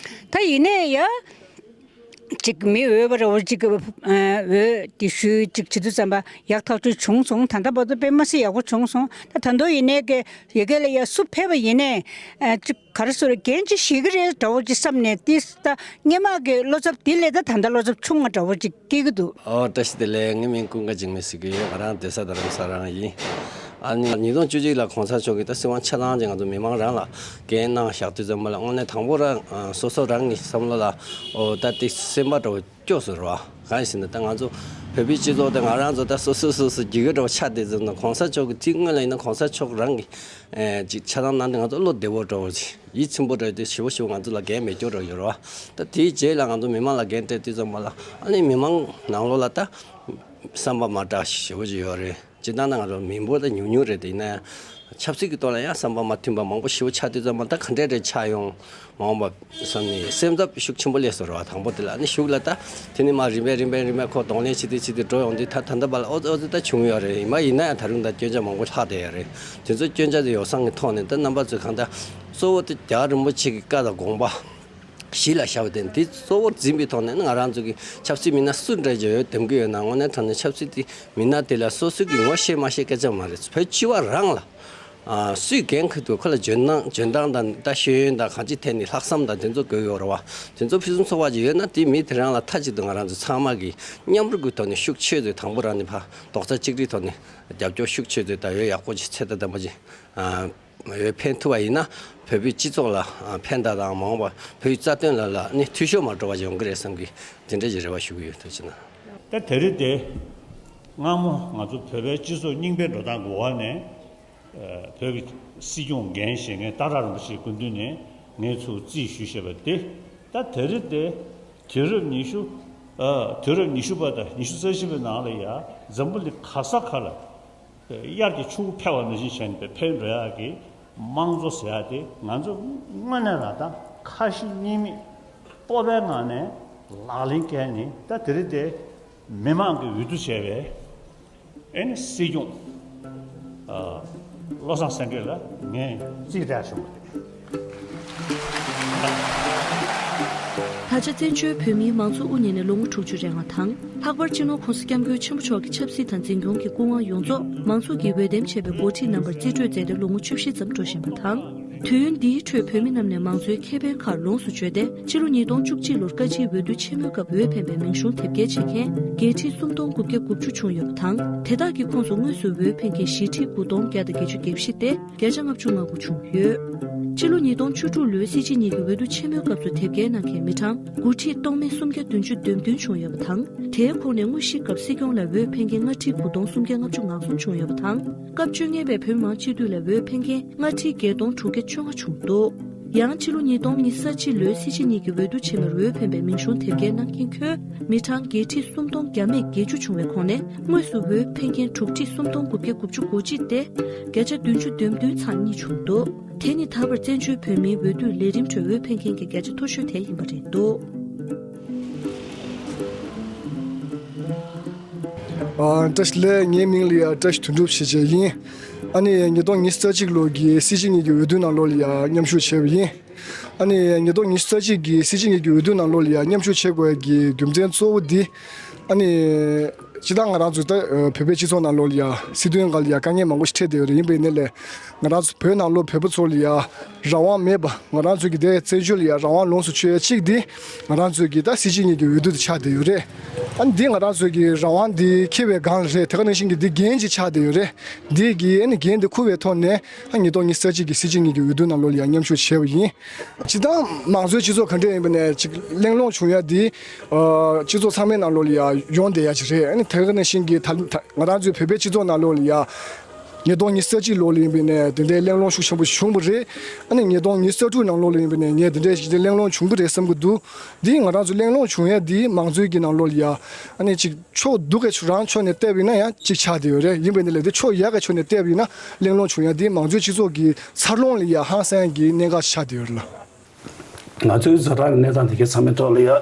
ད་ཡིན་ནའི་ཡ་ཅིག་མི་འོས་པ་རེད་བ། ཅིག་འོས་དེ་ཞུས་ཅིག་བྱེད་དུས་ཙམ་པ་ཡག་ཐག་ཆོད་བྱུང་སོང་། ད་ལྟ་བར་དུ་དཔེ་མ་སྲིད་ཡག་པོ་བྱུང་སོང་། ད་ད་དུང་ཡིན་ནའི་གི་ཡ་གི་ལ་ཡ་སུ་ཕེབས་པ་ཡིན་ནའི་ཅིག་ག་རེ་ཟེར། འགན་ཅིག་བཞེས་ཀྱི་རེད་འདྲ་བོ་ཅིག་བསམ་ནས་དེ་ད་སྔོན་མ་གི་བློ་འཚབ་དེ་ལས་ད་ད་ལྟ་བློ་འཚབ་ཆུང་བ་འདྲ་བོ་ཅིག་སྐྱེ་གི་འདུག་ཨོ་བཀྲ་ཤིས་བདེ་ལེགས། ངའི་མིང་ཀུན་དགའ་འཇིགས་མེད་ཟེར་གྱི་ཡོད། ང་རང་བསྡད་ས་རྡ་རམ་ས་ལ་རང་ཡིན། ཨ་ནི་ཉིས་སྟོང་བཅུ་གཅིག་ལ་གོང་ས་མཆོག་གིས་ད་སྲིད་དབང་ཆ་ཚང་ཅིག་ང་ཚོ་མི་མང་རང་ལ་འགན་གནང་བཞག་དུས་ཙམ་པ་ལ་དངོས་གནས་དང་པོ་རང་སོ་སོ་རང་གི་བསམ་བློ་ལ་ཨོ་ད་དེ་སེམས་པ་འདྲ་བོ་སྐྱོ་སོང་ར། གང་ཡིན་ཟེར་ན་ད་ང་ཚོ་བོད་པའི་སྤྱི་ཚོགས་དེ་ང་རང་ཚོ་ད་སོ་སོ་སོ་སོ་རྒྱུད་སྐུད་འདྲ་བོ་ཆགས་བསྡད་ཙམ་ན་གོང་ས་མཆོག་གིས་དེ་སྔོན་ལ་ཡིན་ན་གོང་ས་མཆོག་རང་གིས་ཅིག་ཆ་ཚང་གནང་དེ་ང་ཚོ་བློ་བདེ་བོ་འདྲ་བོ་ཅིག་ཡིད་ཚིམ་པོ་རེད་དེ། ཞེ་པོ་ཞེ་པོ་ང་ཚོ་ལ་འགན་མེད་སྐྱོ་རོགས་ཡོད་རོགས། ད་དེའི་རྗེས་ལ་ང་ཚོ་མི་མང་ལ་འགན་སྤྲད་དུས་ཙམ་པ་ལ་ཨ་ནི་མི་མང་ནང་ལོགས་ལ་ད་བསམ་པ་མ་འདྲ་ཞེ་པོ་ཅིག་ཡོད་རེད། སྤྱིར་བཏང་ན་ང་ཚོ་མི་འབོར་ད་ཉུང་ཉུང་རེད་དེ། ཡིན་ན་ཡང་ཆབ་སྲིད་ཀྱི་ཐོག་ལ་ཡང་བསམ་པ་མ་མཐུན་པ་མང་པོ་ཞེ་པོ་ཆགས་དུས་ཙམ་པ་ད་ག་འདྲས་རེད་ཆགས་ཡོང་མ་འོངས་པ་བསམ་ནས་སེམས་འཚབ་ཤུགས་ཆེན་པོ་སླེབས་སོང་ར་བ། དང་པོ་དེ་ལ་ཨ་ནི་གཞུག་ལ་ད་དེ་ནས་མར་རིམ་པས་རིམ་པས་རིམ་པས་ཁོ་གདོང་ལེན་བྱེད་དུས་བྱེད་དུས་འགྲོ་ཡོང་དུས་ད་ད་ལྟ་བར་ལ་ཨོ་ཙི་ཨོ་ཙི་ད་བྱུང་ཡོད་རེད། ཡིན་པ་ཡིན་ན་ཡང་ད་རུང་ད་སྐྱོན་ཆ་མང་པོ་ལྷག་བསྡད་ཡོད་རེད། དེ་ཚོ་སྐྱོན་ཆ་དེ་ཡོ་བསྲང་གི་ཐོག་ནས་ད་རྣམ་པ་ཚོས་གང་ལྟར་གཙོ་བོ་དེ་རྒྱལ་བ་རིན་པོ་ཆེ་གི་བཀའ་དང་དགོངས་པ་གཞི་ལ་བཞག་པ་དེ་འདི་གཙོ་བོར་འཛིན་པའི་ཐོག་ནས་ང་རང་ཚོ་གི་ཆབ་སྲིད་མི་སྣ་སུ་འདྲ་ཅིག་འོས་འདེམས་ཀྱི་ཡོད་ན་དངོས་གནས་དྲང་གནས་ཆབ་སྲིད་དེ་མི་སྣ་དེ་ལ་སོ་སོ་གི་ངོ་ཤེས་མ་ཤེས་སྐད་ཆ་མ་རེད། བོད་སྤྱི་བ་རང་ལ་ཨ་སུས་འགན་འཁུར་འདུག་ཁོ་ལ་འཇོན་ཐང་འཇོན་ཐང་དང་ད་ཤེས་ཡོན་དང་གང་ཅི་ཐད་ནས་ལྷག་བསམ་དང་དེ་ཚོ་དགོས་ཡོད་རེད་བ། དེ་ཚོ་ཕུན་སུམ་ཚོགས་པ་ཅིག་ཡོད་ན་དེ་མི་དེ་རང་ལ་མཐའ་གཅིག་ཏུ་ང་རང་ཚོ་ཚང་མ་གི་མཉམ་རུབ་ཀྱི་ཐོག་ནས་ཤུགས་ཆེ་ཚོས་དང་པོ་རང་ནས་ཕར་རྡོག་རྩ་གཅིག་སྒྲིལ་ཐོག་ནས་རྒྱབ་སྐྱོར་ཤུགས་ཆེ་ཚོས་ད་ཡོད་ཡག་པོ་ཅིག་ཚད་ལྡན་ལྡན་པ་ཅིག་ཨ། འོས་འཕེན་ཐུབ་པ་ཡིན་ན་བོད་པའི་སྤྱི་ཚོགས་ལ་ཕན་བཏགས་དང་མ་འོངས་པ་བོད་ཀྱི་རྩ་དོན་ལ་ལ་ནི་འཐུས་ཤོར་མ་འགྲོ་བ་ཅིག་ཡོང་གི་རེད་བསམ་གི་དེ་འདྲ་ཅིག་རེ་བ་ཞུ་གི་ཡོད། ཐུགས་རྗེ་གནང་། ད་དེ་རིང་དེ་སྔ་མོ་ང་ཚོ་བོད་པའི་སྤྱི་ཚོགས་རྙིང་པའི་འགྲོ་སྟངས་གི་འོག་ནས་བོད་ཀྱི་སྲིད་སྐྱོང་འགན་བཞེས་མཁན་སྟག་བྲག་རིན་པོ་ཆེའི་སྐུ་མདུན་ནས་ངས་ཚུར་རྩིས་ཞུས་བཞག་པ་དེ། ད་དེ་རིང་དེ་དུས་རབས་ཉི་ཤུ་ཨ་དུས་རབས་ཉི་ཤུ་པ་དང་ཉི་ཤུ་རྩ་བཞི་པའི་ནང་ལ་ཡ་འཛམ་བུ་གླིང་ག་ས་ག་ལ་དབྱར་གྱི་ཆུ་བོ་འཕེལ་བ་ནང་བཞིན་བྱས་ནས་འཕེལ་འགྲོ་ཡག་གི་དམངས་གཙོ་ཟེར་ཡག་དེ་ང་ཚོ་དངོས་གནས་རང་ད་ཁ་ཞེ་གཉིས་མེད་སྤོབས་པའི་ངང་ནས་ལག་ལེན་བཀལ་ནས། ད་དེ་རིང་དེ་མི་མང་གི་འོས་བསྡུ་བྱས་པའི་ཨེ་ནི་སྲིད་སྐྱོང་ཨ་བློ་བཟང་སེང་གེ་ལ་ངས་རྩིས་སྤྲད་བྱུང་བ་རེད། ད་ཆ་བཙན་བྱོལ་བོད་མིའི་མང་གཙོ་དབུ་བརྙེས་ནས་ལོ་ངོ་དྲུག་ཅུ་རེ་ལྔ་དང་། ལྷག་པར་སྤྱི་ནོར་༸གོང་ས་༸སྐྱབས་མགོན་ཆེན་པོ་མཆོག་གི་ཆབ་སྲིད་དང་འཛིན་སྐྱོང་གི་སྐུ་དབང་ཡོངས་རྫོགས་མང་ཚོགས་ཀྱིས་འོས་འདེམས་བྱས་པའི་འགོ་ཁྲིད་རྣམ་པར་རྩིས་སྤྲོད་མཛད་དེ་ལོ་ངོ་བཅུ་བཞི་ཙམ་འགྲོ་བཞིན་པ་དང་། དུས་ཡུན་འདིའི་ཁྲོད་བོད་མི་རྣམས་ནས་མང་གཙོའི་ཁེ་ཕན་ཁག་ལོངས་སུ་སྤྱོད་དེ། ཕྱི་ལོ་ཉིས་སྟོང་བཅུ་གཅིག་ལོར་བཀའ་སྤྱིའི་འོས་བསྡུ་ཆེན་མོའི་སྐབས་འོས་འཕེན་པའི་མིང་གཞུང་དེབ་སྐྱེལ་བྱེད་མཁན་འགན་འཁྲི་སུམ་སྟོང་དགུ་བརྒྱ་དགུ་བཅུ་བྱུང་ཡོད་པ་དང་། དེ་དག་གི་ཁོངས་སུ་དངོས་སུ་འོས་འཕེན་མཁན་བཞི་ཁྲི་དགུ་སྟོང་བརྒྱ་དང་བརྒྱད་ཅུ་གྱ་བཞི་སྟེ། བརྒྱ་ཆ་ལྔ་བཅུ་ང་དགུ་བྱུང་ཡོད། ཕྱི་ལོ་ཉིས་སྟོང་བཅུ་དྲུག་ལོའི་སྲིད་སྤྱི་གཉིས་ཀྱི་འོས་བསྡུ་ཆེན་མོའི་སྐབས་སུ་དེབ་སྐྱེལ་གནང་མཁན་མི་གྲངས་དགུ་ཁྲི་སྟོང་མེད་སུམ་བརྒྱ་བདུན་ཅུ་དོན་བདུན་བྱུང་ཡོད་པ་དང་། དེའི་ཁོངས་ནས་དངོས་གཞིའི་སྐབས་སྲིད་སྐྱོང་ལ་འོས་འཕེན་མཁན་ལྔ་ཁྲི་དགུ་སྟོང་སུམ་བརྒྱ་ལྔ་བཅུ་ང་གསུམ་བྱུང་ཡོད་པ་དང་། སྐབས་བཅོ་ལྔ་པའི་བོད་མི་མང་སྤྱི་འཐུས་ལ་འོས་འཕེན་མཁན་ལྔ་ཁྲི་བརྒྱད་སྟོང་དྲུག་བརྒྱ་བཅོ་ལྔ་བྱུང་འདུག། ཡང་ཕྱི་ལོ་ཉིས་སྟོང་ཉི་ཤུ་རྩ་གཅིག་ལོའི་སྲིད་སྤྱི་གཉིས་ཀྱི་འོས་བསྡུ་ཆེན་མོར་འོས་འཕེན་པའི་མིང་གཞུང་དེབ་སྐྱེལ་གནང་མཁན་ཁྱོན་མི་གྲངས་བརྒྱད་ཁྲི་སུམ་སྟོང་བརྒྱ་མེད་བརྒྱད་ཅུ་བྱུང་བའི་ཁོངས་ནས་དངོས་སུ་འོས་འཕེན་མཁན་དྲུག་ཁྲི་སུམ་སྟོང་དགུ་བརྒྱ་དགུ་བཅུ་གོ་གཅིག་སྟེ། བརྒྱ་ཆ་བདུན་ཅུ་དོན་བདུན་ཚེག་གཉིས་བྱུང་འདུག། དེ་ནི་ད་བར་བཙན་བྱོལ་བོད་མིའི་འོས་བསྡུའི་ལས་རིམ་ཁྲོད་འོས་འཕེན་མཁན་གྱི་བརྒྱ་ཆ་མཐོ་ཤོས་དེ་ཡིན་པ་རེད་འདུག། ཨ། བཀྲ་ཤིས་བདེ་ལེགས། ངའི་མིང་ལ་ཡ་བཀྲ་ཤིས་དོན་གྲུབ་ཞེས་བྱ་ཡིན། ཨ་ནི་ཉིས་སྟོང་ཉི་ཤུ་རྩ་གཅིག་ལོ་གི་སྲིད་སྤྱི་གཉིས་ཀྱི་འོས་བསྡུ་ནང་ལོགས་ལ་ཡ་མཉམ་ཞུགས་བྱས་པ་ཡིན། ཨ་ནི་ཉིས་སྟོང་ཉི་ཤུ་རྩ་གཅིག་གི་སྲིད་སྤྱི་གཉིས་ཀྱི་འོས་བསྡུ་ནང་ལོགས་ལ་ཡ་མཉམ་ཞུགས་བྱེད་དགོས་ཡ་གི་རྒྱུ་མཚན་གཙོ་བོ་འདི། ཨ་ནི་སྤྱིར་བཏང་ང་རང་ཚོ་ད་བོད་པའི་སྤྱི་ཚོགས་ནང་ལོགས་ལ་ཡ་སྲིད་དོན་སྒང་ལ་ཡ་དཀའ་ངལ་མང་པོ་ཞིག་འཕྲད་བསྡད་ཡོད་རེད། ཡིན་པའི་ནི་ལས་ང་རང་ཚོ་བོད་ནང་ལོགས་བོད་པ་ཚོ་ལ་ཡ་རང་དབང་མེད་པ། ང་རང་ཚོ་གི་དེ་བཙན་བྱོལ་ལ་ཡ་རང་དབང་ལོངས་སུ་སྤྱོད་ཡ་གཅིག་འདི་ང་རང་ཚོ་གི་ད་སྲིད་སྤྱི་གཉིས་ཀྱི་འོས་བསྡུ་དེ་ཆགས་བསྡད་ཡོད་རེད། ཨ་ནི་འདི་ང་རང་ཚོ་གི་རང་དབང་འདི་འཁྱེར་བའི་སྒང་ལ་རེད། དེ་ག་ནང་བཞིན་གི་འདི་འགན་ཅིག་ཆགས་བསྡད་ཡོད་རེད། འདི་གི་ཨ་ནི་འགན་འདི་འཁུར་བའི་ཐོག་ནས་ཨ་ཉིས་སྟོང་ཉི་ཤུ་རྩ་གཅིག་གི་སྲིད་སྤྱི་གཉིས་ཀྱི་འོས་བསྡུ་ནང་ལོགས་ལ་ཡ་མཉམ་ཞུགས་བྱས་པ་ཡིན། སྤྱིར་བཏང་མང་གཙོའི་སྤྱི་ཚོགས་ག་འདྲ་ཡིན་པ་ནས་ཅིག་གླེང་སློང་བྱུང་ཡ་འདི། ཨ། སྤྱི་ཚོགས་ཚང་མའི་ནང་ལོགས་ལ་ཡ་ཡོང་བསྡད་ཡ་ཅིག་རེད། ཨ་ནི་དེ་ག་ནང་བཞིན་གྱི་ད་ད་ང་རང་ཚོའི་བོད་པའི་སྤྱི་ཚོགས་ནང་ལོགས་ལ་ཡ་ཉིས་སྟོང་ཉི་ཤུ་རྩ་གཅིག་ལོ་ལ་ཡིན་པ་ནས་དེ་འདྲའི་གླེང་སློང་ཤུགས་ཆེན་པོ་བྱུང་བ་རེད། ཨ་ནི་ཉིས་སྟོང་ཉི་ཤུ་རྩ་དྲུག་ནང་ལོགས་ལ་ཡིན་པ་ནས་ངས་དེ་འདྲའི་ཞིག་གླེང་སློང་བྱུང་གི་རེད་བསམ་གྱི་འདུག། འདི་ང་རང་ཚོ་གླེང་སློང་བྱུང་ཡ་འདི་མང་གཙོའི་གི་ནང་ལོགས་ལ་ཡ་ཨ་ནི་ཅིག་ཕྱོགས་སྡུག་གི་རང་ཕྱོགས་ནས་བལྟས་པ་ཡིན་ན་ཡང་ཅིག་ཆགས་བསྡད་ཡོད་རེད། ཡིན་པ་ཡིན་ན་ལས་དེ་ཕྱོགས་ཡག་གི་ཕྱོགས་ནས་བལྟས་པ་ཡིན་ན་གླེང་སློང་བྱུང་ཡ་འདི་མང་གཙོའི་སྤྱི་ཚོགས་ཀྱི་འཚར་ལོངས་ལ་ཡ་ཧང་སང་གི་གནད་འགག་ཆགས་བསྡད་ཡོད་རེད་ལ། ང་ཚོའི་ཛ་དྲག་གི་གནས་སྟངས་དེ་གའི་ཚང་མའི་ཐོག་ལ་ཡ་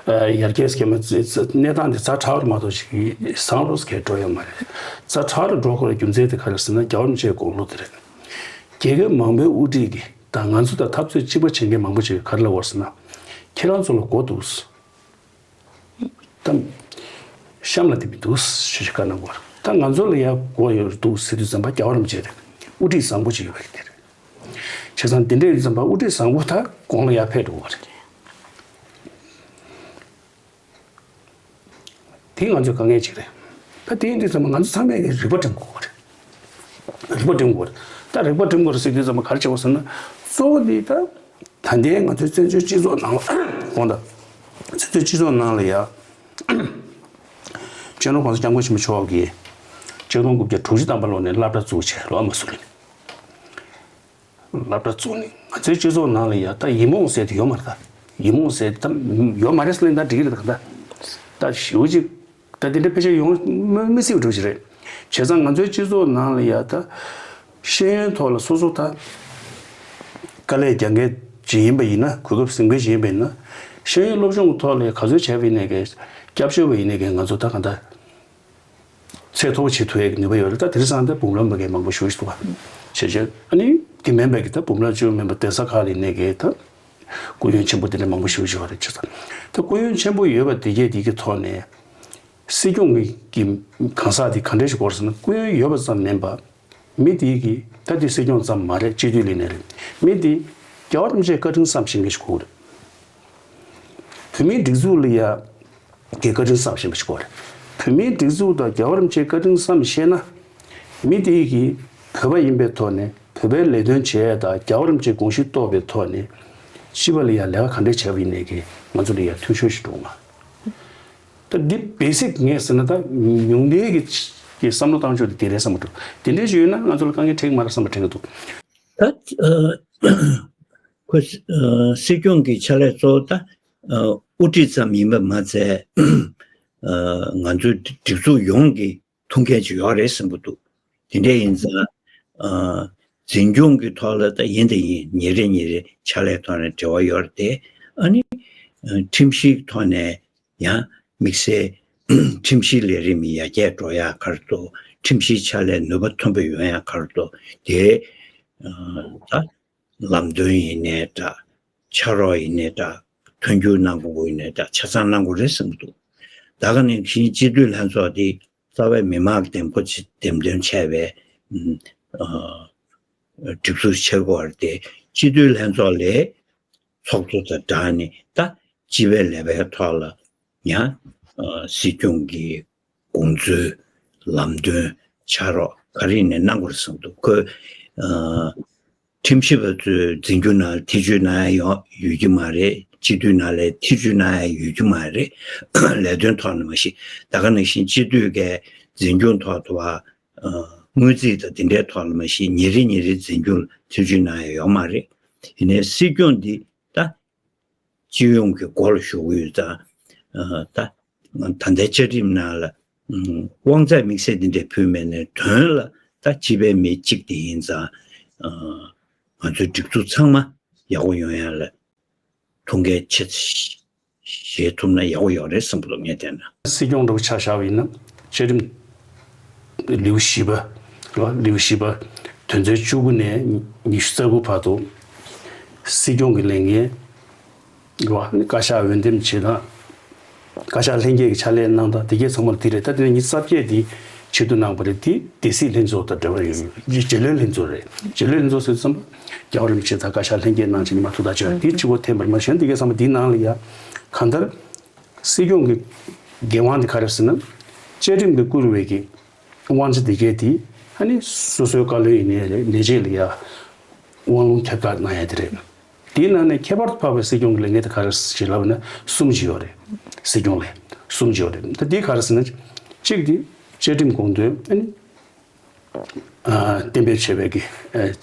ད་ཡར་རྒྱས་སྐྱེ་མ་གནས་སྟངས་དེ་ཛ་དྲག་རེད་མ་གཏོགས་ཅིག་བཟང་རུ་གས་འགྲོ་ཡོད་མ་རེད། ཛ་དྲག་རུ་འགྲོ་དགོས་རྒྱུ་མཚན་དེ་ག་རེ་ཟེར་ན་རྒྱལ་བ་རིན་པོ་ཆེའི་དགུང་ལོ་དེ་རེད། རྒྱལ་ཁབ་མང་པོའི་དབུ་ཁྲིད་ཀྱིས་ད་ང་ཚོ་དང་འཐབ་རྩོད་གཅིག་པ་བྱེད་མཁན་མང་པོ་ཅིག་ག་རེ་ལབ་པ་རེད་ཟེར་ན། ཁྱེད་རང་ཚོ་ལ་མགོ་འདུག། ད་གཤམ་ལ་དེ་མི་འདུག་ཞེས་བཀའ་གནང་བར། ད་ང་ཚོ་ལ་ཡ་མགོ་ཡོད་འདུག་ཟེར་དུས་ཙམ་པ་རྒྱལ་བ་རིན་པོ་ཆེ་རེད། དབུ་ཁྲིད་བཟང་པོ་ཅིག་ཡོད་པ་དེ་རེད། བྱས་ཙང་དེ་འདྲ་ཡིན་ཙམ་པ་དབུ་ཁྲིད་བཟང་པོ་ད་གོང་ལ་ཡར་ཕེབས་འགྲོ་བ་རེད། དེ་ང་ཚོའི་དཀའ་ངལ་ཅིག་རེད། ད་དེ་ཡིན་དུས་ཙམ་པ་ང་ཚོ་ཚང་མས་རིག་པ་སྒྲིམ་དགོས་པ་རེད། རིག་པ་སྒྲིམ་དགོས་རེད། ད་རིག་པ་སྒྲིམ་དགོས་རེད་ཟེར་དུས་ཙམ་པ་ག་རེ་བྱེད་དགོས་ཟེར་ན། གཙོ་བོ་དེ་ད་ད་ལྟའི་ང་ཚོའི་བཙན་བྱོལ་སྤྱི་ཚོགས་ནང་ལ་དགོངས་དག། བཙན་བྱོལ་སྤྱི་ཚོགས་ནང་ལ་ཡ། སྤྱི་ནོར་༸གོང་ས་༸སྐྱབས་མགོན་ཆེན་པོ་མཆོག་གིས་ཆིག་སྟོང་དགུ་བརྒྱ་དྲུག་ཅུ་ཐམ་པ་ལོ་ནས་སློབ་གྲྭ་བཙུགས་བྱས་ལོ་མ་སུ་ལ། སློབ་གྲྭ་བཙུགས་ནས་ང་ཚོའི་སྤྱི་ཚོགས་ནང་ལ་ཡ་ད་ཡིག་རྨོངས་ཟེར་དེ་ཡོད་མ་རེད་ད། ཡིག་རྨོངས་ཟེར་དེ་ད་ཡོད་མ་རེད་ཟེར་ན་ད་འགྲིག་གི་རེད་ད། ད་ཞེ་པོ་ཅིག་ད་དེ་འདྲ་ཕལ་ཆེར་ཡོང་མི་མི་སྲིད་པ་འདྲ་པོ་ཅིག་རེད། བྱས་ཙང་ང་ཚོའི་སྤྱི་ཚོགས་ནང་ལ་ཡ་ད་ཤེས་ཡོན་ཐོག་ལ་སོ་སོ་ད་དཀའ་ལས་རྒྱག་མཁན་ཅིག་ཡིན་པ་ཡིན་ན། གོ་སྐབས་ཟིན་མཁན་ཅིག་ཡིན་པ་ཡིན་ན། ཤེས་ཡོན་སློབ་སྦྱོང་གི་ཐོག་ལ་ག་ཚོད་བྱས་པ་ཡིན་ནའི་གི་སྐྱབས་བཅོལ་བ་ཡིན་ནའི་གི་ང་ཚོ་ད་ག་ད། ཚད་མཐོ་པོ་བྱེད་ཐུབ་ཡག་གི་ནུས་པ་ཡོད་རེད། ད་དེང་སང་ད་འབུམ་རམས་པ་གི་མང་པོ་ཞིག་འདུག་བ། བྱས་བྱས་ཨ་ནི་དེ་མིན་པའི་གི་ད་འབུམ་རམས་བཅུ་མིན་པ་གདན་ས་ཁག་ལ་ཡིན་ནའི་གི་ད་སྐུ་ཡོན་ཆེན་པོ་དེ་འདྲ་མང་པོ་ཞིག་ཡོད་རེད། བྱས་ཙང་ད་སྐུ་ཡོན་ཆེན་པོ་ཡོད་པ་དེ་གས་དེ་གི་ཐོག་ནས་སྲིད་སྐྱོང་གི་གི་གང་ཟག་དེ་ག་འདྲ་ཞིག་དགོས་རེད་ཟེར་ན། སྐུ་ཡོན་ཡོད་པ་ཙམ་མིན་པ། མི་དེ་གི་ད་དེ་སྲིད་སྐྱོང་ཙམ་མ་རེད། སྤྱི་འཐུས་ལས་ནས་རེད། མི་དེ་རྒྱལ་བ་རིན་པོ་ཆེའི་བཀའ་དྲིན་བསམ་ཤེས་མཁན་ཞིག་དགོས་རེད། བོད་མིའི་སྒྲིག་འཛུགས་ལ་ཡ་གི་བཀའ་དྲིན་བསམ་ཤེས་པ་ཞིག་དགོས་རེད། བོད་མིའི་སྒྲིག་འཛུགས་དང་རྒྱལ་བ་རིན་པོ་ཆེའི་བཀའ་དྲིན་བསམ་ཤེས་ན། མི་དེ་གིས་བོད་པ་ཡིན་པའི་ཐོག་ནས་བོད་པའི་ལས་དོན་བྱས་དང་རྒྱལ་བ་རིན་པོ་ཆེའི་དགོངས་གཞི་རྟོགས་པའི་ཐོག་ནས་སྤྱི་པ་ལ་ཡ་ལས་ཀ་ག་འདྲས་བྱས་པ་ཡིན་ནའི་གི་ང་ཚོ་ལ་ཡ་འཐུས་ཤོར་ཞིག་འགྲོ་མ། ད་འདི་བེ་སིག་ངས་ཟེར་ན་ད་ཉུང་མཐའི་གི་གི་བསམ་བློ་བཏང་ཕྱོགས་དེ་དེ་རེད་བསམ་པ་འདུག། དེ་འདྲས་ཞིག་ཡོད་ན་ང་ཚོ་ལ་དཀའ་ངལ་འཕྲད་ཀྱི་མ་རེད་བསམ་པ་དྲན་གྱི་འདུག། ད་ཨ་ཁོ་ཨ་སྲིད་སྐྱོང་གི་ཕྱག་ལས་གཙོ་བོ་ད་ཨ་དབུ་ཁྲིད་ཙམ་ཡིན་པ་མ་ཚད། ཨ་ང་ཚོའི་སྒྲིག་འཛུགས་ཡོངས་ཀྱི་ཐུགས་འགན་ཅིག་ཡོད་རེད་བསམ་གྱི་འདུག། དེ་འདྲས་ཡིན་ཙང་ཨ་འཛིན་སྐྱོང་གི་ཐོག་ལ་ད་ཡིན་དང་ཡིན་ཉིན་རེ་ཉིན་རེ་ཕྱག་ལས་ཐོག་ནས་འབྲེལ་བ་ཡོད་རེད་དེ། ཨ་ནི་ཨ་ཁྲིམས་གཞིའི་ཐོག་ནས་ཡང་དམིགས་བསལ་ཁྲིམས་གཞིའི་ལས་རིམ་ཡར་རྒྱས་འགྲོ་ཡག་ག་རེ་འདུག། ཁྲིམས་གཞིའི་ཕྱག་ལས་ནུས་པ་ཐོན་པོ་ཡོང་ཡག་ག་རེ་འདུག། དེ་ཨ་ད་ལམ་སྟོན་ཡིན་ནའི་འདྲ། ཕྱག་རོགས་ཡིན་ནའི་འདྲ། མཐུན་འགྱུར་གནང་དགོས་ཡིན་ནའི་འདྲ། ཆ་ཚང་གནང་དགོས་རེད་བསམ་གྱི་འདུག། ད་ག་ནང་བཞིན་སྤྱི་འཐུས་ལྷན་ཚོགས་འདི་རྩ་བའི་མི་མང་འདེམས་བསྐོ་བྱེད་འདེམས་ཐོན་བྱས་པའི་ཨ་ སྒྲིག་འཛུགས་བྱེད་དགོས་རེད་དེ། སྤྱི་འཐུས་ལྷན་ཚོགས་ལས་ཚོགས་གཙོ་དང་སྦྲགས་ནས་ད་སྤྱི་པའི་ལས་པའི་ཐོག་ལ་ཡང་སྲིད་སྐྱོང་གི་དགོངས་ཚུལ། ལམ་སྟོན། ཕྱག་རོགས་ག་རེ་ཡིན་ནའི་གནང་དགོས་རེད་བསམ་འདུག་ཁོས་ཁྲིམས་ཞིབ་པ་ཚོས་འཛིན་སྐྱོང་ནང་ཐེ་བྱུས་གནང་ཡ་ཡོང་ཡོད་ཀྱི་མ་རེད། སྤྱི་འཐུས་ནང་ལ་ཐེ་བྱུས་གནང་ཡ་ཡོད་ཀྱི་མ་རེད། ལས་དོན་ཐོག་ནས་མ་གཞི་ད་ག་ནང་བཞིན་སྤྱི་འཐུས་ཀྱི་འཛིན་སྐྱོང་ཐོག་ཏུ་བ་དངུལ་རྩིས་དང་དེ་འདྲའི་ཐོག་ལ་མ་གཞི་ཉིན་རེ་ཉིན་རེ་འཛིན་སྐྱོང་ལ་ཐེ་བྱུས་གནང་ཡ་ཡོད་མ་རེད། ཡིན་ནའི་སྲིད་སྐྱོང་འདི་ད་སྤྱི་ཡོངས་ཀྱི་སྒོ་ལ་ཞུགས་ཀྱི་ཡོད་ཙང་། ད་ད་ལྟའི་བཅའ་ཁྲིམས་ནང་ལ་དབང་ཚད་དམིགས་བསལ་འདི་འདྲ་ཕུལ་མེད་ནའི་དོན་ལ་ད་སྤྱི་པའི་མི་གཅིག་དེ་ཡིན་ཙང་། ང་ཚོའི་སྒྲིག་འཛུགས་ཚང་མ་ཡག་པོ་ཡོང་ཡ་ལ་ཐུགས་འགན་ཆེ་ཙམ་བཞེས་ཐུབ་ན་ཡག་པོ་ཡོད་རེད་བསམ་གྱི་འདུག་ངས་བལྟས་ན། སྲིད་སྐྱོང་འདྲ་པོ་ཆ་བཞག་པ་ཡིན་ན་བཅའ་ཁྲིམས་ལེའུ་བཞི་པ་རེད་བ། ལེའུ་བཞི་པ་དོན་ཚན་བཅུ་དགུ་ནས་ཉི་ཤུ་རྩ་དགུ་བར་དུ་སྲིད་སྐྱོང་གི་ལས་འགན་རེད་བ། བཀའ་ཤག་འོས་འདེམས་བྱེད་སྟངས། བཀའ་ཤག་ལྷན་རྒྱས་ཀྱི་ཕྱག་ལས་གནང་སྟངས་དེ་གས་ཚང་མ་ལ་དེ་རེད། ད་དེ་ནས་ཉི་ཤུ་རྩ་བརྒྱད་དེ་ཆེད་དུ་གནང་བ་རེད། དེ་སྡེ་སྲིད་ལྷན་ཚོགས་དང་འབྲེལ་བ་ཡོད། རྗེ་བློན་ལྷན་ཚོགས་རེད། རྗེ་བློན་ལྷན་ཚོགས་ཟེར་ཙམ་པ་རྒྱལ་བ་རིན་པོ་ཆེ་དང་བཀའ་ཤག་ལྷན་རྒྱས་གནང་བྱས་ཉི་མ་ཐུག་ཐག་ཆོད་དེ་གཅིག་པོ་འཐེན་པར་མ་གཞི་དེ་གས་ཚང་མ་དེའི་ནང་ལ་ཡ་གང་ལྟར་སྲིད་སྐྱོང་གི་འགན་དབང་དེ་ག་རེ་ཟེར་ན། བཅའ་ཁྲིམས་ཀྱིས་བསྐུར་བའི་གི་དབང་ཆ་དེ་གས་དེ་ཨ་ནི་སོ་སོའི་བཀའ་བློན་ཡིན་ནའི་རེད། ལས་བྱེད་ལ་ཡ་དབང་ལུང་ཁྱབ་བསྒྲགས་གནང་ཡ་དེ་རེད། དེའི་ནང་ནས་ཁྱད་པར་དུ་འཕགས་པའི་སྲིད་སྐྱོང་གི་ལས་འགན་དེ་ག་རེ་ཞིག་ལབ་ན་གསུམ་ཞིག་ཡོད་རེད། སྲིད་སྐྱོང་ལས་གསུམ་ཞིག་ཡོད་རེད། ད་དེ་ག་རེ་ཟེར་ན། གཅིག་དེ་བཅའ་ཁྲིམས་དགོངས་དོན་ཨ་ནི་གཏན་འབེབས་བྱས་པའི་གི་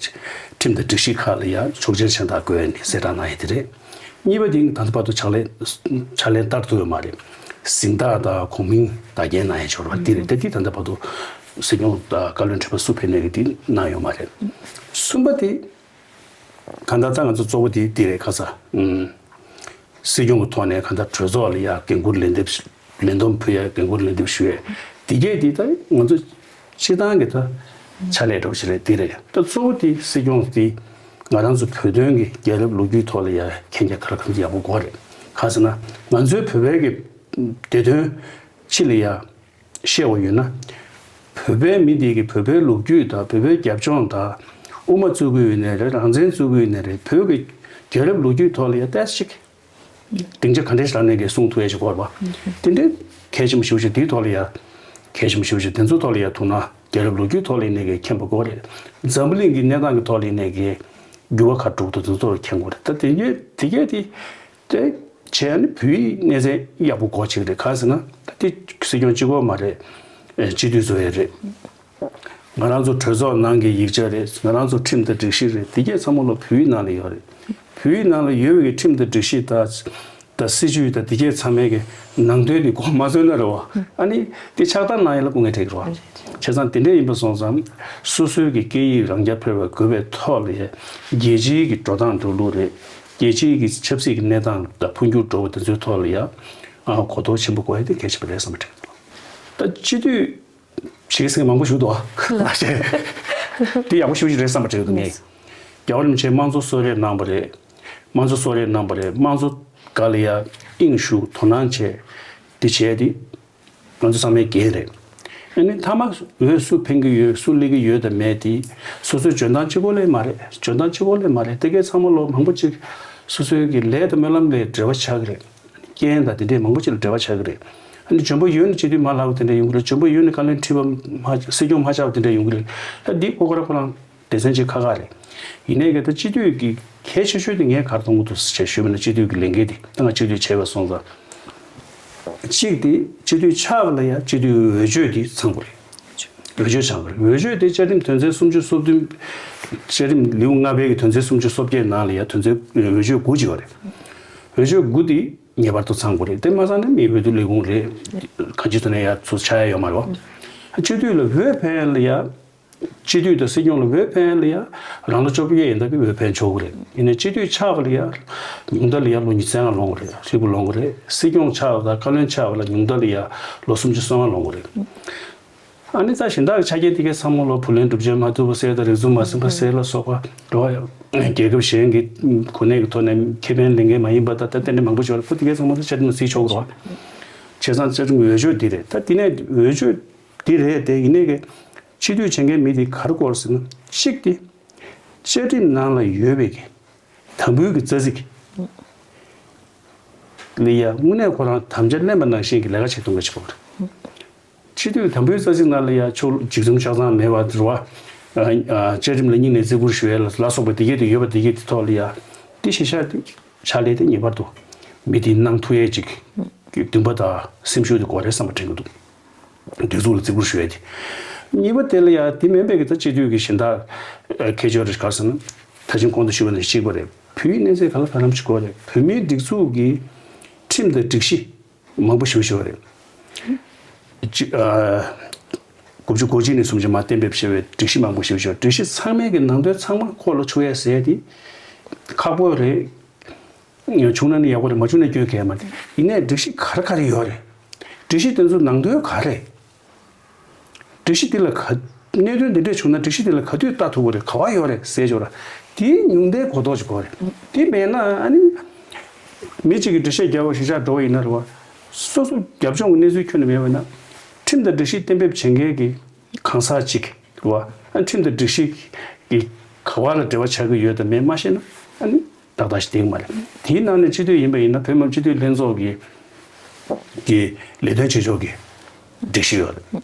ཁྲིམས་དང་སྒྲིག་གཞི་ཁག་ལ་ཡང་ཆོག་མཆན་གཞན་དག་དགོས་ནས་གསལ་བསྒྲགས་གནང་ཡ་དེ་རེད། གཉིས་པ་དེ་ད་ལྟ་བར་དུ་ཕྱག་ལས་ཕྱག་ལས་བསྟར་ཐུབ་ཡོད་མ་རེད། གཟེངས་རྟགས་དང་གོང་མིང་བདག་རྐྱེན་གནང་ཡ་འབྱོར་བ་དེ་རེད། ད་དེ་ད་ལྟ་བར་དུ་སྲིད་སྐྱོང་དང་བཀའ་བློན་ཁྲི་པ་སུ་ཕེབས་ནས་གི་དེ་གནང་ཡོད་མ་རེད། གསུམ་པ་དེ་གང་ལྟར་ད་ང་ཚོ་གཙོ་བོ་དེ་དེ་རེད་ཁ་ས། སྲིད་སྐྱོང་གི་ཐོག་ནས་གང་ལྟར་གྲོས་ཚོགས་ལ་ཡ་འགན་འཁུར་ལན་འདེབས་ལན་འདེབས་ཕུལ་ཡ། འགན་འཁུར་ལན་འདེབས་ཞུ་ཡ་དེ་གས་དེ་ད་ང་ཚོ་སྤྱི་བཏང་གི་ད་ཕྱག་ལས་འདྲ་བོ་ཞིག་རེད། དེ་རེད། ད་གཙོ་བོ་དེ་སྲིད་སྐྱོང་དེ་ང་རང་ཚོ་བོད་དོན་གྱི་རྒྱལ་རབས་ལོ་རྒྱུས་ཐོག་ལ་ཡ་མཁྱེན་རྒྱ་ག་རེ་གང་ཡག་པོ་དགོས་རེད། གང་ཟེར་ན་ང་ཚོའི་བོད་པའི་གི་བདེ་དོན་ཕྱི་ལ་ཡ་བཤད་པ་ཡོད་ན། བོད་པའི་མི་དེ་གི་བོད་པའི་ལོ་རྒྱུས་དང་བོད་པའི་རྒྱབ་ལྗོངས་དང་དབུ་མ་བཙུགས་ཀྱི་ཡོད་ནའི་རེད། རང་བཙན་བཙུགས་ཀྱི་ཡོད་ནའི་རེད། བོད་ཀྱི་རྒྱལ་རབས་ལོ་རྒྱུས་ཐོག་ལ་ཡ་ཏོག་ཙམ་ཅིག་སྡིངས་ཆ་ག་འདྲས་ཤིག་ལ་ནས་ཀྱི་གསུང་ཐུབ་ཡ་ཞིག་དགོས་རེད་པ། དེ་འདྲའི་གལ་ཆེན་པོ་ཞེ་པོ་ཅིག་དེའི་ཐོག་ལ་ཡ་གལ་ཆེན་པོ་ཞེ་པོ་ཅིག་དེ་ཚོའི་ཐོག་ལ་ཡ་ཐུག་ན་རྒྱལ་རབས་ལོ་རྒྱུས་ཐོག་ལ་ནས་ཀྱི་མཁྱེན་པ་དགོས་རེད། འཛམ་བུ་གླིང་གི་གནས་སྟངས་ཀྱི་ཐོག་ལ་ནས་ཀྱི་འགྱུར་བ་ག་འགྲོ་གི་འདུག་དེ་ཚོ་མཁྱེན་དགོས་རེད། ད་དེ་གས་དེ་གས་དེ། དེ་བྱས་ནས་བོད་ཡིག་གནས་ཚད་ཡག་པོ་དགོས་ཆེ་གི་རེད། གང་ཟེར་ན་ད་དེ་སྲིད་སྐྱོང་གཅིག་པོ་མ་རེད། ཨེ་སྤྱི་འཐུས་ཚོ་ཡང་རེད། ང་རང་ཚོ་གྲོས་ཚོགས་ནང་གི་ཡིག་ཆ་རེད། ང་རང་ཚོ་ཁྲིམས་དང་སྒྲིག་གཞི་རེད། དེ་གས་ཚང་མ་ལོ་བོད་ཡིག་ནང་ལ་ཡོད་རེད། བོད་ཡིག་ནང་ལ་ཡོད་པའི་ཁྲིམས་དང་སྒྲིག་གཞི་དང་དང་སྲིད་བྱུས་དང་དེ་གས་ཚང་མའི་གི་ནང་དོན་དེ་གོ་མ་ཚོད་ན་རེད་བ། ཨ་ནི་དེ་ཕྱག་བསྟར་གནང་ཡ་ལ་སྐུ་ངལ་འཕྲད་ཀྱི་རེད་བ། བྱས་ཙང་དེ་འདྲ་ཡིན་པ་སོང་ཙང་སོ་སོའི་གི་སྐད་ཡིག་རང་རྐྱ་འཕེར་བ་དགོས་པའི་ཐོག་ལ་རྒྱལ་སྤྱིའི་གི་འགྲོ་སྟངས་འགྲོ་ལུགས་རེད། རྒྱལ་སྤྱིའི་གི་ཆབ་སྲིད་ཀྱི་གནས་སྟངས་དང་འཕོ་འགྱུར་འགྲོ་བ་དེ་ཚོའི་ཐོག་ལ་ཡང་གོ་རྟོགས་ཆེན་པོ་དགོས་ཡ་དེ་གལ་ཆེན་པོ་རེད་བསམ་པ་དྲན་འདུག་ད་སྤྱི་འཐུས་བྱེད་ཀྱི་མང་པོ་ཞིག་འདུག་ཨ། དེ་ཡག་པོ་ཞེ་པོ་ཞིག་རེད་བསམ་པ་དྲན་འདུག་ངས། རྒྱལ་བ་རིན་པོ་ཆེས་དམངས་གཙོ་གསོལ་རས་གནང་བ་རེད། དམངས་གཙོ་གསོལ་རས་གནང་བ་རེད། དམངས་གཙོ་སྒང་ལ་ཡ་དབྱིངས་ཞུགས་དོ་སྣང་བྱས་དེ་བྱས་ཏེ། ང་ཚོ་ཚང་མའི་འགན་རེད། ཨ་ནི་མཐའ་མ་འོས་སུ་ཕེབས་ཀྱི་ཡོད་སུ་སླེབས་ཀྱི་ཡོད་དང་མེད་དེ་སོ་སོའི་འཇོན་ཐང་གཅིག་པོ་ལས་མ་རེད། འཇོན་ཐང་གཅིག་པོ་ལས་མ་རེད། དེ་གའི་ཚང་མ་ལོ་མང་པོ་ཅིག་སོ་སོའི་གི་ལས་དང་སྨོན་ལམ་ལས་འབྲེལ་བ་ཆགས་ཀྱི་རེད། རྐྱེན་དང་དེ་འདྲས་མང་པོ་ཅིག་ལ་འབྲེལ་བ་ཆགས་ཀྱི་རེད། ཨ་ནི་འཇོན་པོ་ཡོད་ན་སྤྱི་འཐུས་མ་ལྷག་པ་དེ་འདྲས་ཡོང་གི་རེད། འཇོན་པོ་ཡོད་ན་བཀའ་བློན་ཁྲི་པ་མ་སྲིད་སྐྱོང་མ་ཆགས་པ་དེ་འདྲས་ཡོང་གི་རེད། ད་འདི་ཁོ་ཁོ་རང་ཁོ་རང་སྡེ་ཚན་གཅིག་ཁག་ཁག་རེད། ཡིན་ནའི་གི་ད་སྤྱི་འཐུས་ཀྱི་གལ་ཆེ་ཤོས་དེ་ངས་ག་རེ་མཐོང་གི་འདུག་ཟེར་ཞུས་པ་ན་སྤྱི་འཐུས་ཀྱི་ལས་འགན་དེ་ད་ང་སྤྱི་འཐུས་བྱས་པ་སོང་ཙང་། གཅིག་དེ་སྤྱི་འཐུས་ཆགས་པ་ལ་ཡང་སྤྱི་འཐུས་འོས་ཆོས་དེ་ཚང་དགོས་རེད། འོས་ཆོས་ཚང་དགོས་རེད། འོས་ཆོས་དེ་བཅའ་ཁྲིམས་དོན་ཚན་སུམ་ཅུ་སོ་བདུན། བཅའ་ཁྲིམས་ལེའུ་ལྔ་པའི་གི་དོན་ཚན་སུམ་ཅུ་སོ་བརྒྱད་ནང་ལ་ཡང་དོན་ཚན་འོས་ཆོས་དགུ་ཅིག་ཡོད་རེད། འོས་ཆོས་དགུ་དེ་ངེས་པར་དུ་ཚང་དགོས་རེད། དེ་མ་ཚང་ན་མི་འོས་བསྡུ་ལས་ཁུངས་རེད། གང་ཅིའི་ཐོག་ནས་ཡང་ཚུར་ཆགས་ཡ་ཡོད་མ་རེད་བ། སྤྱི་འཐུས་ལ་འོས་འཕེན་ཡ་ལ་ཡང་། སྤྱི་འཐུས་དང་སྲིད་སྐྱོང་ལ་འོས་འཕེན་ཡ་ལ་ཡང་རང་ལོ་བཅོ་བརྒྱད་ཡན་ལྟར་གྱི་འོས་འཕེན་ཆོག་གི་རེད། ཡིན་ནའི་སྤྱི་འཐུས་ཆགས་པ་ལ་ཡང་ཉུང་མཐའ་ལ་ཡང་ལོ་ཉི་ཤུ་རྩ་ལྔ་ལོངས་གི་རེད། ཧྲིལ་པོ་ལོངས་གི་རེད། སྲིད་སྐྱོང་ཆགས་པ་དང་བཀའ་བློན་ཆགས་པ་ལ་ཉུང་མཐའ་ལ་ཡང་ལོ་སུམ་ཅུ་སོ་ལྔ་ལོངས་གི་རེད། ཨ་ནི་ད་གཞན་དག་གི་ཆ་རྐྱེན་དེ་གའི་ཚང་མ་ལོ་བུ་ལོན་སྒྲུབ་བྱེད་མ་ཐུབ་པ་ཟེར་དང་རིག་འཛུགས་མ་ཟིན་པ་ཟེར་ལ་སོགས་པ་རེད་བ། རྒྱལ་ཁབ་གཞན་གྱི་གོ་གནས་ཀྱི་ཐོག་ནས་ཁེ་ཕན་ལེན་མཁན་མ་ཡིན་པ་དང་ད་ལྟ་དེ་འདྲ་མང་པོ་ཞིག་ཡོད་རེད། ཁོ་དེ་གའི་ཚང་མ་ད་བཅའ་ཁྲིམས་ནང་བརྩི་ཆོག་གི་རེད་བ། བྱས་ཙང་བཅའ་ཁྲིམས་འོས་ཆོས་འདི་རེད། ད་དེ་ནས་འོས་ཆོས་འདི་རེད་དེ། ཡིན་ནའི་གི་སྤྱི་འཐུས་བྱེད་མཁན་མི་དེ་ག་རེ་དགོས་རེད་ཟེར་ན་གཅིག་དེ། བཅའ་ཁྲིམས་ནང་ལ་ཡོད་པའི་གི་དམ་འབུལ་གྱི་རྩ་ཚིག་ལ་ཡ་དངོས་གནས་ཁོ་རང་དམ་བཅའ་ལེན་པ་ནང་བཞིན་གྱི་ལས་ཀ་བྱེད་ཐུབ་པ་ཞིག་དགོས་པ་རེད། སྤྱི་འཐུས་དམ་འབུལ་རྩ་ཚིག་ནང་ལ་ཡ་ཕྱོགས་འཇིགས་འཛུམ་ཆགས་སྡང་མེད་པ་རེད་བ། ཨ་ཨ་བཅའ་ཁྲིམས་ལ་སྙིང་ནས་བརྩི་བཀུར་ཞུ་ཡ་ལ་ལ་སོགས་པ་དེ་གས་དེ་ཡོད་པ་དེ་གས་དེ་ཐོག་ལ་ཡ་དེ་ཤེས་བྱ་དེ་ཕྱག་ལས་དེ་ངེས་པར་དུ་མི་དེ་གནང་ཐུབ་ཡས་ཅིག་གི་འདུན་པ་དང་སེམས་ཤུགས་དེ་དགོས་རེད་བསམ་པ་དྲན་གྱི་འདུག་སྒྲིག་འཛུགས་ལ་བརྩི་བཀུར་ཞུ་ཡ་དེ། གཉིས་པ་དེ་ལ་ཡང་དེ་མིན་པའི་གི་ད་སྤྱི་འཐུས་ཀྱི་གཞན་དག་ཁྱད་ཆོས་རེ་ག་རེ་ཟེར་ན། ད་ཅིང་གོང་དུ་ཞུས་པ་ནང་བཞིན་གཅིག་པ་རེད། བོད་ཡིག་གནས་ཚད་ག་ལ་ག་ལམ་ཞིག་དགོས་རེད། བོད་མིའི་སྒྲིག་འཛུགས་ཀྱི་ཁྲིམས་དང་སྒྲིག་གཞི་མང་པོ་ཞེ་པོ་ཞིག་ཡོད་རེད། ཅི་ཨ་དགུ་བཅུ་གོ་གཅིག་ནས་བཟུང་ཅིག་མ་གཏན་འབེབས་བྱས་པའི་སྒྲིག་གཞི་མང་པོ་ཞེ་པོ་ཞིག་ཡོད། སྒྲིག་གཞི་ཚང་མའི་གི་ནང་དོན་ཚང་མ་ཁོག་ལ་ཆུད་ཡས་ཟེར་ཡས་དེ་ཁག་པོ་རེད། བྱུང་ན་ནི་ཡག་པོ་རེད། མ་བྱུང་ན་སྐྱོན་གང་ཡང་མ་རེད། ཡིན་ནའི་སྒྲིག་གཞི་ག་རེ་ག་རེ་ཡོད་རེད། སྒྲིག་གཞི་དེ་ཚོ་ནང་དོན་ག་རེ། སྒྲིག་གཞི་དེ་ལ་ག་གནད་དོན་འདི་འདྲས་བྱུང་ན་སྒྲིག་གཞི་དེ་ལ་ག་དུས་ལྟ་ཐུབ་པ་རེད། ག་བ་ཡོད་རེད་ཟེར་ཆོག་ར། དེའི་ཉུང་མཐའི་གོ་རྟོགས་ཅིག་དགོས་རེད། དེ་མེད་ན་ཨ་ནི་མི་གཅིག་གིས་འགྲེལ་བཤད་རྒྱག་པ་གཞིས་ཆགས་འགྲོ་བ་ཡིན་ན་རེད་བ། སོ་སོ་རྒྱབ་ལྗོངས་ཀྱི་གནས་ཚུལ་ཁྱོན་ནས་མེད་པ་ན་ཁྲིམས་དང་སྒྲིག་གཞི་གཏན་འབེབས་བྱེད་མཁན་གྱི་གང་ཟག་ཅིག་རེད་བ། ཨ་ཁྲིམས་དང་སྒྲིག་གཞི་གི་ག་བ་ལ་འབྲེལ་བ་ཆགས་ཀྱི་ཡོད་དམ་མེད་མ་ཤེས་ན་ཨ་ནི། ཏག་ཏག་ཞིག་བསྡད་ཀྱི་མ་རེད། དེའི་ནང་ནས་སྤྱི་འཐུས་ཡིན་པ་ཡིན་ན་བོད་མི་མང་སྤྱི་འཐུས་ལྷན་ཚོགས་ཀྱི་གི་ལས་དོན་བྱེད་ཕྱོགས་ཀྱི་སྒྲིག་གཞི་ཡོད་རེད།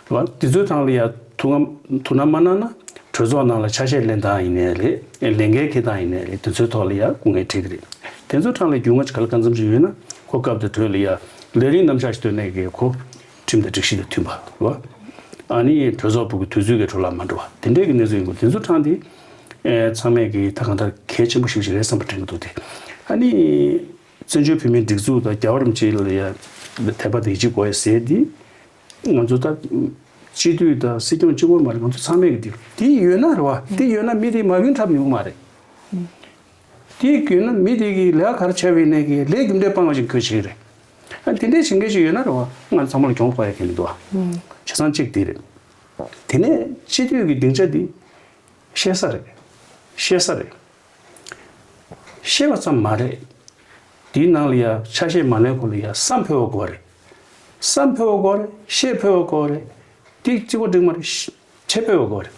རེད་བ། དེ་ཚོའི་ཐང་ལ་ཡ་ཐུགས་སྣང་ཐུགས་སྣང་མ་གནང་ན་གྲོས་ཚོགས་ནང་ལ་ཆ་ཤས་ལེན་སྟངས་ཡིན་ནའི་རེད། ལས་འགན་འཁྱེར་སྟངས་ཡིན་ནའི་རེད། དེ་ཚོའི་ཐོག་ལ་ཡ་སྐུ་ངལ་འཕྲད་ཀྱི་རེད། དེ་ཚོའི་གྲས་ལ་རྒྱུས་མངའ་ཅིག་ག་ལ་གང་འཚམ་ཞིག་ཡོད་ན་ཁོ་སྐབས་དེ་དུས་ལ་ཡ་ལས་རིམ་རྣམ་གཞག་ཞིག་བཏོན་ནས་ཀྱི་ཁོ་ཁྲིམས་དང་སྒྲིག་གཞི་དང་མཐུན་པ་རེད་བ། ཨ་ནི་གྲོས་ཚོགས་ཕུག་གི་དུས་ཚོད་ཀྱི་འཕྲོ་བརླག་མ་འགྲོ་བ་དེ་འདྲས་ཀྱི་གནས་ཚུལ་ཡིན་དགོས། དེ་ཚོ་ཐང་དེ་ཨེ་ཚང་མས་ཀྱི་ད་གང་ལྟར་གལ་ཆེན་པོ་ཞིག་ཞིག་རེད་བསམ་པ་དྲན་གྱི་འདུག་སྟེ། ཨ་ནི་བཙན་བྱོལ་བོད་མིའི་སྒྲིག་འཛུགས་དང་རྒྱལ་བ་རིན་པོ་ཆེ་ལ་ཡ་དད་པ་དེ་གཅིག་དགོས་ཡ་ཟེར་དེ་ང་ཚོ་ད་སྤྱི་འཐུས་དང་སྲིད་སྐྱོང་གཅིག་པོ་མ་རེད། ང་ཚོ་ཚང་མས་ཀྱི་དེ་དེ་ཡོད་ན་རེད་བ། དེ་ཡོད་ན་མི་དེ་མ་གིན་འཁྲབ་མི་དགོས་མ་རེད། དེའི་རྒྱུད་ན་མི་དེ་གིས་ལས་ཀ་ག་རེ་བྱས་པ་ཡིན་ནའི་གི་ལས་རྒྱུ་འབྲས་སྤང་བ་ཞིག་དགོས་ཆེ་རེད། ཨ་དེ་འདྲའི་བྱེད་མཁན་ཞིག་ཡོད་ན་རེད་བ། ང་ཚང་མ་ལ་གྱོང་ཕོག་ཡ་གི་མི་འདུག་བ། བྱས་ཙང་གཅིག་དེ་རེད། དེ་ནས་སྤྱི་འཐུས་ཀྱི་སྡིངས་ཆ་འདི་ཤེས་ས་རེད། ཤེས་ས་རེད། ཤེས་པ་ཙམ་མ་རེད། དེའི་ནང་ལ་ཡ་ཆ་ཤས་མ་ལོན་གོང་ལ་ཡ་བསམ་ཕོད་པ་དགོས་རེད། བསམ་ཕོད་པ་དགོས་རེད། ཤེས་ཕོད་པ་དགོས་རེད། དེ་གཅིག་པོ་འགྲིག་མ་རེད། བྱེད་ཕོད་པ་དགོས་རེད།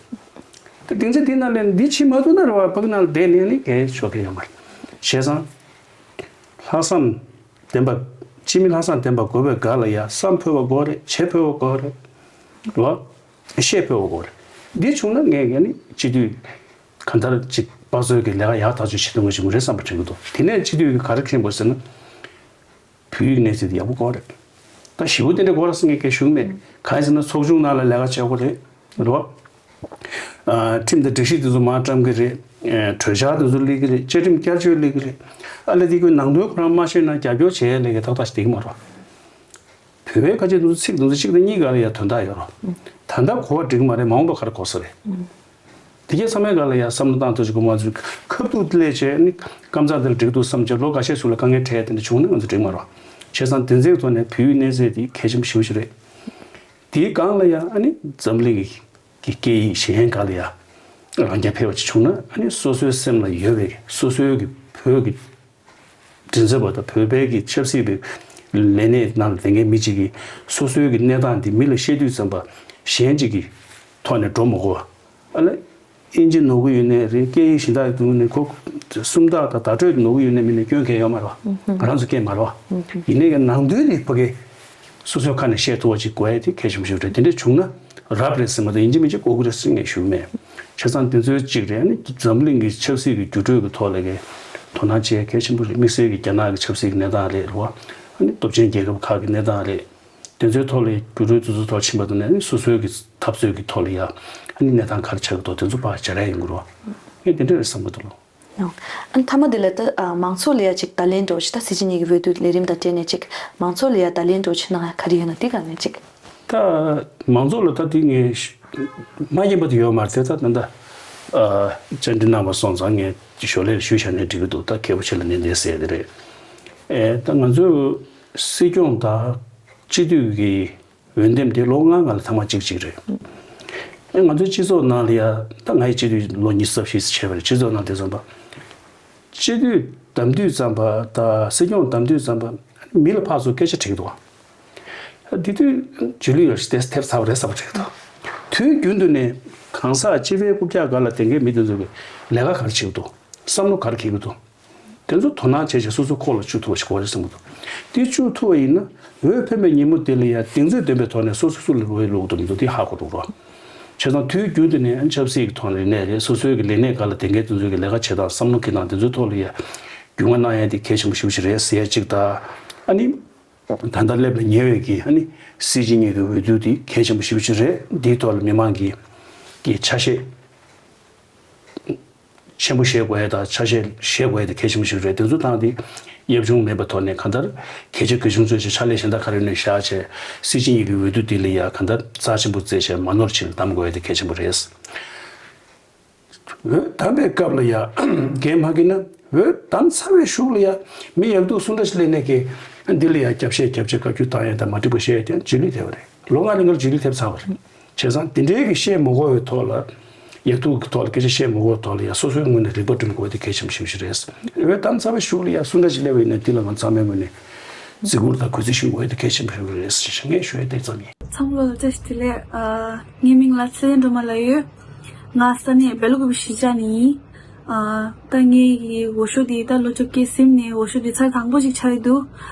དེ་སྡིངས་ཆ་དེ་ནང་ལས་འདི་བྱེད་མ་ཐུབ་ན་རེད་བ། ཕ་གི་ནང་ལ་བསྡད་ནས་ནི་གལ་ཆོག་གི་ཡོད་མ་རེད། བྱས་ཙང་། ལྷག་བསམ་ལྡན་པ། སྤྱི་མི་ལྷག་བསམ་ལྡན་པ་དགོས་པའི་སྒང་ལ་ཡ་བསམ་ཕོད་པ་དགོས་རེད། བྱེད་ཕོད་པ་དགོས་རེད། རེད་བ། ཤེས་ཕོད་པ་དགོས་རེད། འདི་བྱུང་ན་ངས་ངས་ནི་སྤྱི་འཐུས་གང་ལྟར་ཅིག་དཔའ་རྩལ་གྱི་ལས་ཀ་ཡག་ཐག་ཆོད་བྱེད་ཐུབ་ངེས་ཅིག་མ་རེད་བསམ་པ་དྲན་གྱི་འདུག་དེ་ནས་སྤྱི་འཐུས་ཀྱི་ག་རེ་མཁྱེན་དགོས་ཟེར་ན། བོད་ཡིག་གནས་ཚད་དེ་ཡག་པོ་དགོས་རེད། ད་ཞེ་པོ་དེ་འདྲ་དགོས་རེད་ཟེར་ངས་སྐད་ཞུ་གི་མེད། གང་ཡིན་ཟེར་ན་ཚོགས་ཆུང་ནང་ལ་ལས་ཀ་བྱེད་དགོས་རེད། རེད་བ། ཨ་ཁྲིམས་དང་སྒྲིག་གཞི་དེ་ཚོ་མར་བཀྲམ་གི་རེད། ཨ་གྲོས་འཆར་དེ་ཚོ་སླེབས་གི་རེད། བཅའ་ཁྲིམས་བསྐྱར་བཅོས་སླེབས་གི་རེད། ཨ་ལས་དེ་ཁོའི་ནང་དོན་ཁོ་རང་མ་ཤེས་ན་རྒྱབ་སྐྱོར་བྱེད་ཡ་ལས་ཀ་ཏག་ཏག་ཞིག་བསྡད་ཀྱི་མ་རེད་བ། བོད་པའི་ཁ་ཆེ་དེ་ཚོ་ཚིག་དེ་ཚོ་གཅིག་དང་གཉིས་སྒང་ལ་ཡ་དོན་དག་ཡོད་རེད། ད་ལྟ་གོ་བ་འགྲིག་གི་མ་རེད། མ་འོངས་པ་ག་རེ་གོ་ས་རེད། དེ་གའི་ཚང་མའི་སྒང་ལ་ཡང་བསམ་བློ་བཏང་ཐུབ་ཅིག་དགོས་མ་ཚུལ་ཁ་ཐུག་སླེབས་བྱས་ནི་ཀམ་ཚང་དེ་ལ་འགྲིག་འདུག་བསམ་བྱས་ལོ་འགའ་ཤས་ཚུར་ལ་དཀའ་ངལ་འཕྲད་དེ་འདྲ་བྱུང་ན་ང་ཚོ་འགྲིག་མ་རེད། བྱས་ཙང་དེ་ཚོའི་ཐོག་ནས་བོད་ཡིག་གནས་ཚད་དེ་གལ་ཆེན་པོ་ཞེ་པོ་ཞིག་རེད། དེའི་སྒང་ལ་ཡང་ཨ་ནི་འཛམ་གླིང་གི་སྐད་ཡིག་གཞན་སྒང་ལ་ཡང་རང་རྐྱ་འཕེར་བ་ཅིག་བྱུང་ན་ཨ་ནི་སོ་སོའི་སེམས་ལ་ཡོད་པའི་སོ་སོའི་གི་བོད་ཀྱི་མགྲིན་ཚབ་པ་དང་བོད་པའི་གི་ཆབ་སྲིད་པའི་ལས་གནས་ནང་ལ་བསྡད་མཁན་མི་གཅིག་གིས་སོ་སོའི་གི་གནས་སྟངས་འདི་མི་ལ་བཤད་དུས་ཙམ་པ་གཞན་གཅིག་གི་ཐོག་ནས་འགྲོ་མི་དགོས་པ། ཨ་ལས་ཨིན་ཇི་ནོར་གི་ཡོད་ནའི་རེད། སྐད་ཡིག་གཞན་དག་གི་ནང་ནས་ཁོ་སུམ་རྟགས་དང་བརྡ་སྤྲོད་ཀྱི་ནོར་གི་ཡོད་ནའི་མིན་ནའི་སྐྱོན་གང་ཡང་ཡོད་མ་རེད་བ། ང་རང་ཚོ་སྐད་མ་རེད་བ། ཡིན་ནའི་གི་ནང་དོན་དེ་ཕ་གི་སོ་སོའི་ཁ་ནས་བཤད་ཐུབ་པ་ཅིག་དགོས་ཡ་དེ་གལ་ཆེན་པོ་ཞིག་རེད། དེ་འདྲ་བྱུང་ན། རབ་རེད་ཟེར་མ་གཏོགས་ཡིན་གཅིག་མིན་གཅིག་གོ་གི་རེད་ཟེར་ངས་ཞུ་གི་མེད། བྱས་ཙང་དེ་ཚོའི་གཅིག་རེད། ཨ་ནི་འཛམ་གླིང་གི་ཆབ་སྲིད་ཀྱི་འགྱུར་འགྲོས་ཀྱི་ཐོག་ལ་གི་དོ་སྣང་བྱེད་ཡ་གལ་ཆེན་པོ་རེད། དམིགས་བསལ་གྱི་རྒྱ་ནག་གི་ཆབ་སྲིད་ཀྱི་གནས་སྟངས་རེད་རེད་བ། ཨ་ནི་སྟོབས་ཆེན་རྒྱལ་ཁབ་ཁག་གི་གནས་སྟངས་རེད། དེ་ཚོའི་ཐོག་ལ་འགྱུར་འགྲོས་དེ་ཚོ་ཐོག་ཕྱིན་པ་དང་ནི་ཨ་ནི་སོ་སོའི་གི་འཐབ་རྩོད་ཀྱི་ཐོག་ལ་ཡ་ཨ་ནི་གནས་སྟངས་ག་རེ་ཆགས་ཀྱི་འདུག་དེ་ཚོ་ཕར་སྦྱར་ཡ་ཡོང་གི་རེད་བ། ངས་དེ་འདྲ་རེད་བསམ་གི་འདུག་ལོ། ཨ་ནི་མཐའ་མ་དེ་ལ་ད་ཨ་མང་ཚོགས་ལ་ཡ་ཅིག་བརྡ་ལན་འདྲ་བོ་ཅིག་ད་སྲིད་སྤྱི་གཉིས་ཀྱི་འོས་བསྡུ་ལས་རིམ་དང་འབྲེལ་ནས་ཅིག་མང་ཚོགས་ལ་ཡ་བརྡ་ལན་འདྲ་བོ་ཅིག་གནང་ཡ་ག་རེ་ཡོད་ན་དེ་ག་ནས་ཅིག་ད་མང་ཚོགས་ལ་ད་དེ་ངས་མ་ཉན་པ་དེ་ཡོད་མ་རེད་དེ། ད་ད་ད་ཨ་བཅར་འདྲི་གནང་བ་སོང་ཙང་ངས་ཞོར་ལས་ཞུས་བཞག་ནས་འགྲིག་གི་འདུག་ད་མཁས་པོ་ཆེ་ལ་ནན་ཏན་གསལ་དེ་རེད། ཨེ་ད་ང་ཚོས་སྲིད་སྐྱོང་དང་སྤྱི་འཐུས་ཀྱི་འོས་འདེམས་དེ་ལོ་ལྔ་ལྔ་ལ་ཐེངས་མ་གཅིག་གཅིག་རེད། ཨེ་ང་ཚོའི་སྤྱི་ཚོགས་ནང་ལ་ཡ་ད་ང་ཡི་སྤྱི་འཐུས་ལོ་ཉི་ཤུ་རྩ་བཞི་བྱས་པ་རེད། སྤྱི་ཚོགས་ནང་དེ་ཙམ་པ། སྤྱི་འཐུས་བདམས་དུས་ཙམ་པ་དང་སྲིད་སྐྱོང་བདམས་དུས་ཙམ་པ་མི་ལ་ཕར་ཚུར་སྐད་ཆ་དྲིས་འདུག་དེ་དུས་རྗེས་ལུས་ཡོད་ཞིག་དེ་ཐེབས་ཚར་བ་རེད་བསམ་པ་དྲན་འདུག་དུས་རྒྱུན་དུ་ནས་ གང་ཟག་སྤྱི་པའི་རྐུབ་བཀྱག་སྒང་ལ་བསྡད་མཁན་མི་དེ་ཚོ་གི་ལས་ཀ་ག་རེ་བྱེད་ཀྱི་འདུག་བསམ་བློ་ག་རེ་འཁྱེར་གྱི་འདུག་དེ་ཚོ་དོ་སྣང་བྱས་བྱས་སོ་སོའི་ཁོག་ལ་བཅུག་ཐུབ་པ་ཞིག་དགོས་རེད་བསམ་གྱི་འདུག་དེ་བཅུག་ཐུབ་པ་ཡིན་ན་འོས་འཕེན་པའི་ཉིན་མོ་དེ་ལ་ཡ་གདེང་ཚོད་ལྡན་པའི་ཐོག་ནས་སོ་སོ་སུ་ལ་འོས་བླུག་འདུག་མི་འདུག་དེ་ཧ་གོ་འགྲོ་རོགས། བྱས་ཙང་དུས་རྒྱུན་དུ་ནས་ཆབ་སྲིད་ཀྱི་ཐོག་ནས་ལས་རེད། སོ་སོའི་གི་ལས་གནས་སྒང་ལ་བསྡད་མཁན་དེ་ཚོའི་གི་ལས་ཀ་བྱེད་སྟངས་བསམ་བློ་འཁྱེར་སྟངས་དེ་ཚོའི་ཐོག་ལ་ཡ་རྒྱུས་མངའ་གནང་ཡ་དེ་གལ་ཆེན་པོ་ཞེ་པོ་ཅིག་རེད་ཟེར་ཡ་གཅིག་དང་། ཨ་ནི། ད་ལྟ་སླེབས་ལ་ཉེ་བའི་གི་ཨ་ནི་སྲིད་སྤྱི་གཉིས་ཀྱི་འོས་བསྡུ་དེ་གལ་ཆེན་པོ་ཞེ་པོ་ཅིག་རེད། འདིའི་ཐོག་ལ་མི་མང་གིས་གི་ཆ་ཤས་ཆེན་པོ་བཞེས་དགོས་ཡ་དང་ཆ་ཤས་བཞེས་དགོས་ཡ་དེ་གལ་ཆེན་པོ་ཞིག་རེད། དེ་ཚོ་དང་དེ་ཡབ་ཆུང་མེད་པའི་ཐོག་ནས་གང་ལྟར་གལ་ཆེ་གལ་ཆུང་ཚོས་ཕྱག་ལས་གཞན་དག་ག་རེ་ནས་བཞག་བྱས་སྲིད་སྤྱི་གཉིས་ཀྱི་འོས་བསྡུ་དེ་ལ་ཡ་གང་ལྟར་རྩ་ཆེན་པོ་བརྩིས་བྱས་མ་ནོར་ཅིག་ལ་གདམ་དགོས་ཡ་དེ་གལ་ཆེན་པོ་རེད། འོས་འདེམས་པའི་སྐབས་ལ་ཡ་འགན་མ་འཁྱེར་ན་འོས་འདེམས་ཚར་བའི་གཞུག་ལ་ཡ་མི་ཡག་སྡུག་སུ་འདྲ་ཞིག་སླེབས་ནས་ཀྱི་འདི་ལ་ཡ་རྒྱབ་བཤད་རྒྱབ་བྱེད་བཀའ་བཀྱོན་བཏང་ཡ་དང་མ་འགྲིག་པ་བཤད་ཡ་དེ་རྗེས་ལུས་ཐེབས་པ་རེད། ལོ་ལྔ་ལ་ལྔ་ལ་རྗེས་ལུས་ཐེབས་ཚར་བ་རེད། བྱས་ཙང་དེ་འདྲའི་གི་བཤད་མ་དགོས་པའི་ཐོག་ལ་ཡག་སྡུག་གི་ཐོག་ལ་སྐད་ཆ་བཤད་མ་དགོས་པའི་ཐོག་ལ་ཡ་སོ་སོའི་ངོས་ནས་རིག་པ་བསྒྲིམ་དགོས་དེ་གལ་ཆེན་པོ་ཞིག་རེད། འོས་འདེམས་ཚར་བའི་གཞུག་ལ་ཡ་སུ་འདྲ་ཞིག་སླེབས་པ་ཡིན་ན་འདི་ལ་ང་ཚང་མའི་ངོས་ནས་བརྩི་བཀུར་དང་གུས་བརྩི་ཞུ་དགོས་དེ་གལ་ཆེན་པོ་རེད་ཞེས་ངས་ཞུ་ཡ་དེ་ཙམ་ཡིན། ཚང་མ་ལ་བཀྲ་ཤིས་བདེ་ལེགས། ཨ། ངའི་མིང་ལ་ཚེ་བརྟན་སྒྲོལ་མ་ལབ་ཡོད། ང་ས་གནས་སྦེལ་ཀོབ་གཞིས་ཆགས་ནས་ཡིན། ཨ། ད་ངའི་གི་འོས་ཤོག་འདི་ད་ལོ་བཅོ་བརྒྱད་ཟིན་ནས་འོས་ཤོག་འདི་ཚར་དང་པོ་ཞིག་ཆགས་ཀྱི་འདུག་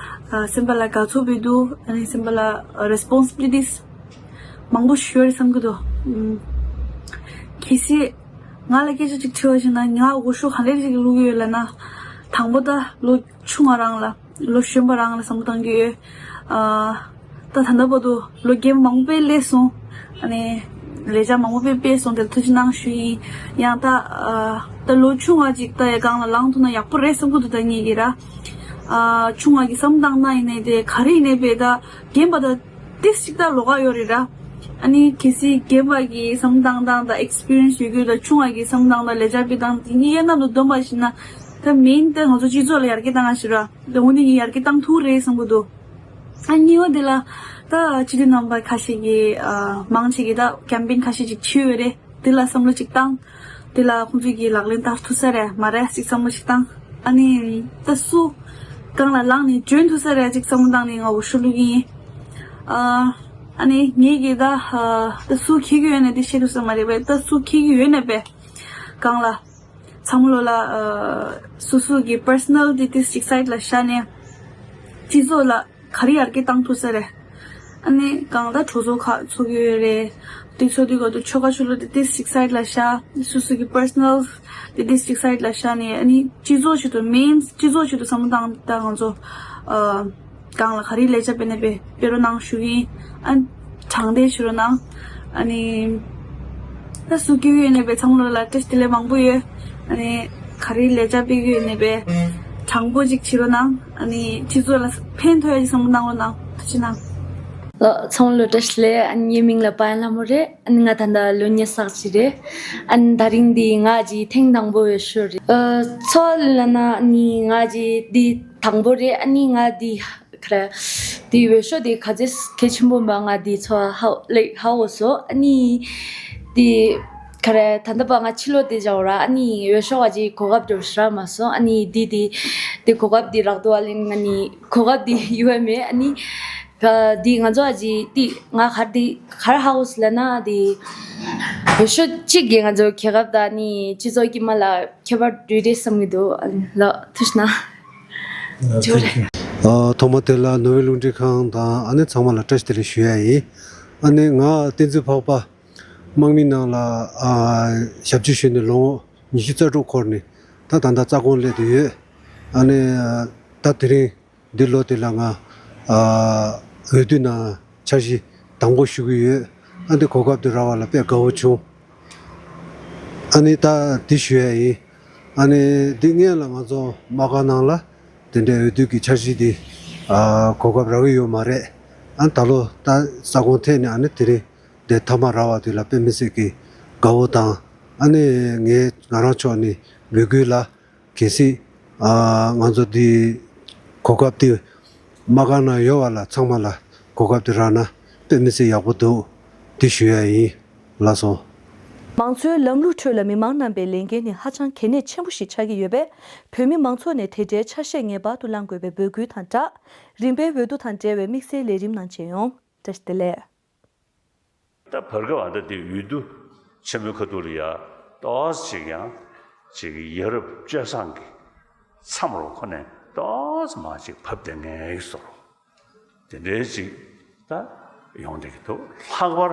ཨ། སེམས་པ་ལ་དགའ་ཚོར་འབོད་འདུག་ཨ་ནི་སེམས་པ་ལ་རེ་སི་པོན་སི་བི་ལི་ཊི་སི་མང་པོ་ཞིག་ཡོད་རེད་བསམ་གྱི་འདུག་ཨུམ། གལ་སྲིད་ང་ལ་སྐད་ཆ་གཅིག་དྲི་བ་ཞིག་ན་ང་འོས་ཤོག་ག་འདྲ་ཞིག་བླུག་གི་ཡོད་ལབ་ན། དང་པོ་ད་ལོ་ཆུང་བ་རང་ལ། ལོ་གཞོན་པ་རང་ལ་བསམ་བློ་གཏང་གི་ཡོད། ཨ། ད་ད་ལྟ་བར་དུ་ལོ་རྒན་མང་པོ་སླེབས་སོང་། ཨ་ནི་ལས་བྱ་མང་པོ་སྤེལ་སོང་། དེར་ཐུགས་རྗེ་གནང་ཞུ་ཡིན། ཡང་ད་ཨ། ད་ལོ་ཆུང་བ་ཅིག་ད་ཡ་སྒང་ལ་ལངས་ཐུབ་ན་ཡག་པོ་རེད་བསམ་གྱི་འདུག་ད་ངེད་ཀྱིས་ར། ཨ། ཆུང་བ་གི་བསམ་སྟངས་ན་ཡིན་ནའི་དེ་ག་རེ་ཡིན་ནའི་བས་ད་རྒན་པ་ད་ཏིས་ཅིག་ད་ལོགས་ཀ་ཡོད་རེད་ར། ཨ་ནི་གལ་སྲིད་རྒན་པ་གི་བསམ་སྟངས་སྟངས་དང་ཨེག་སི་པི་རི་ཡན་སི་ཡོད་རྒྱུ་དང་ཆུང་བ་གི་བསམ་སྟངས་དང་ལས་བྱ་སྤེལ་སྟངས་དེ་གཉིས་ཀའི་ནང་དུ་བསྡོམས་པ་ཞིག་ན། ད་མེན་ད་ང་ཚོ་སྤྱི་ཚོགས་ལ་ཡར་རྒྱས་བཏང་ང་ཞིག་ར། ད་འོ་ནི་ངས་ཡར་རྒྱས་བཏང་ཐུབ་རེད་བསམ་གྱི་འདུག་ཨ། གཉིས་པ་དེ་ལ་ད་སྤྱི་འཐུས་རྣམ་པ་ཁ་ཤས་ཀྱིས་ཨ། མང་ཆེ་གིས་ད་ཀེམ་པེན་ཁ་ཤས་ཅིག་བྱས་ཡོད་རེད། དེ་ལ་བསམ་བློ་ཅིག་བཏང་། དེ་ལ་ཁོང་ཚོས་ཀྱིས་ལག་ལེན་བསྟར་ཐུབ་ས་རེད་མ་རེད་ཅིག་བསམ་བློ་ཅིག་བཏང་། ཨ་ནི་ད་སུ་སྒང་ལ་ལངས་ནས་འཇོན་ཐུབ་ས་རེད་ཅིག་བསམ་བློ་བཏང་ནས་ང་འོས་ཤོག་བླུག་གི་ཡིན། ཨ། ཨ་ནི་ངེད་ཀྱིས་ད་ཨ། ད་སུ་འཁྱེར་གྱི་ཡོད་ན་དེ་བཤད་ཐུབ་ས་མ་རེད་པས། ད་སུ་འཁྱེར་གྱི་ཡོད་ན་པས་སྒང་ལ། ཚང་མ་ལོ་ལ་ཨ། སོ་སོ་གི་པར་སོ་ནལ་ཏི་ཏིས་ཅིག་སའིཌ་ལ་བཞག་ནས་སྤྱི་ཚོགས་ལ་ག་རེ་ཡར་རྒྱས་བཏང་ཐུབ་ས་རེད། ཨ་ནི་གང་ལྟར་གྲོས་ཚོགས་ཁག་ཚོགས་ཀྱི་ཡོད་རེད། དེ་ཚོགས་དུས་སྐབས་དུ་ཆོལ་ཁ་ཆོས་ལུགས་ཏི་ཏིས་ཅིག་སའིཌ་ལ་བཞག་སོ་སོ་གི་པར་སོ་ནལ་ཏི་ཏིས་ཅིག་སའིཌ་ལ་བཞག་ནས་ཨ་ནི་སྤྱི་ཚོགས་ཆེད་དུ་མེན་སྤྱི་ཚོགས་ཆེད་དུ་བསམ་བློ་བཏང་སྟངས་ང་ཚོ་ཨ། གང་ལ་ག་རེ་ལས་བྱ་སྤེལ་ན་སྤེལ་སྤེལ་རོགས་གནང་ཞུ་གི་ཡིན། ཨ། དྲང་བདེན་ཞུ་རོགས་གནང་། ཨ་ནི་ད་སུ་སྐྱོ་གི་ཡོད་ནས་པས་ཚང་མ་ལ་བཀྲ་ཤིས་བདེ་ལེགས་མང་པོ་ཡོད། ཨ་ནི་ག་རེ་ལས་བྱ་སྤེལ་གི་ཡོད་ནས་པས་དྲང་པོ་ཅིག་བྱེད་རོགས་གནང་། ཨ་ནི་སྤྱི་ཚོགས་ལ་ཕན་ཐོགས་ཡ་ཅིག་བསམ་བློ་གནང་རོགས་གནང་། ཐུགས་རྗེ་གནང་། ལགས་ཚང་མ་ལ་བཀྲ་ཤིས་བདེ་ལེགས། ཨ་ནི་ངའི་མིང་ལ་པ་ཡན་ལྷ་མོ་རེད། ཨ་ནི་ང་ད་ལྟ་ལོ་ཉི་ཤུ་རྩ་གཅིག་རེད། ཨ་ནི་ད་རིང་འདི་ང་གི་ཐེངས་དང་པོ་འོས་ཤོག་རེད། ཨ། ཚོགས་ལ་ན་ཨ་ནི་ང་གི་འདི་དང་པོ་རེད། ཨ་ནི་ང་འདི་ག་རེ། འདི་འོས་ཤོག་འདི་ག་ཚོད་གལ་ཆེན་པོ་འབའ་ང་འདི་ཚོ་ཧ་ལེགས་ཧ་གོ་སོང་། ཨ་ནི་འདི་ག་རེ་ད་ལྟ་བར་ང་ཕྱི་ལོགས་དེ་བཞག་ར། ཨ་ནི་འོས་ཤོག་ག་ཅིག་གོ་སྐབས་འདྲ་བོ་ཞིག་རག་མ་སོང་། ཨ་ནི་འདི་འདི་འདི་གོ་སྐབས་འདི་རག་འདུག་ཨ་ལེན་ང་ནི་གོ་སྐབས་འདི་ཡོད་མེད། ཨ་ནི་ག་འདི་ང་ཚོ་ཨ་ཅིག་འདི་ང་ག་འདི་ག་རེ་ཧ་གོ་སོང་ལབ་ན་འདི་འོས་ཤོག་གཅིག་གིས་ང་ཚོ་རྒྱལ་ཁབ་དང་ནི་སྤྱི་ཚོགས་དཀྱིལ་མ་ལ་ཁྱད་པར་འདྲ་རེད་བསམ་གྱི་འདུག་ལགས་ཐུགས་རྗེ་གནང་། ཨ། ཐུགས་རྗེ་གནང་། ཨ། ཐོག་མ་དེ་ལ་ནོར་ཝེ་རླུང་འཕྲིན་ཁང་དང་ཨ་ནི་ཚང་མ་ལ་བཀྲ་ཤིས་བདེ་ལེགས་ཞུ་ཡ་ཡིན། ཨ་ནི་ང་བསྟན་འཛིན་འཕགས་པ་དམག་མི་ནང་ལ་ཨ་ཞབས་ཕྱི་ཞུས་ནས་ལོ་ངོ་ཉི་ཤུ་རྩ་དྲུག་འཁོར་ནས་ད་ད་ལྟ་རྩ་དགོངས་སླེབས་བསྡད་ཡོད། ཨ་ནི་ད་དེ་རིང་འདི་ལོ་དེ་ལ་ང་ཨ་འོས་བསྡུ་ནང་འཆར་གཞི་དང་པོ་ཞུ་གི་ཡོད། ཨ་འདི་གོ་སྐབས་དེ་རག་པ་ལ་དཔེ་དགའ་བོ་བྱུང་། ཨ་ནི་ད་འདི་ཞུ་ཡ་ཡིན། ཨ་ནི་འདི་སྔོན་ལ་ང་ཚོ་དམག་སྒར་ནང་ལ་དེ་འདྲའི་འོས་བསྡུ་གི་འཆར་གཞི་འདི་ཨ་གོ་སྐབས་རག་གི་ཡོད་མ་རེད། ཨ་ད་ལོ་ད་རྩ་དགོངས་ཐད་ནས་ཨ་ནི་དེ་རིང་འདི་མཐའ་མ་རག་པ་དེ་ལ་དཔེ་མི་སྲིད་ཀྱི་དགའ་བོ་དང་། ཨ་ནི་ངས་ང་རང་ཕྱོགས་ནས་འབོད་སྐུལ་ལ། གལ་སྲིད་ཨ་ང་ཚོ་འདི་གོ་སྐབས་འདི་དམག་སྒར་ནང་ཡོད་པ་ལ་ཚང་མ་ལ་གོ་སྐབས་འདི་རག་ན་དཔེ་མི་སྲིད་ཡག་པོ་འདུག་འདི་ཞུ་ཡ་ཡིན། ལགས་སོ། མང་གཙོའི་ལམ་ལུགས་ཁྲོད་ལ་མི་མང་རྣམ་པའི་ལས་འགན་ནི་ཧ་ཅང་གལ་གནད་ཆེན་པོ་ཞིག་ཆགས་ཀྱི་ཡོད་པས། བོད་མི་མང་ཚོགས་ནས་དེ་འབྲེལ་ཆ་ཤས་ངེས་པར་དུ་བླང་དགོས་པའི་འབོད་སྐུལ་དང་སྦྲགས། རིམ་པས་འོས་བསྡུ་དང་འབྲེལ་བའི་དམིགས་བསལ་ལས་རིམ་ནང་མཇལ་ཡོང་། བཀྲ་ཤིས་བདེ་ལེགས། ད་བར་སྐབས་ཨ་ད་དེ་འོས་བསྡུ་ ཆེན་མོའི་ཁ་ཐུག་ལ་ཡ་ཏོག་ཙམ་ཅིག་ཡང་ཅིག་ཡ་རབས་སྤྱོད་བཟང་གི་མཚམས་རུ་ཁོ་ནས་ཏོག་ཙམ་མ་ཅིག་བབས་བསྡད་ངེས་ཀྱི་བཟོ་རུ། དེ་འདྲའི་ཅིག་ད་ཡོང་བསྡད་ཀྱི་འདུག་ལྷག་པར་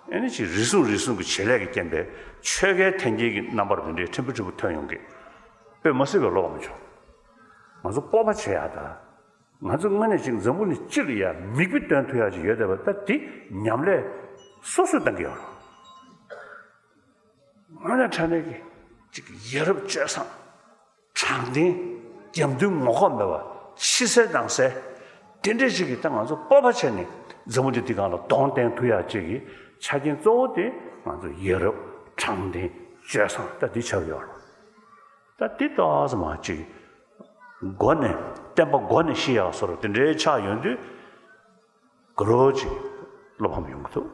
ཨེ་ནི་ཅིག་རེ་ཟུང་རེ་ཟུང་གི་བྱེད་ལས་ཀྱི་རྐྱེན་པས་ཆོས་ཁའི་འཐེན་འཁྱེར་གྱི་རྣམ་པར་དེ་འདྲའི་ཕྲན་བུ་ཕྲན་བུ་ཐོན་ཡོང་གི། དཔེ་མ་སྲིད་པའི་བློ་ཕམ་བྱུང་། ང་ཚོ་སྤོབས་པ་བྱེད་ཡག་ད། ང་ཚོ་དངོས་གནས་ཅིག་འཛམ་བུ་གླིང་སྤྱི་ལ་ཡ་མིག་དཔེ་སྟོན་ཐུབ་ཡག་ཅིག་ཡོད་བསྡད་པ་ད་དེ་ཉམས་ལེན་སོ་སོས་གཏང་གི་ཡོད་རེད། དངོས་གནས་དྲང་གནས་ཀྱི་ཅིག་ཡ་རབས་སྤྱོད་བཟང་། དྲང་བདེན། རྒྱབ་མདུན་ངོ་ལྐོག་མེད་པ། ཕྱི་གསལ་ནང་གསལ། དེ་འདྲས་ཅིག་གིས་ད་ང་ཚོ་སྤོབས་པ་བྱས་ནས་འཛམ་བུ་གླིང་འདི་སྒང་ལ་གདོང་བསྟན་ཐུབ་ཡག་ཅིག་གི་ཆ་རྐྱེན་གཙོ་བོ་དེ་ང་ཚོ་ཡ་རབས་དྲང་བདེན་སྤྱོད་བཟང་ད་འདི་ཆགས་ཡོད་རེད། ད་འདི་ཏོག་ཙམ་མ་ཅིག་མགོ་ནས་བསྟན་པ་མགོ་ནས་ཤི་ཡག་བཟོ་འདྲ་དེ་འདྲའི་ཆགས་ཡོང་དུས། དགའ་རབ་ཅིག་བློ་ཕམ་ཡོང་གི་འདུག་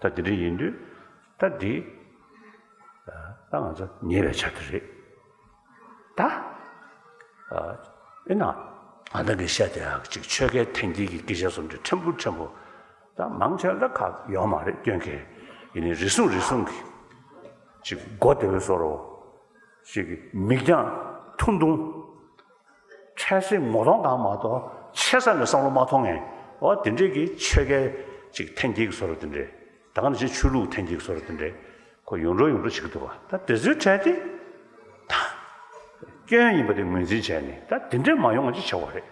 ད་དེ་འདྲ་ཡིན་དུས་ད་འདི་ད་ང་ཚོ་ཉེས་པའི་ཆ་དེ་རེད། ད་ཨེ་ན་ང་ད་གི་བཤད་དེ་ཡག་ཅིག་ཆོལ་ཁའི་འཐེན་འཁྱེར་གྱི་སྐད་ཆ་སོ་འདྲ་ཕྲན་བུ་ཕྲན་བུ་ད་མང་ཆེ་ལ་ཁག་ཡོད་མ་རེད། སྐྱོན་གལ་ཡིན་ནའི་རེ་ཟུང་རེ་ཟུང་གི་ཅིག་མགོ་བདེ་བའི་བཟོ་འདྲ་ཅིག་མིག་རྒྱང་ཐུང་ཐུང་། འཕྲལ་སེལ་ངོ་གདོང་གང་མ་གཏོགས་ཆེ་ས་ནས་བསམ་བློ་མ་ཐོངས་ངས། འོ་དེ་འདྲས་ཀྱི་ཆོལ་ཁའི་ཅིག་འཐེན་འཁྱེར་གྱི་བཟོ་འདྲ་དེ་འདྲས། ད་ག་ནང་བཞིན་ཆོས་ལུགས་འཐེན་འཁྱེར་གྱི་བཟོ་འདྲ་དེ་འདྲས་ཁོ་ཡོང་འགྲོ་ཡོང་འགྲོ་བྱེད་ཀྱི་འདུག་བ། ད་དེ་ཚོའི་གྲས་དེ་ད་སྐྱོན་ཡིན་པ་དེ་ངོས་འཛིན་བྱས་ནས་ད་དེ་འདྲས་མ་ཡོང་བ་ཅིག་བྱ་བ་རེད།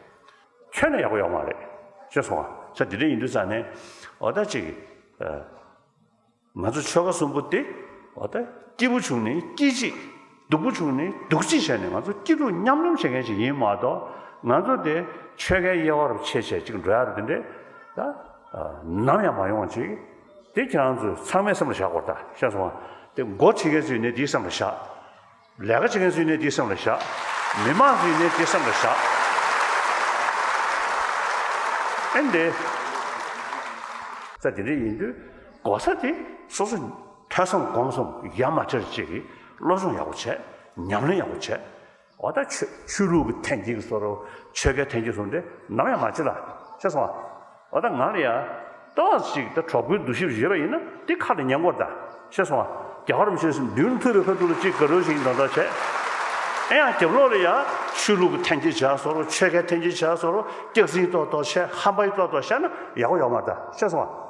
ཁྱོན་ནས་ཡག་པོ་ཡོང་མ་རེད། ཤེས་སོང་བ། ས་དེ་འདྲས་ཡིན་དུས་ཙང་ནས་འོ་ད་ཅིག་ང་ཚོ་ཆོལ་ཁ་གསུམ་པོ་དེ་འོ་ད་སྐྱིད་པོ་བྱུང་ནས་སྐྱིད་ཅིག་སྡུག་པོ་བྱུང་ནས་སྡུག་ཅིག་བྱས་ནས་ང་ཚོ་སྐྱིད་སྡུག་མཉམ་མཉམ་བྱེད་མཁན་ཞིག་ཡིན་མ་གཏོགས། ང་ཚོ་དེ་ཆོལ་ཁའི་དབྱེ་བ་རུ་ཕྱེ་བྱས་ཅིག་འགྲོ་ཡག་རེད། དེ་འདྲས་ད་ནམ་ཡང་མ་ཡོང་བ་ཅིག་དེ་ཁྱེད་རང་ཚོས་ཚང་མས་སེམས་ལ་བཞག་དགོས་རེད། ད་ཤེས་སོང་བ། དེ་མགོ་ཁྲིད་མཁན་ཚོས་ནས་དེའི་སེམས་ལ་བཞག་ལས་ཀ་བྱེད་མཁན་ཚོས་ནས་དེའི་སེམས་ལ་བཞག་མི་མང་ཚོས་ནས་དེའི་སེམས་ལ་བཞག་ཨེ་འདི། ས་དེ་འདྲས་ཡིན་དུས་གོ་ས་དེ་སོ་སོ་ཐོས་བསམ་སྒོམ་གསུམ་ཡ་མ་བྲལ་ཅིག་གིས་སློབ་སྦྱོང་ཡག་པོ་བྱས། ཉམས་ལེན་ཡག་པོ་བྱས། འོ་ད་ཆོས་ཆོས་ལུགས་ཀྱི་འཐེན་འཁྱེར་གྱི་བཟོ་འདྲ་ཆོལ་ཁའི་འཐེན་འཁྱེར་བཟོ་འདྲ་དེ་ནམ་ཡང་མ་བྱེད་ལ། ཤེས་སོང་བ། འོ་ད་ང་ལ་ཡ་ཏོག་ཙམ་ཅིག་ད་གྲོགས་པོའི་འདུ་ཤེས་ཡོད་པ་ཡིན་ན་དེ་ཁ་ལ་ཉན་དགོས་རེད། ད་ཤེས་སོང་བ། རྒྱལ་བ་རིན་པོ་ཆེ་མདུན་ལ་ཐུག་པའི་ཁ་ཐུག་ལ་ཅིག་དགའ་རབ་ཞིག་འདོན་ཐག་བྱས། ཨེ་ཡང་རྒྱབ་ལོགས་ལ་ཡ་ཆོས་ལུགས་ཀྱི་འཐེན་འཁྱེར་བྱས་བཟོ་འདྲ་ཆོལ་ཁའི་འཐེན་འཁྱེར་བྱས་བཟོ་འདྲ་སྐྱག་རྫུན་ཏོག་ཏོག་བཤད། ཧམ་པ་ཡི་ཏོག་ཏོག་བཤད་ན་ཡག་པོ་ཡོད་མ་རེད། ད་ཤེས་སོང་བ།